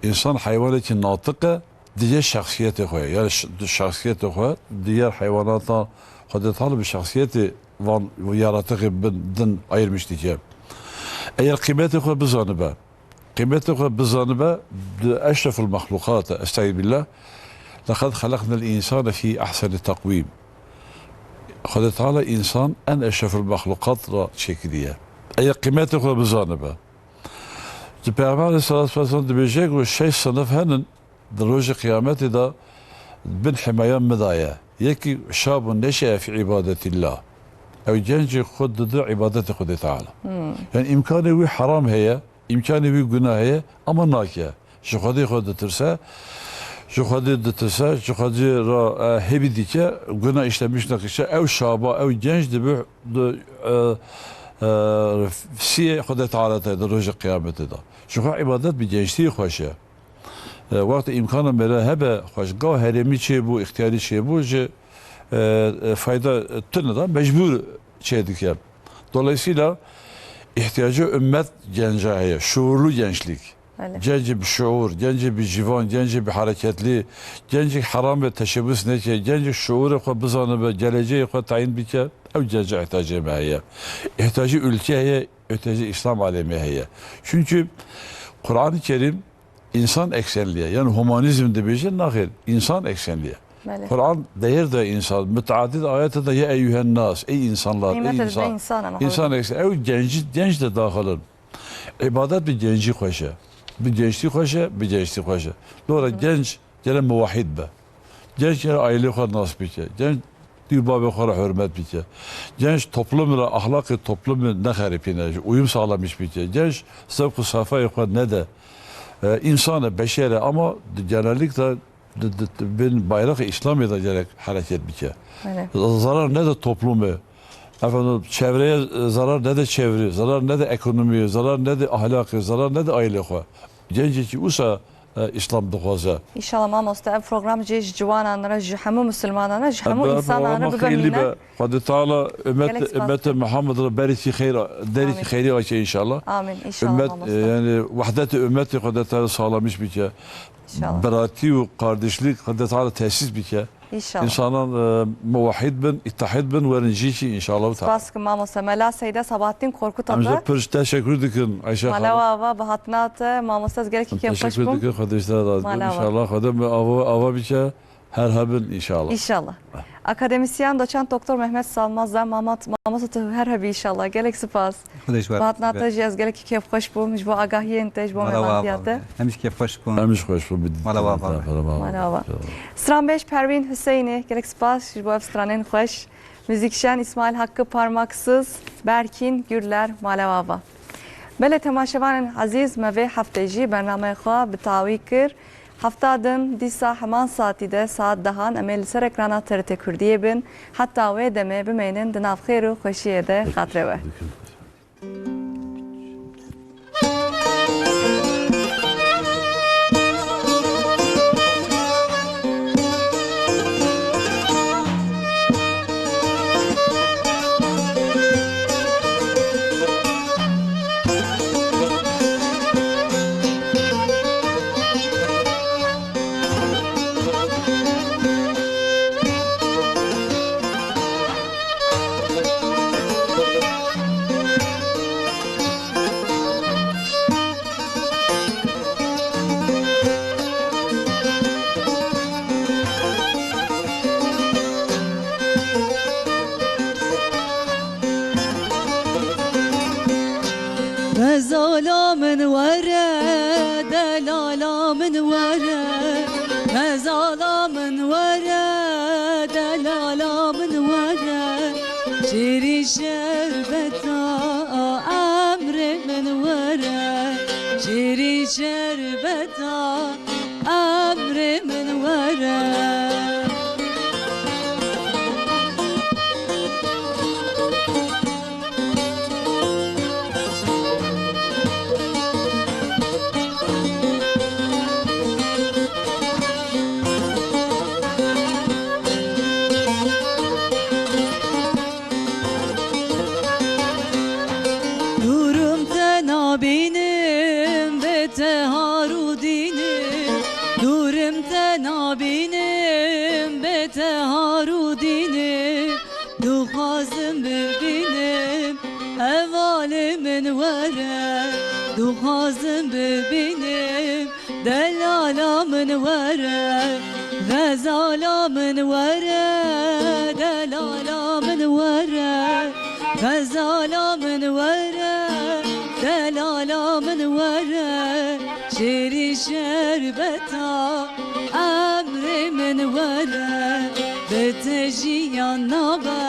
Însan heywanekî natiq e, diye şexsiyetê xwe ye. Yani ş-, di şexsiyetê xwe, diğer heywanata Xwedê Teala bi şexsiyetê van yaratixê bin din ayırmış dike. Eger qîmetê xwe bizanibe, qîmetê xwe bizanibe, di eşrefil mexluqat e, estaizu billah, "Leqad xeleqnel insane fî ahseni teqwîm." Xwedê Teala însan en eşrefil mexluqat re çêkiriye. Eger qîmetê xwe bizanibe, Ji Peyxember aleyhissalatu vesselam dibêje ku şeş sinif henin di rojê qiyametê de bin himeya min de ye. Yekî şabun neşe'e fi ibadetillah. Ew gencê xwe dide îbadetê Xwedê Teala. Hmm. Yani îmkanê wî heram heye, îmkanê wî gunah heye, ama nake. Ji Xwedê xwe ditirse, ji Xwedê ditirse, ji Xwedê re, e, hêvî dike, gunah işlemiş nakişe, ew şaba, ew genç dibe, di, e, e, siyê Xwedê Teala te di rojê qiyametê de. Ji xwe îbadet bi gençtî xweş e. E, wextê îmkana mêre hebe xweş, gav herêmî çêbû, îxtiyarî çêbû, ji, e, e, fayda tune de mecbûr çêdike. Dolayısıyla ihtiyacı ümmet gence heye, şuurlu gençlik. Belê. Gencê bi şuur, gencê bi civan, gencê bi hareketli, gencê heramê teşebbus neke, gencê şuurê xwe bizanibe, geleceğê xwe tayin bike, ew gencê ihtiyacê me heye. İhtiyacı ülke heye, ihtiyacı İslam alemi heye. Çünkü Kur'an-ı Kerim insan eksenli ye. Yani humanizm dibêje, naxêr, insan eksenli ye. Belê. Kur'an değer de insan, müteadid ayette de ya eyyühen nas, ey insanlar, ey insan. Qîmetê dide insana, insan eksen, ew genci, genç de daxil in. Îbadet bi gencî xweş e. Bi gençtî xweş e, bi gençtî xweş e. Dora genç gere muwahhid be. Genç gere ailê xwe nas bike. Genç dî û babê xwe re hurmet bike. Genç toplum re, ahlakê toplumê nexeripîne, uyum sağlamış bike. Genç zevq û safayê xwe nede. E, însan e, beşer e ama genellikle di, di, di bin bayraxê Îslamê de gerek hereket bike. Belê. Zarar nede toplumê. Efendim, çevreye zarar nede çevrê, zarar nede ekonomiyê, zarar nede ahlakê, zarar nede ailê xwe. Gencekî usa, e, Îslam dixwaze. Înşallah mamoste, ev program jî ji ciwanan re, ji hemû misilmanan re, ji hemû însanan re bibe mînak. Xwedê Teala ümmet, gelek spas ümmetê Muhammed re berekî xeyr, derekî xeyrî ake înşallah. Amîn. Ümmet, înşallah mamoste. E, yani wehdetê ümmetê Xwedê Teala sağlamış bike. İnşallah. Biratî û kardeşlik Xwedê Teala tesis bike. İnşallah. Însanan, e, muwahhid bin, ittihad bin, werin cîkî înşallah Teala. Spas dikim mamoste. Mela Seyda Sabahattin Korkut. Em jî pir teşekkür dikin Ayşe Xanım. Mala we ava bi hatina te. Mamoste, ez gelekî kêfxweş bûm. Teşekkür dikin, Xwedê ji te razî bin. Mala we ava. Înşallah Xwedê me ava, ava bike. Her hebin înşallah. Înşallah. Akademisyen doçent doktor Mehmet Salmaz da, Mamat, mamoste tu her hebî înşallah. Gelek spas. Xwedê ji we razî be. Bi hatina te jî ez gelekî kêfxweş bûm ji bo agahiyên te, ji bo mêvantiya te. Em jî kêfxweş bûn. Em jî xweş bûn. Mala we ava. Mala we ava. Stranbêj Perwîn Hüseyinê, gelek spas ji bo ev stranên xweş. Muzîkşen İsmail Hakkı Parmaksız, Berkin Gürler, mala we ava. Belê temaşevanên ezîz, me vê heftê jî bernameya xwe bi tawî kir. Hefta din dîsa heman saetî de saet dehan em ê li ser ekrana T R T Kurdiyê bin. Heta wê demê bimeynin di nav xêr û xweşiyê de. Xatirê we. Xezala min were, delala min were. Xezala min were, delala min were. Şêrî şerbeta emrê min were. Şêrî şerbeta emrê min were. Dûrim te nabînim bê te har û dînim. Dûrim te nabînim bê te har û dînim. Dixwazim bibînim hevalê min were. Dixwazim bibînim delala min were. Xezala min were, delala min were. Xezala min were, delala min were. Şêrî şerbeta emrê min were. Bi te jiyan nabe